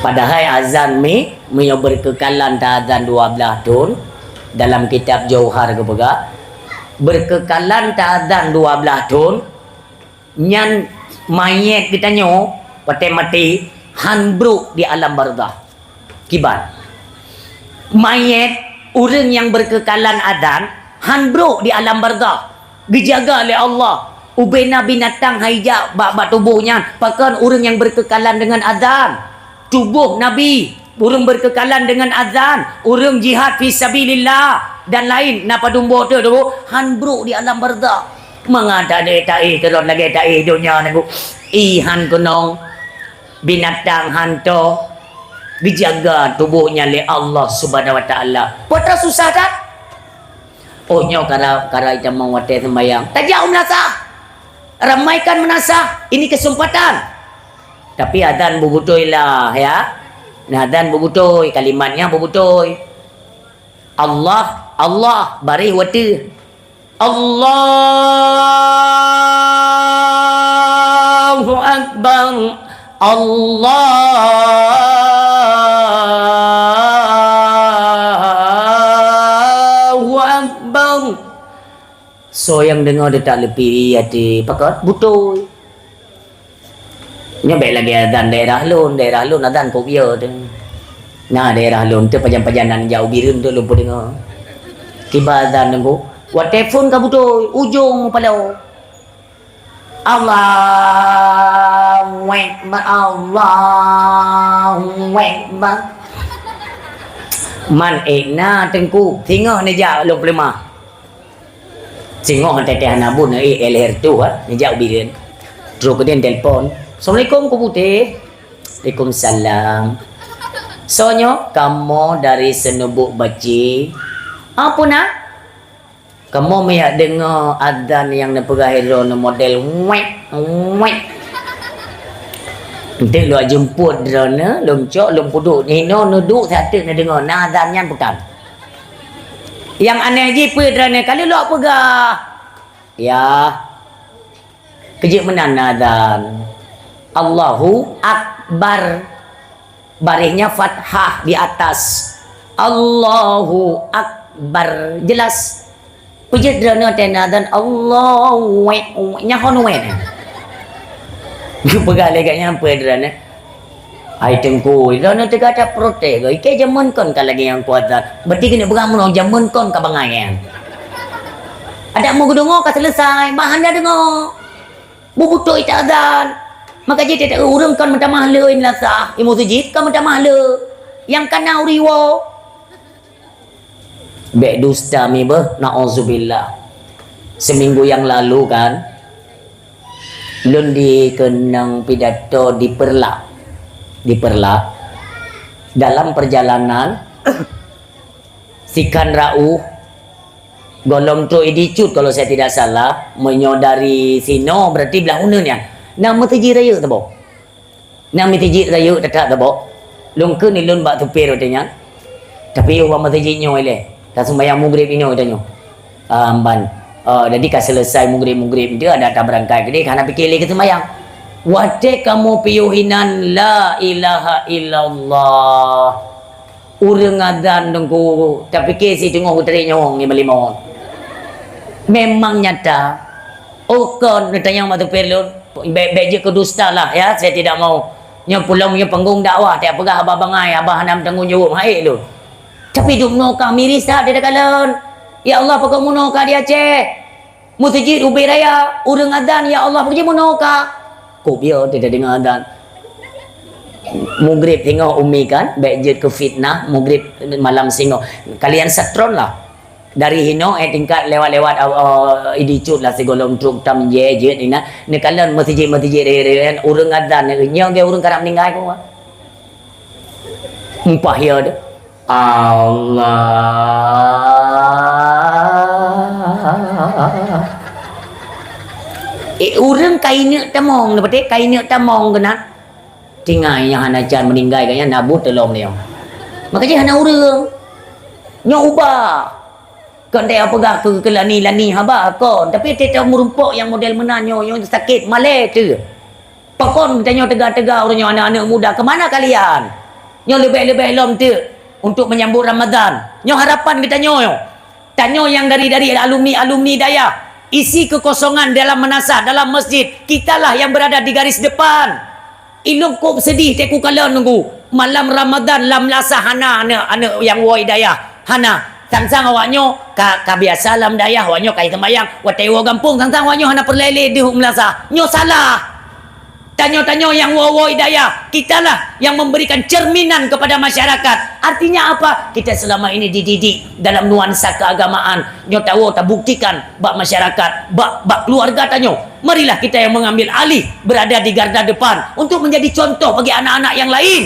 Padahai azan mi, meunyoe beukeukalan ta azan dua blaih thon, Dalam kitab Jauhar geupeugah, beukeukalan taazan dua blaih thon, nyan manyét geutanyoe watée maté han brok di alam barzakh. Kiban. Manyét ureuëng nyang beukeukalan azan han brok di alam barzakh. Geujaga lé Allah. Ubena binatang hai jak bak, bak tuboh nyan, pakon ureuëng nyang beukeukalan deungon azan. Tuboh Nabi, ureuëng beukeukalan deungon azan, ureuëng jihad fi sabilillah, dan lain na padum boh teuh tuboh han brok di alam barzakh. Mangat ada taéh keurot lagée taéh donya nangku. Ih han keunong. Binatang hanto geujaga tuboh nyan lé Allah Subhanahu Wa Taala. Peue susah that? Oh, nyoe kara, kara itamong watée sembayang. Tajak u meunasah. Ramaikan meunasah. Ini kesempatan. Tapi azan beubutôi lah, ya. Nah, azan beubutôi, kalimatnya beubutôi. Allah, Allah, bareh watée. Allahu Akbar. Allahu Akbar. Soe nyang deungoe teutak leupie até, pakon? Butôi. Nyoe bék lagée azan daerah lôn, daerah lôn azan pop yo teuh. Na daerah lôn teuh pajan-pajan nan jak u Bireuen teuh lôn peudeungoe. Kiban azan teungku, watée phon ka butôi, ujong mupaloe. Allahu Akbar, Allahu Akbar. Man ék na teungku, singoh neujak lôn peuleumah. Singoh teuh hana buet, eh, leher tuh, eh, neujak u Bireuen. Trok keudeh telepon. "Assalamualaikum, Kak Putéh." "Waalaikumsalam." "Soe nyoe?" "Kamoe dari Seunubuk Baci." "Apa na?" "Kamoe meuyak deungoe azan nyang neupeugah droeneuh model wek, wek." Enteuk lôn jemput droeneuh, lôn cok, lôn peuduek. Hinoe neuduek sateuk neudeungoe, na azan nyan bukan. Nyang aneh jih peue droeneuh, ka lheueh lôn peugah. Ya. Keujeuet meunan na azan. Allahu Akbar. Baréhnya fathah di atas. Allahu Akbar. Jelas. Peujeuet droeneuh watée na azan, Allahu wek, wek. Nyan hon wek. Geupeugah lé gobnyan peue droeneuh. Hai Teungku, droeneuh teuga that protes, ikei jameun kon ka lagée nyang kuat that. Berarti keuneuk peugah meunoe jameun kon ka bangai nyan. Adak meugeudungoe ka selesai, bah hana deungoe. Beubutôi that azan. Maka jih teuka ureuëng kon meutamah le i meulasah, i meuseujid kon meutamah le. Nyang kana uriwoe. Bék dusta mi beuh, naudzubillah. Seminggu yang lalu kan, lôn dikeunong pidato di Peureulak. Di Peureulak. Dalam perjalanan, sikan rauh, gohlom trok Idi Cut kalau saya tidak salah, meunyoe dari sinoe berarti blah uneuen nyan. Na meuseujid rayeuk teuboh. Na meuseujid rayeuk that-that teuboh. Lôn kheun lôn bak supir watée nyan. Tapi yoh bak meuseujid nyoe ilée. Ka seumayang mugrib inoe tanyoe. Ah, amban. Ah, jadi ka selesai mugrib-mugrib tu ada tabeurangkat keudeh, hana pike lé keu seumayang. Watée kamoe piôh inan la ilaha illallah. Ureuëng azan Teungku, tapike si teungoh geutarek nyawöng ngon malimon. Memang nyata. Oh kon, neutanyong bak supir lôn. Bék, bék jeuet keu dusta lah, ya, saya tidak mau. Nyoe pulom, nyoe panggong dakwah, tak peugah haba bangai, haba hana meutanggong jaweueb, hai lôn. Tapi dum noe ka miris that di takalon. Ya Allah, pakon meunoe ka di Aceh. Meuseujid ubé raya, ureuëng azan, ya Allah, pakon meunoe ka. Kok bieu teudeungoe azan. Mugrib singoh umi kan, bék jeuet keu fitnah, mugrib malam singoh. Kalian setron lah. Dari hinoe, eh, tingkat lewat-lewat, eh, Idi Cut lah sigohlom trok tam jeh jeuet inan. Neukalon meuseujid-meuseujid raya-raya, ureuëng azan, nyoe ge ureuëng karab meuninggai kok. Empah ya deh. Allah. Eh, ureuëng ka ineuk tamong, leupah teh ka ineuk tamong keunan. Tinggai nyang hana can meuninggai gobnyan na buet teulom lé nyoe. Maka jih hana ureuëng. Nyoe ubah. Kon teupeugah keu, keu lani-lani haba kon, tapi teutab meurumpok nyang model meunan nyoe, nyoe sakét malée teuh. Pakon tanyoe teuga-teuga ureuëng nyoe aneuk-aneuk muda, keu mana kalian? Nyoe leubeh-leubeh lom teuk. untuk menyambut Ramadan. Nyoe harapan geutanyoe. Tanyoe nyang dari-dari alumni-alumni dayah, isi kekosongan dalam meunasah, dalam masjid. Kitalah yang berada di garis depan. Ilôn kôp seudeh teuk kukalon nunggu. Malam Ramadan lam meunasah hana aneuk-aneuk nyang woe dayah. Hana. Sang-sang awaknyoe ka, ka biasa lam dayah, awaknyoe ka seumayang. Watèe woe gampông, sang-sang awaknyoe hana peureulèe lé deuh u meunasah. Nyoe salah. Tanyoe-tanyoe nyang woe-woe dayah, kitalah yang memberikan cerminan kepada masyarakat. Artinya apa? Kita selama ini dididik dalam nuansa keagamaan. Nyoe tawoe tabuktikan bak masyarakat, bak, bak keluarga tanyoe. Marilah kita yang mengambil alih, berada di garda depan untuk menjadi contoh bagi anak-anak yang lain.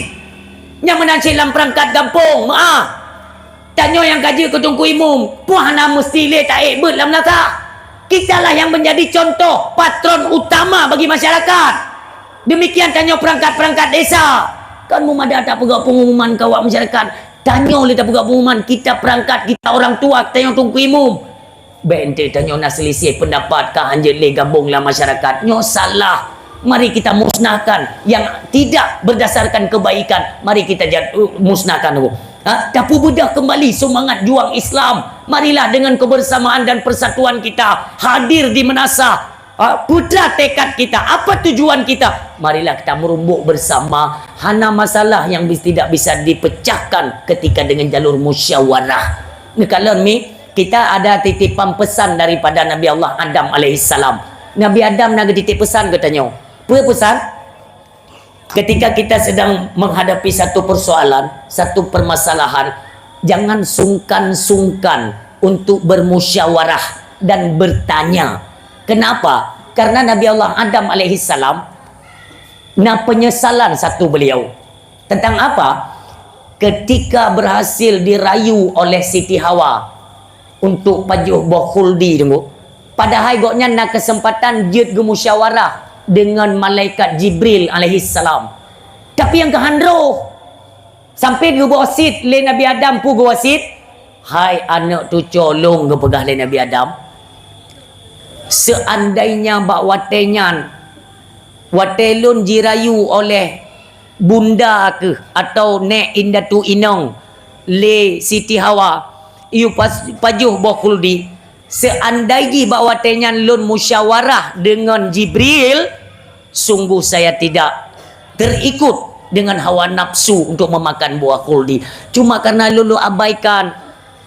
Nyang meunan cit lam perangkat gampông, meu'ah. Tanyoe nyang ka jeuet keu Teungku Imum, peue hana meusti lé taék beuet lam meunasah. Kitalah yang menjadi contoh, patron utama bagi masyarakat. Demikian tanyoe perangkat-perangkat desa. Kan meumada tapeugah pengumuman keu awak masyarakat. Tanyoe lé tapeugah pengumuman, kita perangkat, kita orang tua, tanyoe Teungku Imum. Bèk enteuk tanyoe na selisih pendapat ka hanjeuet lé gabong lam masyarakat. Nyoe salah. Mari kita musnahkan yang tidak berdasarkan kebaikan. Mari kita jad-, musnahkan tu. Ha? Tapeubeudah kembali semangat juang Islam. Marilah dengan kebersamaan dan persatuan kita hadir di meunasah. Ha? Putra tekad kita. Apa tujuan kita? Marilah kita merumbuk bersama. Hana masalah yang bis-, tidak bisa dipecahkan ketika dengan jalur musyawarah. Neukalon mi, kita ada titipan pesan daripada Nabi Allah Adam alaihissalam. Nabi Adam na geutitip pesan geutanyoe. Peue pesan? Ketika kita sedang menghadapi satu persoalan, satu permasalahan, jangan sungkan-sungkan untuk bermusyawarah dan bertanya. Kenapa? Karena Nabi Allah Adam alaihissalam na penyesalan satu beliau. Tentang apa? Ketika berhasil dirayu oleh Siti Hawa untuk pajoh boh khuldi, teungku. Padahai gobnyan na kesempatan jeuet geumusyawarah dengan malaikat Jibril alaihissalam. Tapi nyang keuhan roh. Sampai geuwasiet lé Nabi Adam, peue geuwasiet? "Hai aneuk cucoe lôn," geupeugah lé Nabi Adam, "seandainya bak watèe nyan, watèe lôn jirayu oleh bunda keuh atau nèk indatu inong lé Siti Hawa, yue pas-, pajoh boh khuldi, seandai jih bak watèe nyan lôn musyawarah deungon Jibril, sungguh saya tidak terikut dengan hawa nafsu untuk memakan buah khuldi. Cuma karena lôn, lôn abaikan,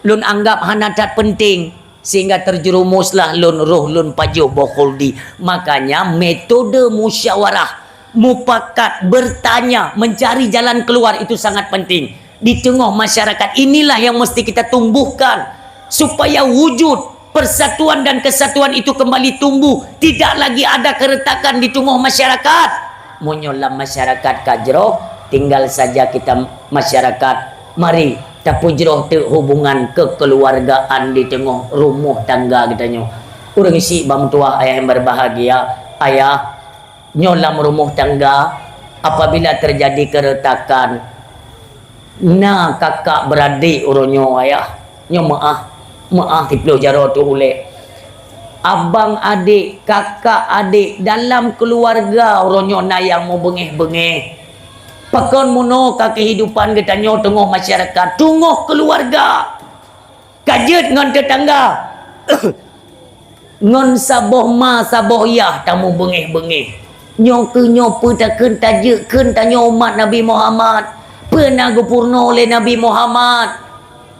lôn anggap hana that penting, sehingga terjerumuslah lôn, roh lôn pajoh boh khuldi." Makanya metode musyawarah, mupakat, bertanya, mencari jalan keluar itu sangat penting. Di tengah masyarakat inilah yang mesti kita tumbuhkan supaya wujud persatuan dan kesatuan itu kembali tumbuh, tidak lagi ada keretakan di tengah masyarakat. Meunyoe lam masyarakat ka jroh, tinggal saja kita masyarakat, mari tapeujroh teuk hubungan kekeluargaan di tengah rumoh tangga geutanyoe. Ureueng syiek bak meutuwah ayah yang berbahagia, ayah, nyoe lam rumoh tangga, apabila terjadi keretakan, na kakak beradik uroe nyoe, ayah, nyoe meu'ah, meu'ah siplôh jaroe teuh ulèe. Abang adék, kakak adék, dalam keluarga uroe nyoe na nyang mubeungéh-beungéh. Pakon meunoe ka kehidupan geutanyoe teungoh masyarakat, teungoh keluarga. Ka jeuet ngon teutangga. Ngon saboh ma, saboh yah tamubeungéh-beungéh. Nyoe keuh nyoe peue takheun tajeuet kheun tanyoe umat Nabi Muhammad. Peue na geupeurunoe lé Nabi Muhammad?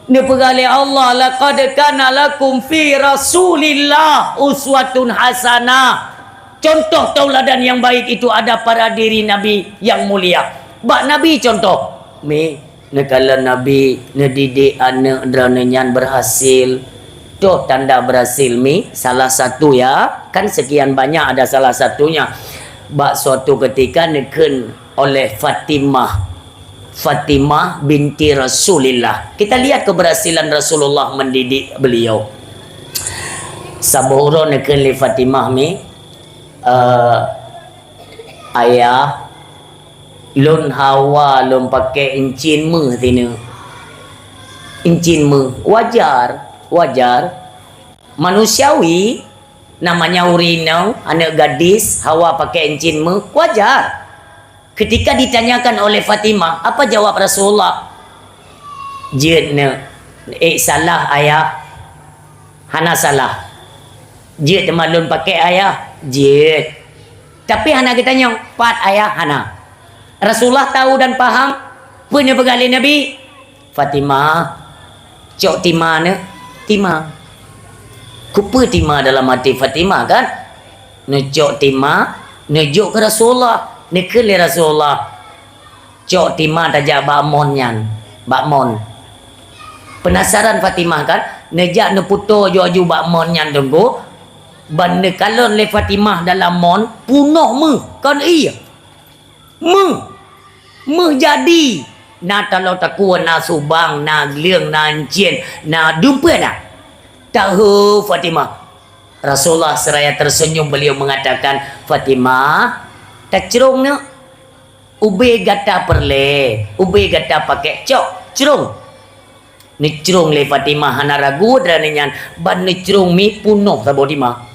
Neupeugah lé Allah, "Laqad kana lakum fi Rasulillah uswatun hasanah." Contoh tauladan yang baik itu ada pada diri Nabi yang mulia. Bak Nabi contoh. Mi, neukalon Nabi neudidik aneuk droeneuh nyan berhasil. Toh tanda berhasil, mi? Salah satu ya, kan sekian banyak ada salah satunya. Bak suatu ketika neukheun oleh Fatimah. Fatimah binti Rasulillah. Kita lihat keberhasilan Rasulullah mendidik beliau. Saboh uroe neukheun lé Fatimah, mi, eh, "Ayah, lôn hawa lôn pakai incin meuh sineuk." Incin meuh, wajar, wajar. Manusiawi, namanya ureueng inong, aneuk gadis, hawa pakai incin meuh, wajar. Ketika ditanyakan oleh Fatimah, apa jawab Rasulullah? Jeuet neuk. Eh, salah, Ayah. Hana salah. Jeuet teuma lôn pakèk, Ayah. Jeuet. Tapi hana geutanyong, "Pat, Ayah?" Hana. Rasulullah tahu dan paham peue nyang peugah lé Nabi. "Fatimah, cok tima neuk, tima." Kupeue tima dalam até Fatimah, kan? Neucok tima, neujok keu Rasulullah. Neukheun lé Rasulullah, "Cok tima tajak bak mon nyan, bak mon." Peunasaran Fatimah, kan? Neujak neuputô aju-aju bak mon nyan, Teungku. Ban neukalon lé Fatimah dalam mon, punoh méuh, kon ie. Méuh. Méuh jadi. Na taloe takue, na subang, na gleueng, na euncien, na dumpet na. Tahu Fatimah. Rasulullah seraya tersenyum, beliau mengatakan, "Fatimah, tacrông neuk. Ubé gata peureulée, ubé gata pakèk, cok, crông." Neucrông lé Fatimah hana ragu droeneuh nyan, ban neucrông mi punoh saboh tima.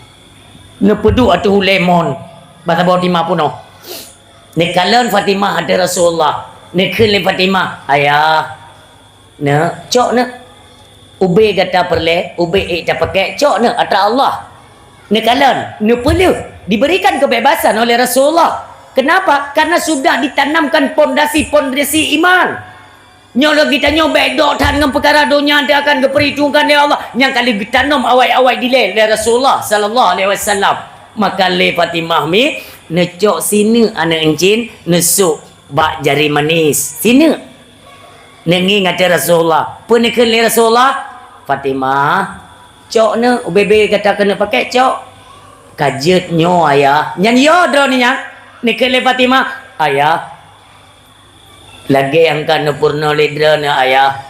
Neupeuduek ateueh ulée mon, ban saboh tima punoh. Neukalon Fatimah ateueh Rasulullah. Neukheun lé Fatimah, "Ayah, neuk, cok neuk. Ubé gata peureulée, ubé ék tapakèk, cok neuk atra Allah." Neukalon, neupeuleueh, diberikan kebebasan oleh Rasulullah. Kenapa? Karena sudah ditanamkan pondasi-pondasi iman. Nyoe lôn geutanyoe bék dok that ngon peukara donya teuh akan geupeurhitungkan lé Allah, nyang ka lheueh geutanom awai-awai dilée lé Rasulullah sallallahu alaihi wasallam. Maka lé Fatimah mi neucok sineuk aneuk euncien neusok bak jari manis. Sineuk. Neungieng ateueh Rasulullah. Peue neukheun lé Rasulullah? "Fatimah, cok neuk, ubé-bé gata keuneuk pakèk, cok." "Ka jeuet nyoe, Ayah." Nyan yo droeneuh nyan. Neukheun lé Fatimah, "Ayah, lagée nyang ka neupeurunoe lé droeneuh, Ayah.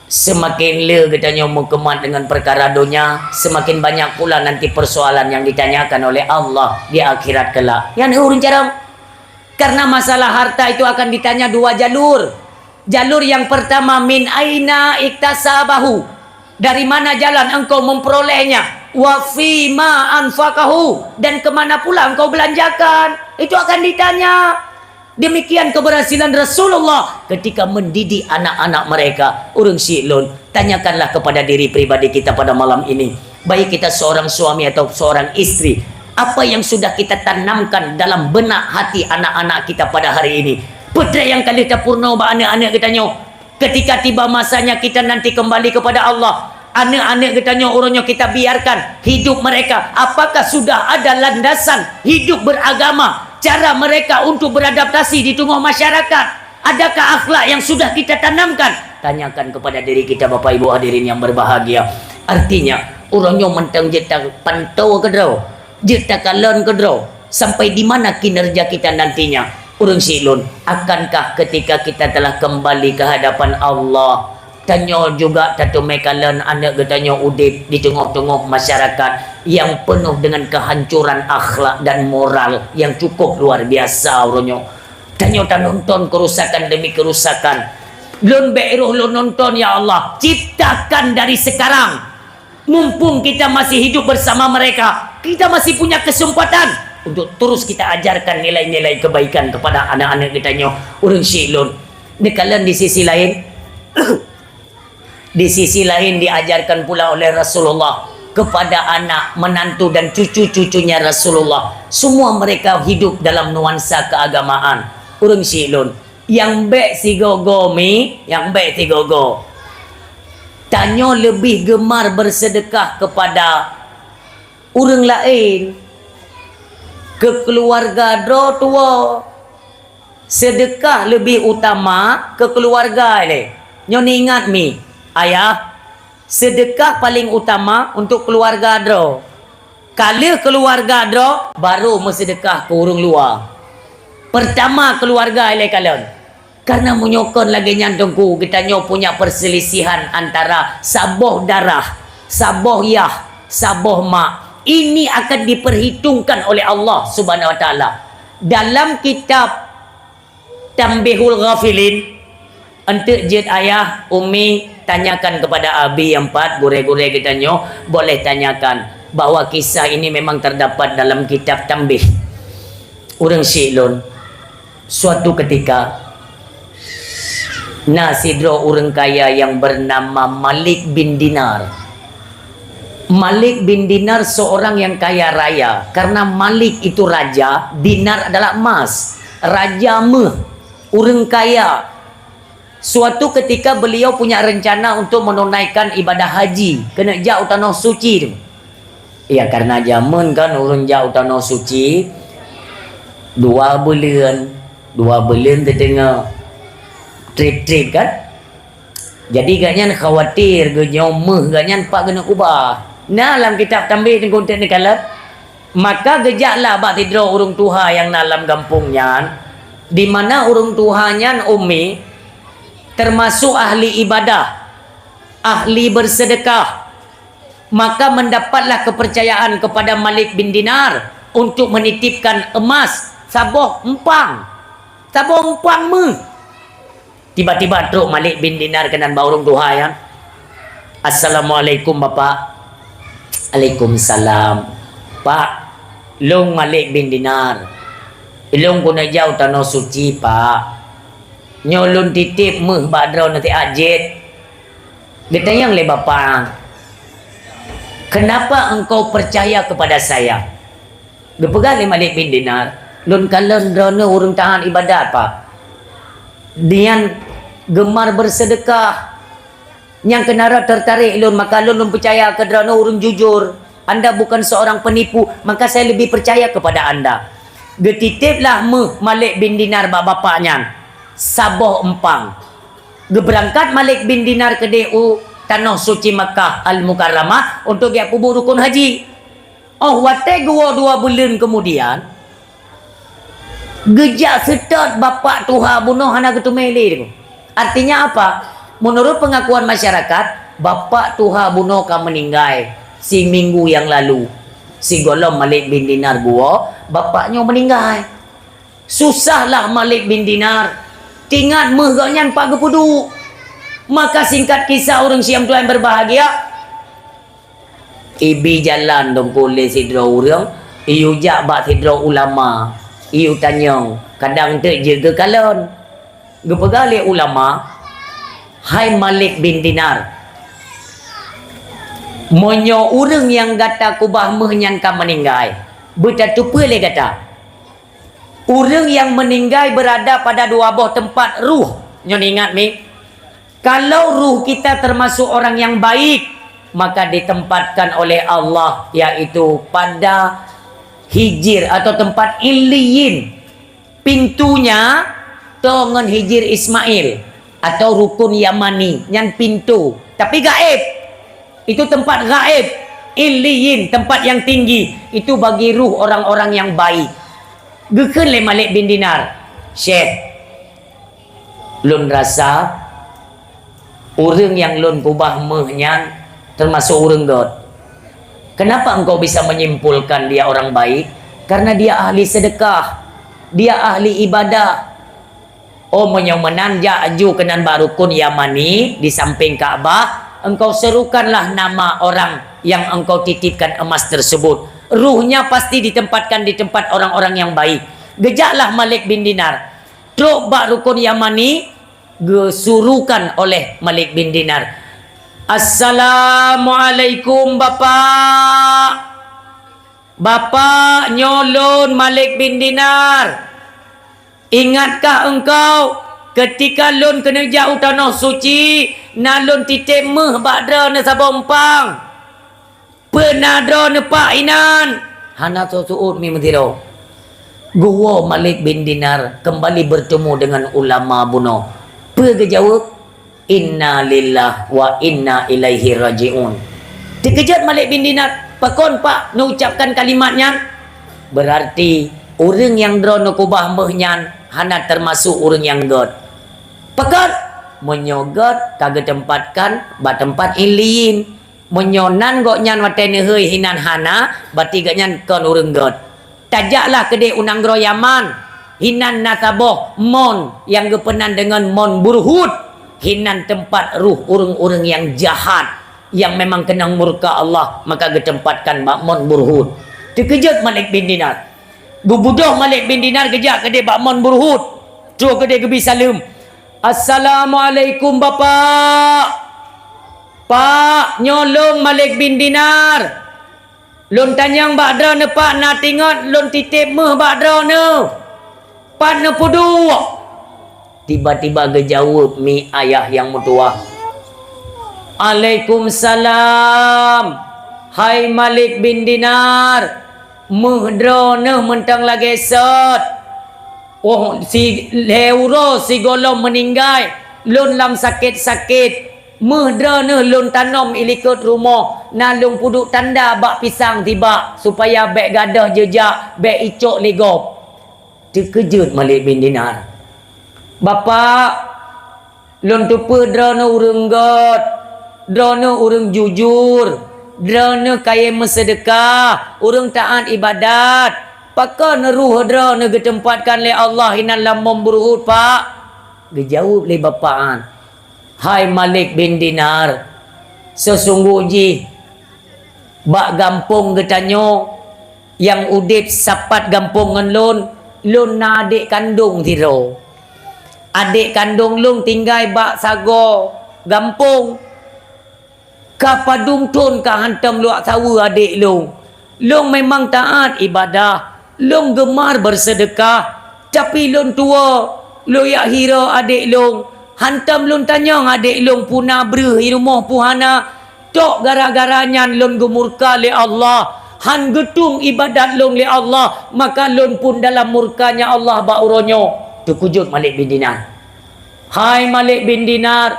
Seumaken le geutanyoe meukeumah deungon peukara donya, seumaken banyak pula nanti peusoalan nyang ditanyakan oleh Allah di akhirat keulak." Nyan ureueng carông. Karena masalah harta itu akan ditanya dua jalur. Jalur yang pertama, "Min aina iktasabahu?" Dari mana jalan engkau memperolehnya? "Wa fima anfaqahu?" Dan ke mana pula engkau belanjakan? Itu akan ditanya. Demikian keberhasilan Rasulullah ketika mendidik anak-anak mereka. Ureueng syik lôn, tanyakanlah kepada diri pribadi kita pada malam ini. Baik kita seorang suami atau seorang istri, apa yang sudah kita tanamkan dalam benak hati anak-anak kita pada hari ini? Peue treuk nyang ka lheueh tapeurunoe bak aneuk-aneuk geutanyoe? Ketika tiba masanya kita nanti kembali kepada Allah, aneuk-aneuk geutanyoe uroe nyoe kita biarkan hidup mereka, apakah sudah ada landasan hidup beragama, cara mereka untuk beradaptasi di tengah masyarakat? Adakah akhlak yang sudah kita tanamkan? Tanyakan kepada diri kita, Bapak Ibu hadirin yang berbahagia. Artinya, uroe nyoe mantong jeuet tapantau keudroe, jeuet takalon keudroe, sampai di mana kinerja kita nantinya. Ureueng syik lôn, akankah ketika kita telah kembali ke hadapan Allah, tanyoe juga tateumé kalon aneuk geutanyoe udeb di teungoh-teungoh masyarakat nyang peunoh deungon kehancuran akhlak dan moral nyang cukup luar biasa uroe nyoe? Tanyoe tanonton keurusakan demi keurusakan. Lôn bék roh lôn nonton, ya Allah, ciptakan dari sekarang. Mumpung kita masih hidup bersama mereka, kita masih punya kesempatan untuk terus kita ajarkan nilai-nilai kebaikan kepada aneuk-aneuk geutanyoe. Ureueng syik lôn, neukalon di sisi laén, di sisi laén diajarkan pula oleh Rasulullah kepada anak, menantu dan cucu-cucunya Rasulullah. Semua mereka hidup dalam nuansa keagamaan. Ureueng syik lôn, nyang bék sigoe-goe mi, nyang bék sigoe-goe. Tanyoe leubeh geumar beuseudeukah keupada ureueng laén, keu keuluwarga droe tuwoe. Seudeukah leubeh utama keu keuluwarga ilée. Nyoe neuingat mi, ayah, seudeukah paleng utama untuk keuluwarga droe. Ka lheueh keuluwarga droe, barô meuseudeukah keu ureueng luwa. Peurtama keuluwarga ilée kalon. Kareuna meunyoe kon lagée nyan Teungku, geutanyoe punya perselisihan antara saboh darah, saboh yah, saboh mak. Ini akan diperhitungkan oleh Allah Subhanahu Wa Taala. Dalam kitab Tanbihul Ghafilin, enteuk jeuet ayah, umi, tanyakan kepada abi nyang pat, gurée-gurée geutanyoe, boleh tanyakan bahwa kisah ini memang terdapat dalam kitab Tanbih. Ureueng syik lôn, suatu ketika, Na sidroe ureuëng kaya nyang beunama Malik bin Dinar. Malik bin Dinar seorang yang kaya raya. Karena Malik itu raja, dinar adalah emas. Raja méuh, ureuëng kaya. Suatu ketika beliau punya rencana untuk menunaikan ibadah haji, keuneuk jak u Tanoh Suci tu. Ya, karena jameun kan ureuëng jak u Tanoh Suci dua buleuen, dua buleuen teudeungoe trip-trip kan. Jadi gobnyan khawatir geunyoe méuh gobnyan pat geuneuk ubah. Na lam kitab Tanbih Teungku Entet neukalon, maka geujaklah bak sidroe ureuëng tuha nyang na lam gampông nyan, di mana ureuëng tuha nyan ummi, termasuk ahli ibadah, ahli bersedekah, maka mendapatlah kepercayaan kepada Malik bin Dinar untuk menitipkan emas saboh empang. Saboh empang méuh. Tiba-tiba trok Malik bin Dinar keunan bak ureuëng tuha nyan. "Assalamualaikum, Bapak." "Alaikumsalam." "Pak, lôn Malik bin Dinar. Lôn keuneuk jak u Tanoh Suci, Pak. Nyoe lôn titip méuh bak droeneuh siat jeuet." Geutanyong lé bapak, "Kenapa engkau percaya kepada saya?" Geupeugah lé Malik bin Dinar, "Lôn kalon droeneuh ureuëng taat ibadat, Pak. Nyan gemar bersedekah. Nyang keunan rot tertarik lôn, maka lôn, lôn peucaya keu droeneuh ureuëng jujur. Anda bukan seorang penipu, maka saya lebih percaya kepada Anda." Geutitiplah méuh Malik bin Dinar bak bapak nyan saboh empang. Geubeurangkat Malik bin Dinar keudeh u Tanoh Suci Makkah Al-Mukarramah untuk geujak peubuet rukun haji. Óh watée geuwoe dua buleuen keumudian, geujak seutôt bapak tuha bunoe hana geuteumé lé. Artinya apa? Menurut pengakuan masyarakat, bapak tuha bunoe ka meuninggai siminggu nyang lalu. Sigohlom Malik bin Dinar geuwoe, bapak nyoe meuninggai. Susahlah Malik bin Dinar. Tingat méuh gobnyan pat geupeuduek. Maka singkat kisah ureuëng Syiah tuan berbahagia, ibi jalan dongkon lé sidroe ureuëng, iyue jak bak sidroe ulama, iyue tanyong, kadang teuk jeuet geukalon. Geupeugah lé ulama, "Hai Malik bin Dinar, meunyoe ureuëng nyang gata keubah méuh nyan ka meuninggai, beutateupeue lé gata?" Ureuëng nyang meuninggai beurada pada dua boh teumpat ruh. Nyoe ingat mi, kalau ruh kita termasuk orang yang baik, maka ditempatkan oleh Allah, yaitu pada hijir atau tempat Illiyin. Pintunya toe ngon Hijir Ismail atau Rukun Yamani, nyan pintu, tapi gaéb. Itu tempat gaéb, Illiyin, tempat yang tinggi. Itu bagi ruh orang-orang yang baik. Geukheun lé Malik bin Dinar, "Syekh, lôn rasa ureuëng nyang lôn keubah méuh nyan termasuk ureuëng gét. Kenapa engkau bisa menyimpulkan dia orang baik? Karena dia ahli sedekah, dia ahli ibadah." "Oh, meunyoe meunan, jak aju keunan bak Rukun Yamani di samping Ka'bah, engkau serukanlah nama orang yang engkau titipkan emas tersebut. Ruhnya pasti ditempatkan di tempat orang-orang yang baik." Geujaklah Malik bin Dinar. Trok bak Rukun Yamani, geusurukan oleh Malik bin Dinar, "Assalamualaikum, Bapak. Bapak, nyoe lôn Malik bin Dinar. Ingatkah engkau, keutika lôn keuneuk jak u Tanoh Suci, na lôn titép méuh bak droeneuh saboh eumpang? Peue na droeneuh pak inan?" Hana seuôt mi meusidroe. Geuwoe Malik bin Dinar keumbali beurtemu deungon ulama bunoe. Peue geujaweueb? "Inna lillah wa inna ilaihi raji'un." Teukeujot Malik bin Dinar, "Pakon, Pak, neuucapkan kalimat nyan?" "Beurarti ureuëng nyang droeneuh keubah méuh nyan hana teumasok ureuëng nyang gét." "Pakon?" "Meunyoe gét ka geuteumpat bak teumpat Illiyin. Meunyoe nan gobnyan watée neuhôi hinan hana, beurarti gobnyan kon ureuëng gét." Tajaklah keudeh u nanggroe Yaman. Hinan na saboh mon nyang geupeunan deungon Mon Burhud. Hinan teumpat ruh ureuëng-ureuëng nyang jahat, nyang memang keunong murka Allah, maka geuteumpat bak Mon Burhud. Teukeujot Malik bin Dinar. Geubeudôh Malik bin Dinar geujak keudeh bak Mon Burhud. Trok keudeh geubi saleuem. Assalamualaikum, Bapak. Pak, nyoe lôn Malik bin Dinar. Lôn tanyong bak droeneuh, Pak, na teuingat lôn titép méuh bak droeneuh. Pat neupeuduek? Tiba-tiba geujaweueb mi ayah nyang meutuwah, "Alaikumsalam. Hai Malik bin Dinar, méuh droeneuh mantong lagée sot. Oh, si lhée uroe sigohlom meuninggai, lôn lam sakét-sakét. Méuh droeneuh lôn tanom i likot rumoh, na lôn peuduek tanda bak pisang sibak, supaya bék gadôh jeujak, bék icok lé gob." Teukeujot Malik bin Dinar. "Bapak, lôn teupeue droeneuh ureuëng gét, droeneuh ureuëng jujur, droeneuh kayém meuseudeukah, ureuëng taát iébadat. Pakon roh droeneuh geuteumpat lé Allah inan lam mon beuruhot, Pak?" Geujaweueb lé bapak nyan, "Hai Malik bin Dinar, seusunggoh jih bak gampông geutanyoe nyang udeb sapat gampông ngon lôn, lôn na adék kandong sidroe. Adék kandong lôn tinggai bak sagoe gampông. Ka padum thon ka hántom luwak saweue adék lôn. Lôn memang taát iébadat, lôn geumar beuseudeukah, tapi lôn tuwoe, lôn jak hireue adék lôn. Hántom lôn tanyong adék lôn peue na breueh i rumoh peue hana. Tok gara-gara nyan lôn geumurka lé Allah, hán geutueng iébadat lôn lé Allah, maka lôn phon dalam murka-Nya Allah bak uroe nyoe." Teukeujot Malik bin Dinar. "Hai Malik bin Dinar,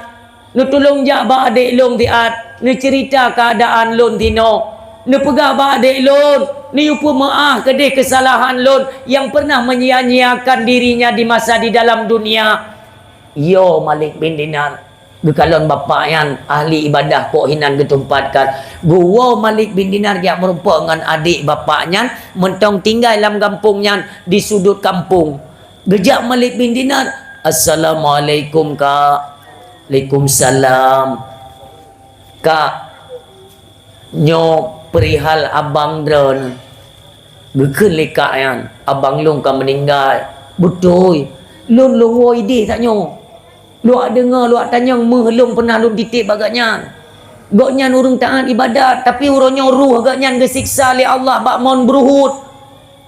neutulông jak bak adék lôn siat, neuceurita keuadaan lôn sinoe. Neupeugah bak adék lôn, neuyue peumeuáh keudeh keusalahan lôn nyang peureunah menyia-nyiakan dirinya di masa di dalam dunia." Yo Malik bin Dinar, geukalon bapak nyan ahli iébadat kok hinan geutumpatkan. Geuwoe Malik bin Dinar jak meurumpok ngon adék bapak nyan, mantong tinggai lam gampông nyan di sudut gampông. Geujak Malik bin Dinar, "Assalamualaikum, Kak." "Waalaikumsalam." "Kak, nyoe peurihal abang droeneuh." Geukheun lé kak nyan, "Abang lôn ka meuninggai." "Beutôi, lôn lôn woe idéh tanyoe. Luwak deungoe, luwak tanyong méuh lôn peureunah lôn titép bak gobnyan. Gobnyan ureuëng taát iébadat, tapi uroe nyoe roh gobnyan geuseksa lé Allah bak mon beuruhot."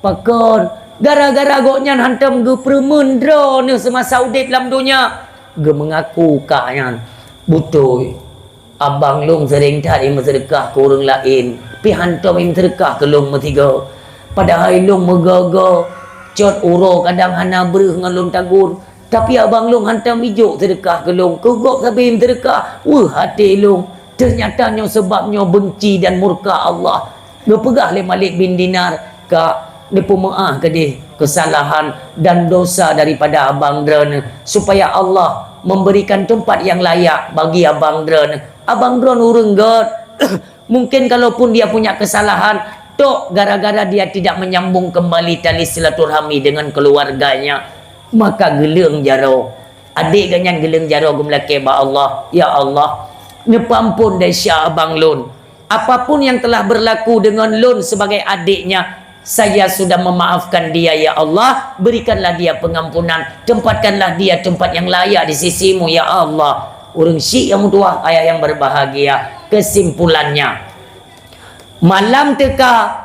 "Pakon?" "Gara-gara gobnyan hántom geupeureumeun droeneuh seumasa udeb lam donya." Geumeungaku kak nyan, "Beutôi, abang lôn seuréng that imeuseudeukah keu ureuëng laén, pih hántom imeuseudeukah keu lôn meusigoe. Padahai lôn meugoe-goe, cot uroe kadang hana breueh ngon lôn tagun. Tapi abang lôn hántom ijok seudeukah keu lôn, keu gob sabe meuseudeukah, weueh até lôn. Teunyata nyoe seubab nyoe beunci dan murka Allah." Geupeugah lé Malik bin Dinar, "Kak, neupeumeuáh keudeh keusalahan dan dosa daripada abang droeneuh, supaya Allah memberikan teumpat nyang layak bagi abang droeneuh. Abang droeneuh ureuëng gét." Mungkin kalaupun dia punya kesalahan, tok gara-gara dia tidak menyambung kembali tali silaturahmi dengan keluarganya, maka geuleueng jaroe. Adék gobnyan geuleueng jaroe geumeulakée bak Allah, "Ya Allah, neupeuamphon desya abang lôn. Apapun yang telah berlaku dengan lôn sebagai adiknya, saya sudah memaafkan dia, ya Allah. Berikanlah dia pengampunan. Tempatkanlah dia tempat yang layak di sisimu, ya Allah." Ureuëng syiek nyang meutuwah, ayah yang berbahagia, kesimpulannya, malam teuka,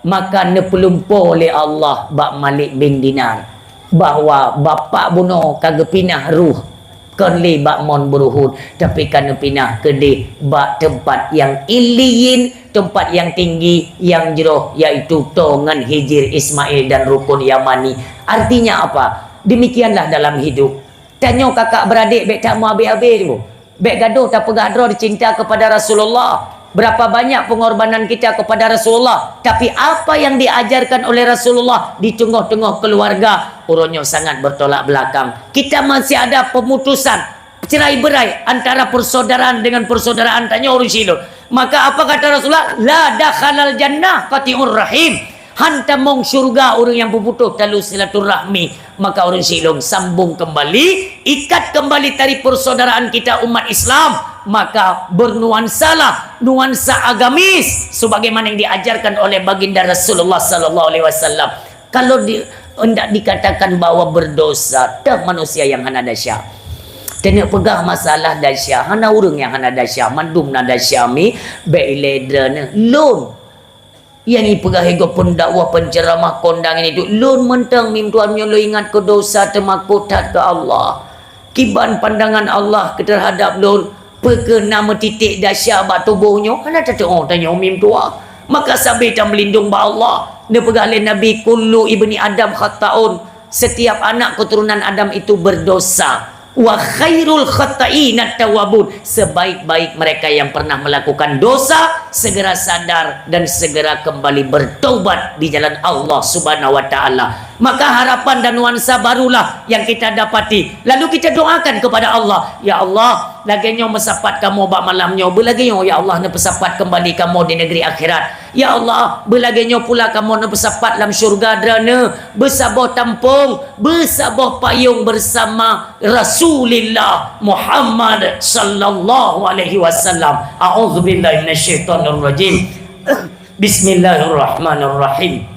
maka neupeulumpo lé Allah bak Malik bin Dinar bahwa bapak bunoe ka geupinah ruh, kon lé bak mon beuruhot, tapi ka neupinah keudeh bak teumpat nyang illiyin, teumpat nyang tinggi, nyang jroh, yaitu toe ngon Hijir Ismail dan Rukun Yamani. Artinya apa? Demikianlah dalam hidup. Tanyoe kakak beuradek bék tameuabéh-abéh tu. Bék gadôh tapeugah droe cinta kepada Rasulullah. Berapa banyak pengorbanan kita kepada Rasulullah, tapi apa yang diajarkan oleh Rasulullah di tengah-tengah keluarga, uroe nyoe sangat bertolak belakang. Kita masih ada pemutusan, cerai berai antara persaudaraan dengan persaudaraan, tanyoe ureuëng syiek lôn. Maka apa kata Rasulullah? "La dakhalal jannah qati'ur rahim." Han tamong syurga ureuëng nyang peuputôh tali silaturahmi. Maka ureuëng syiek lôn, sambung kembali, ikat kembali tali persaudaraan kita umat Islam. Maka bernuansalah nuansa agamis sebagaimana yang diajarkan oleh Baginda Rasulullah sallallahu alaihi wasallam. Kalau di, hendak dikatakan bahwa berdosa, dah manusia yang hana dasar. Keuneuk peugah masalah dasya, hana ureuëng nyang hana dasya, mandum na dasya mi, bék ilée droeneuh. Lôn nyang ipeugah igoe peundakwah, penceramah, kondang ini tu, lôn mantong mim tuan nyoe lôn ingat keu dosa teumakot that keu Allah. Kiban pandangan Allah keu terhadap lôn, peu kheueh na meutitik dasya bak tuboh nyoe, hana tatuoh tanyoe mim tuan. Maka sabe tameulindong bak Allah. Neupeugah lé Nabi, "Kullu ibni Adam khatta'un." Setiap anak keturunan Adam itu berdosa. "Wa khairul khatta'inat tawwabun." Sebaik-baik mereka yang pernah melakukan dosa, segera sadar dan segera kembali bertaubat di jalan Allah Subhanahu wa Ta'ala. Maka harapan dan nuansa barulah yang kita dapati. Lalu kita doakan kepada Allah, "Ya Allah, lagée nyoe meusapat kamoe bak malam nyoe, beulagée nyoe, ya Allah, neupeusapat kembali kamoe di negeri akhirat. Ya Allah, beulagée nyoe pula kamoe neupeusapat lam syurga Droeneuh, beusaboh tampong, beusaboh payong bersama Rasulillah Muhammad sallallahu alaihi wasallam." A'udzubillahi minasyaitonirrajim. Bismillahirrahmanirrahim.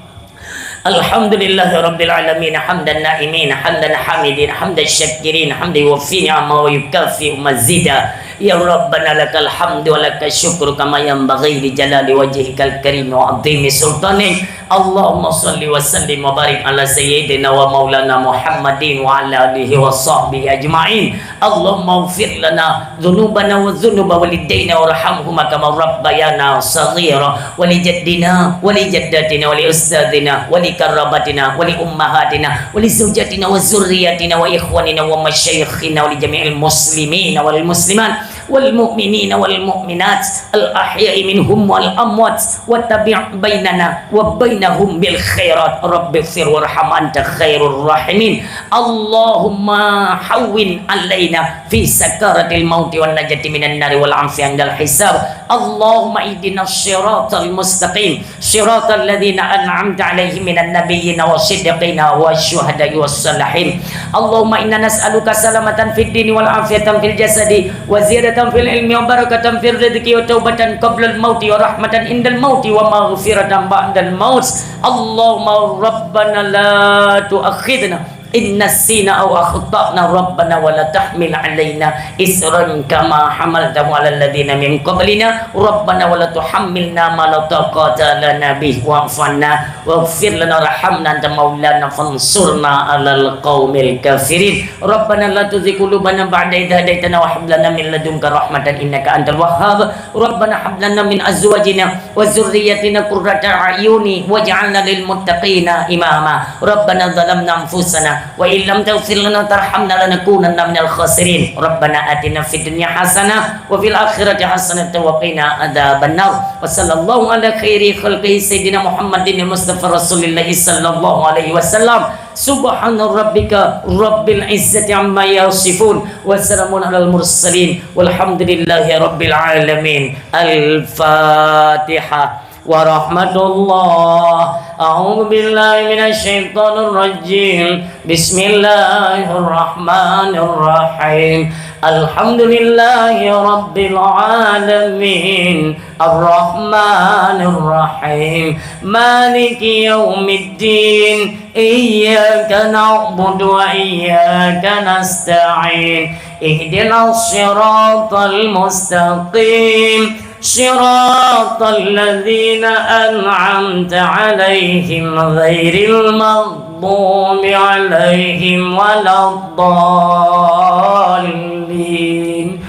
Alhamdulillahirabbil alamin, hamdan na'imin, hamdan hamidin, hamdan syakirin, hamdan yuwafi ni'amahu wa yukafi'u mazida. Ya Rabbana, lakal hamdu wa lakal syukru kama yanbaghi li jalali wajhikal karim wa 'azimi sultanik. Allahumma shalli wa sallim wa barik ala sayyidina wa maulana Muhammadin wa ala alihi wa sahbihi ajma'in. Allahumma ighfir lana dzunubana wa dzunuba walidaina warhamhuma kama rabbayana shaghira, wa li jaddina wa li jaddatina wa li ustadzina wa li karabatina wa li ummahatina wa li zaujatina wa dzurriyyatina wa ikhwanina wa masyayikhina wa li jami'il muslimina wal muslimat wal mu'minina wal mu'minat al ahya'i minhum wal amwat, wa tabi' bainana wa bainahum bil khairat. Rabbighfir warham, anta khairur rahimin. Allahumma hawwin alaina fi sakaratil mauti wan najati minan nari wal 'afwi 'indal hisab. Allahumma ihdinas siratal mustaqim, siratal ladzina an'amta 'alaihim minan nabiyyina was siddiqina was syuhada'i was salihin. Allahumma inna nas'aluka salamatan fid dini wal 'afiyatan fil jasadi wa ziyadatan fil ilmi wa barakatan fir rizqi wa taubatan qablal mauti wa rahmatan indal mauti wa maghfiratan ba'dal maut. Allahumma rabbana la tu'akhidna in nasina aw akhtana. Rabbana wa la tahmil 'alaina isran kama hamaltahu 'alal ladzina min qablina. Rabbana wa la tuhammilna ma la taqata lana bih wa'fu 'anna waghfir lana warhamna anta maulana fansurna 'alal qaumil kafirin. Rabbana la tuzigh qulubana ba'da idh hadaitana wa hab lana min ladunka rahmatan innaka antal wahhab. Rabbana hab lana min azwajina wa dzurriyyatina qurrata a'yuni waj'alna lil muttaqina imama. Rabbana zalamna anfusana wa illam taghfir lana tarhamna lanakunanna minal khasirin. Rabbana atina fid dunya hasanah wa fil akhirati hasanatan wa qina adzabannar. Wa sallallahu ala khairi khalqihi sayyidina Muhammadin Mustafa Rasulillahi sallallahu alaihi wasallam. Subhana rabbika rabbil izzati amma yasifun. Wa salamun alal mursalin. Walhamdulillahi rabbil alamin. Al-Fatihah. Warahmatullah. A'udzu billahi minasy syaithanir rajim. Bismillahirrahmanirrahim. Alhamdulillahi rabbil alamin. Arrahmanirrahim. Maliki yaumiddin. Iyyaka na'budu wa iyyaka nasta'in. Ihdinas siratal mustaqim. Siratal ladzina an'amta 'alaihim ghairil maghdubi 'alaihim waladdallin.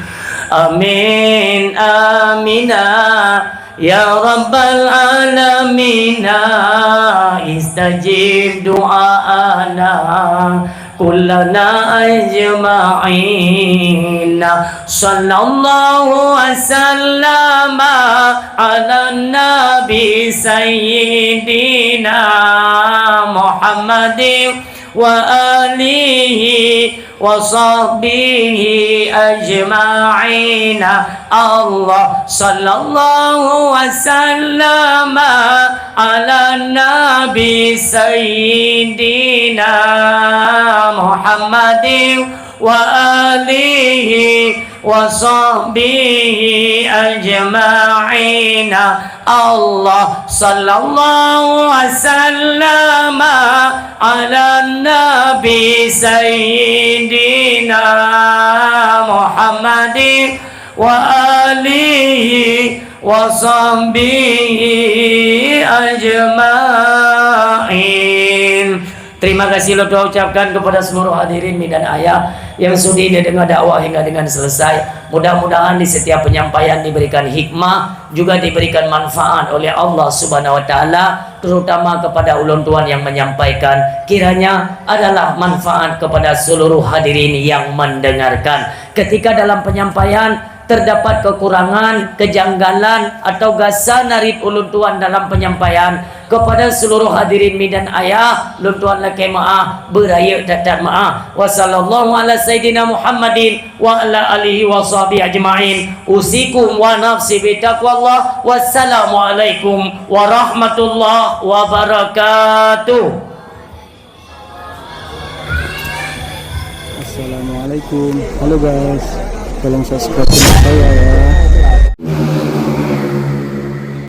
Amin, amina. Ya Rabbal Alamina, istajib du'aana kullana ajma'in. Sallallahu wa sallama ala nabi sayyidina Muhammadin wa alihi wa sahbihi ajma'in. Allah sallallahu wa sallama ala nabi sayyidina Muhammadin wa alihi وصحبه أجمعين. الله صلى الله وسلم على النبي سيدنا محمد وآله وصحبه أجمعين. Terima kasih lôn tuan ucapkan kepada seluruh hadirin mi dan ayah yang sudi didengar dakwah hingga dengan selesai. Mudah-mudahan di setiap penyampaian diberikan hikmah, juga diberikan manfaat oleh Allah Subhanahu wa Taala, terutama kepada ulôn tuan yang menyampaikan. Kiranya adalah manfaat kepada seluruh hadirin yang mendengarkan. Ketika dalam penyampaian terdapat kekurangan, kejanggalan, atau gasa narit ulôn tuan dalam penyampaian, kepada seluruh hadirin mi dan ayah, lôn tuan lakée meu'ah, beurayeuk that-that meu'ah. Wa sallallahu ala sayyidina Muhammadin wa ala alihi wa sahbihi ajma'in. Usikum wa nafsi bitaqwallah. Wassalamualaikum warahmatullahi wabarakatuh. Assalamualaikum. Halo guys, tolong subscribe channel saya ya.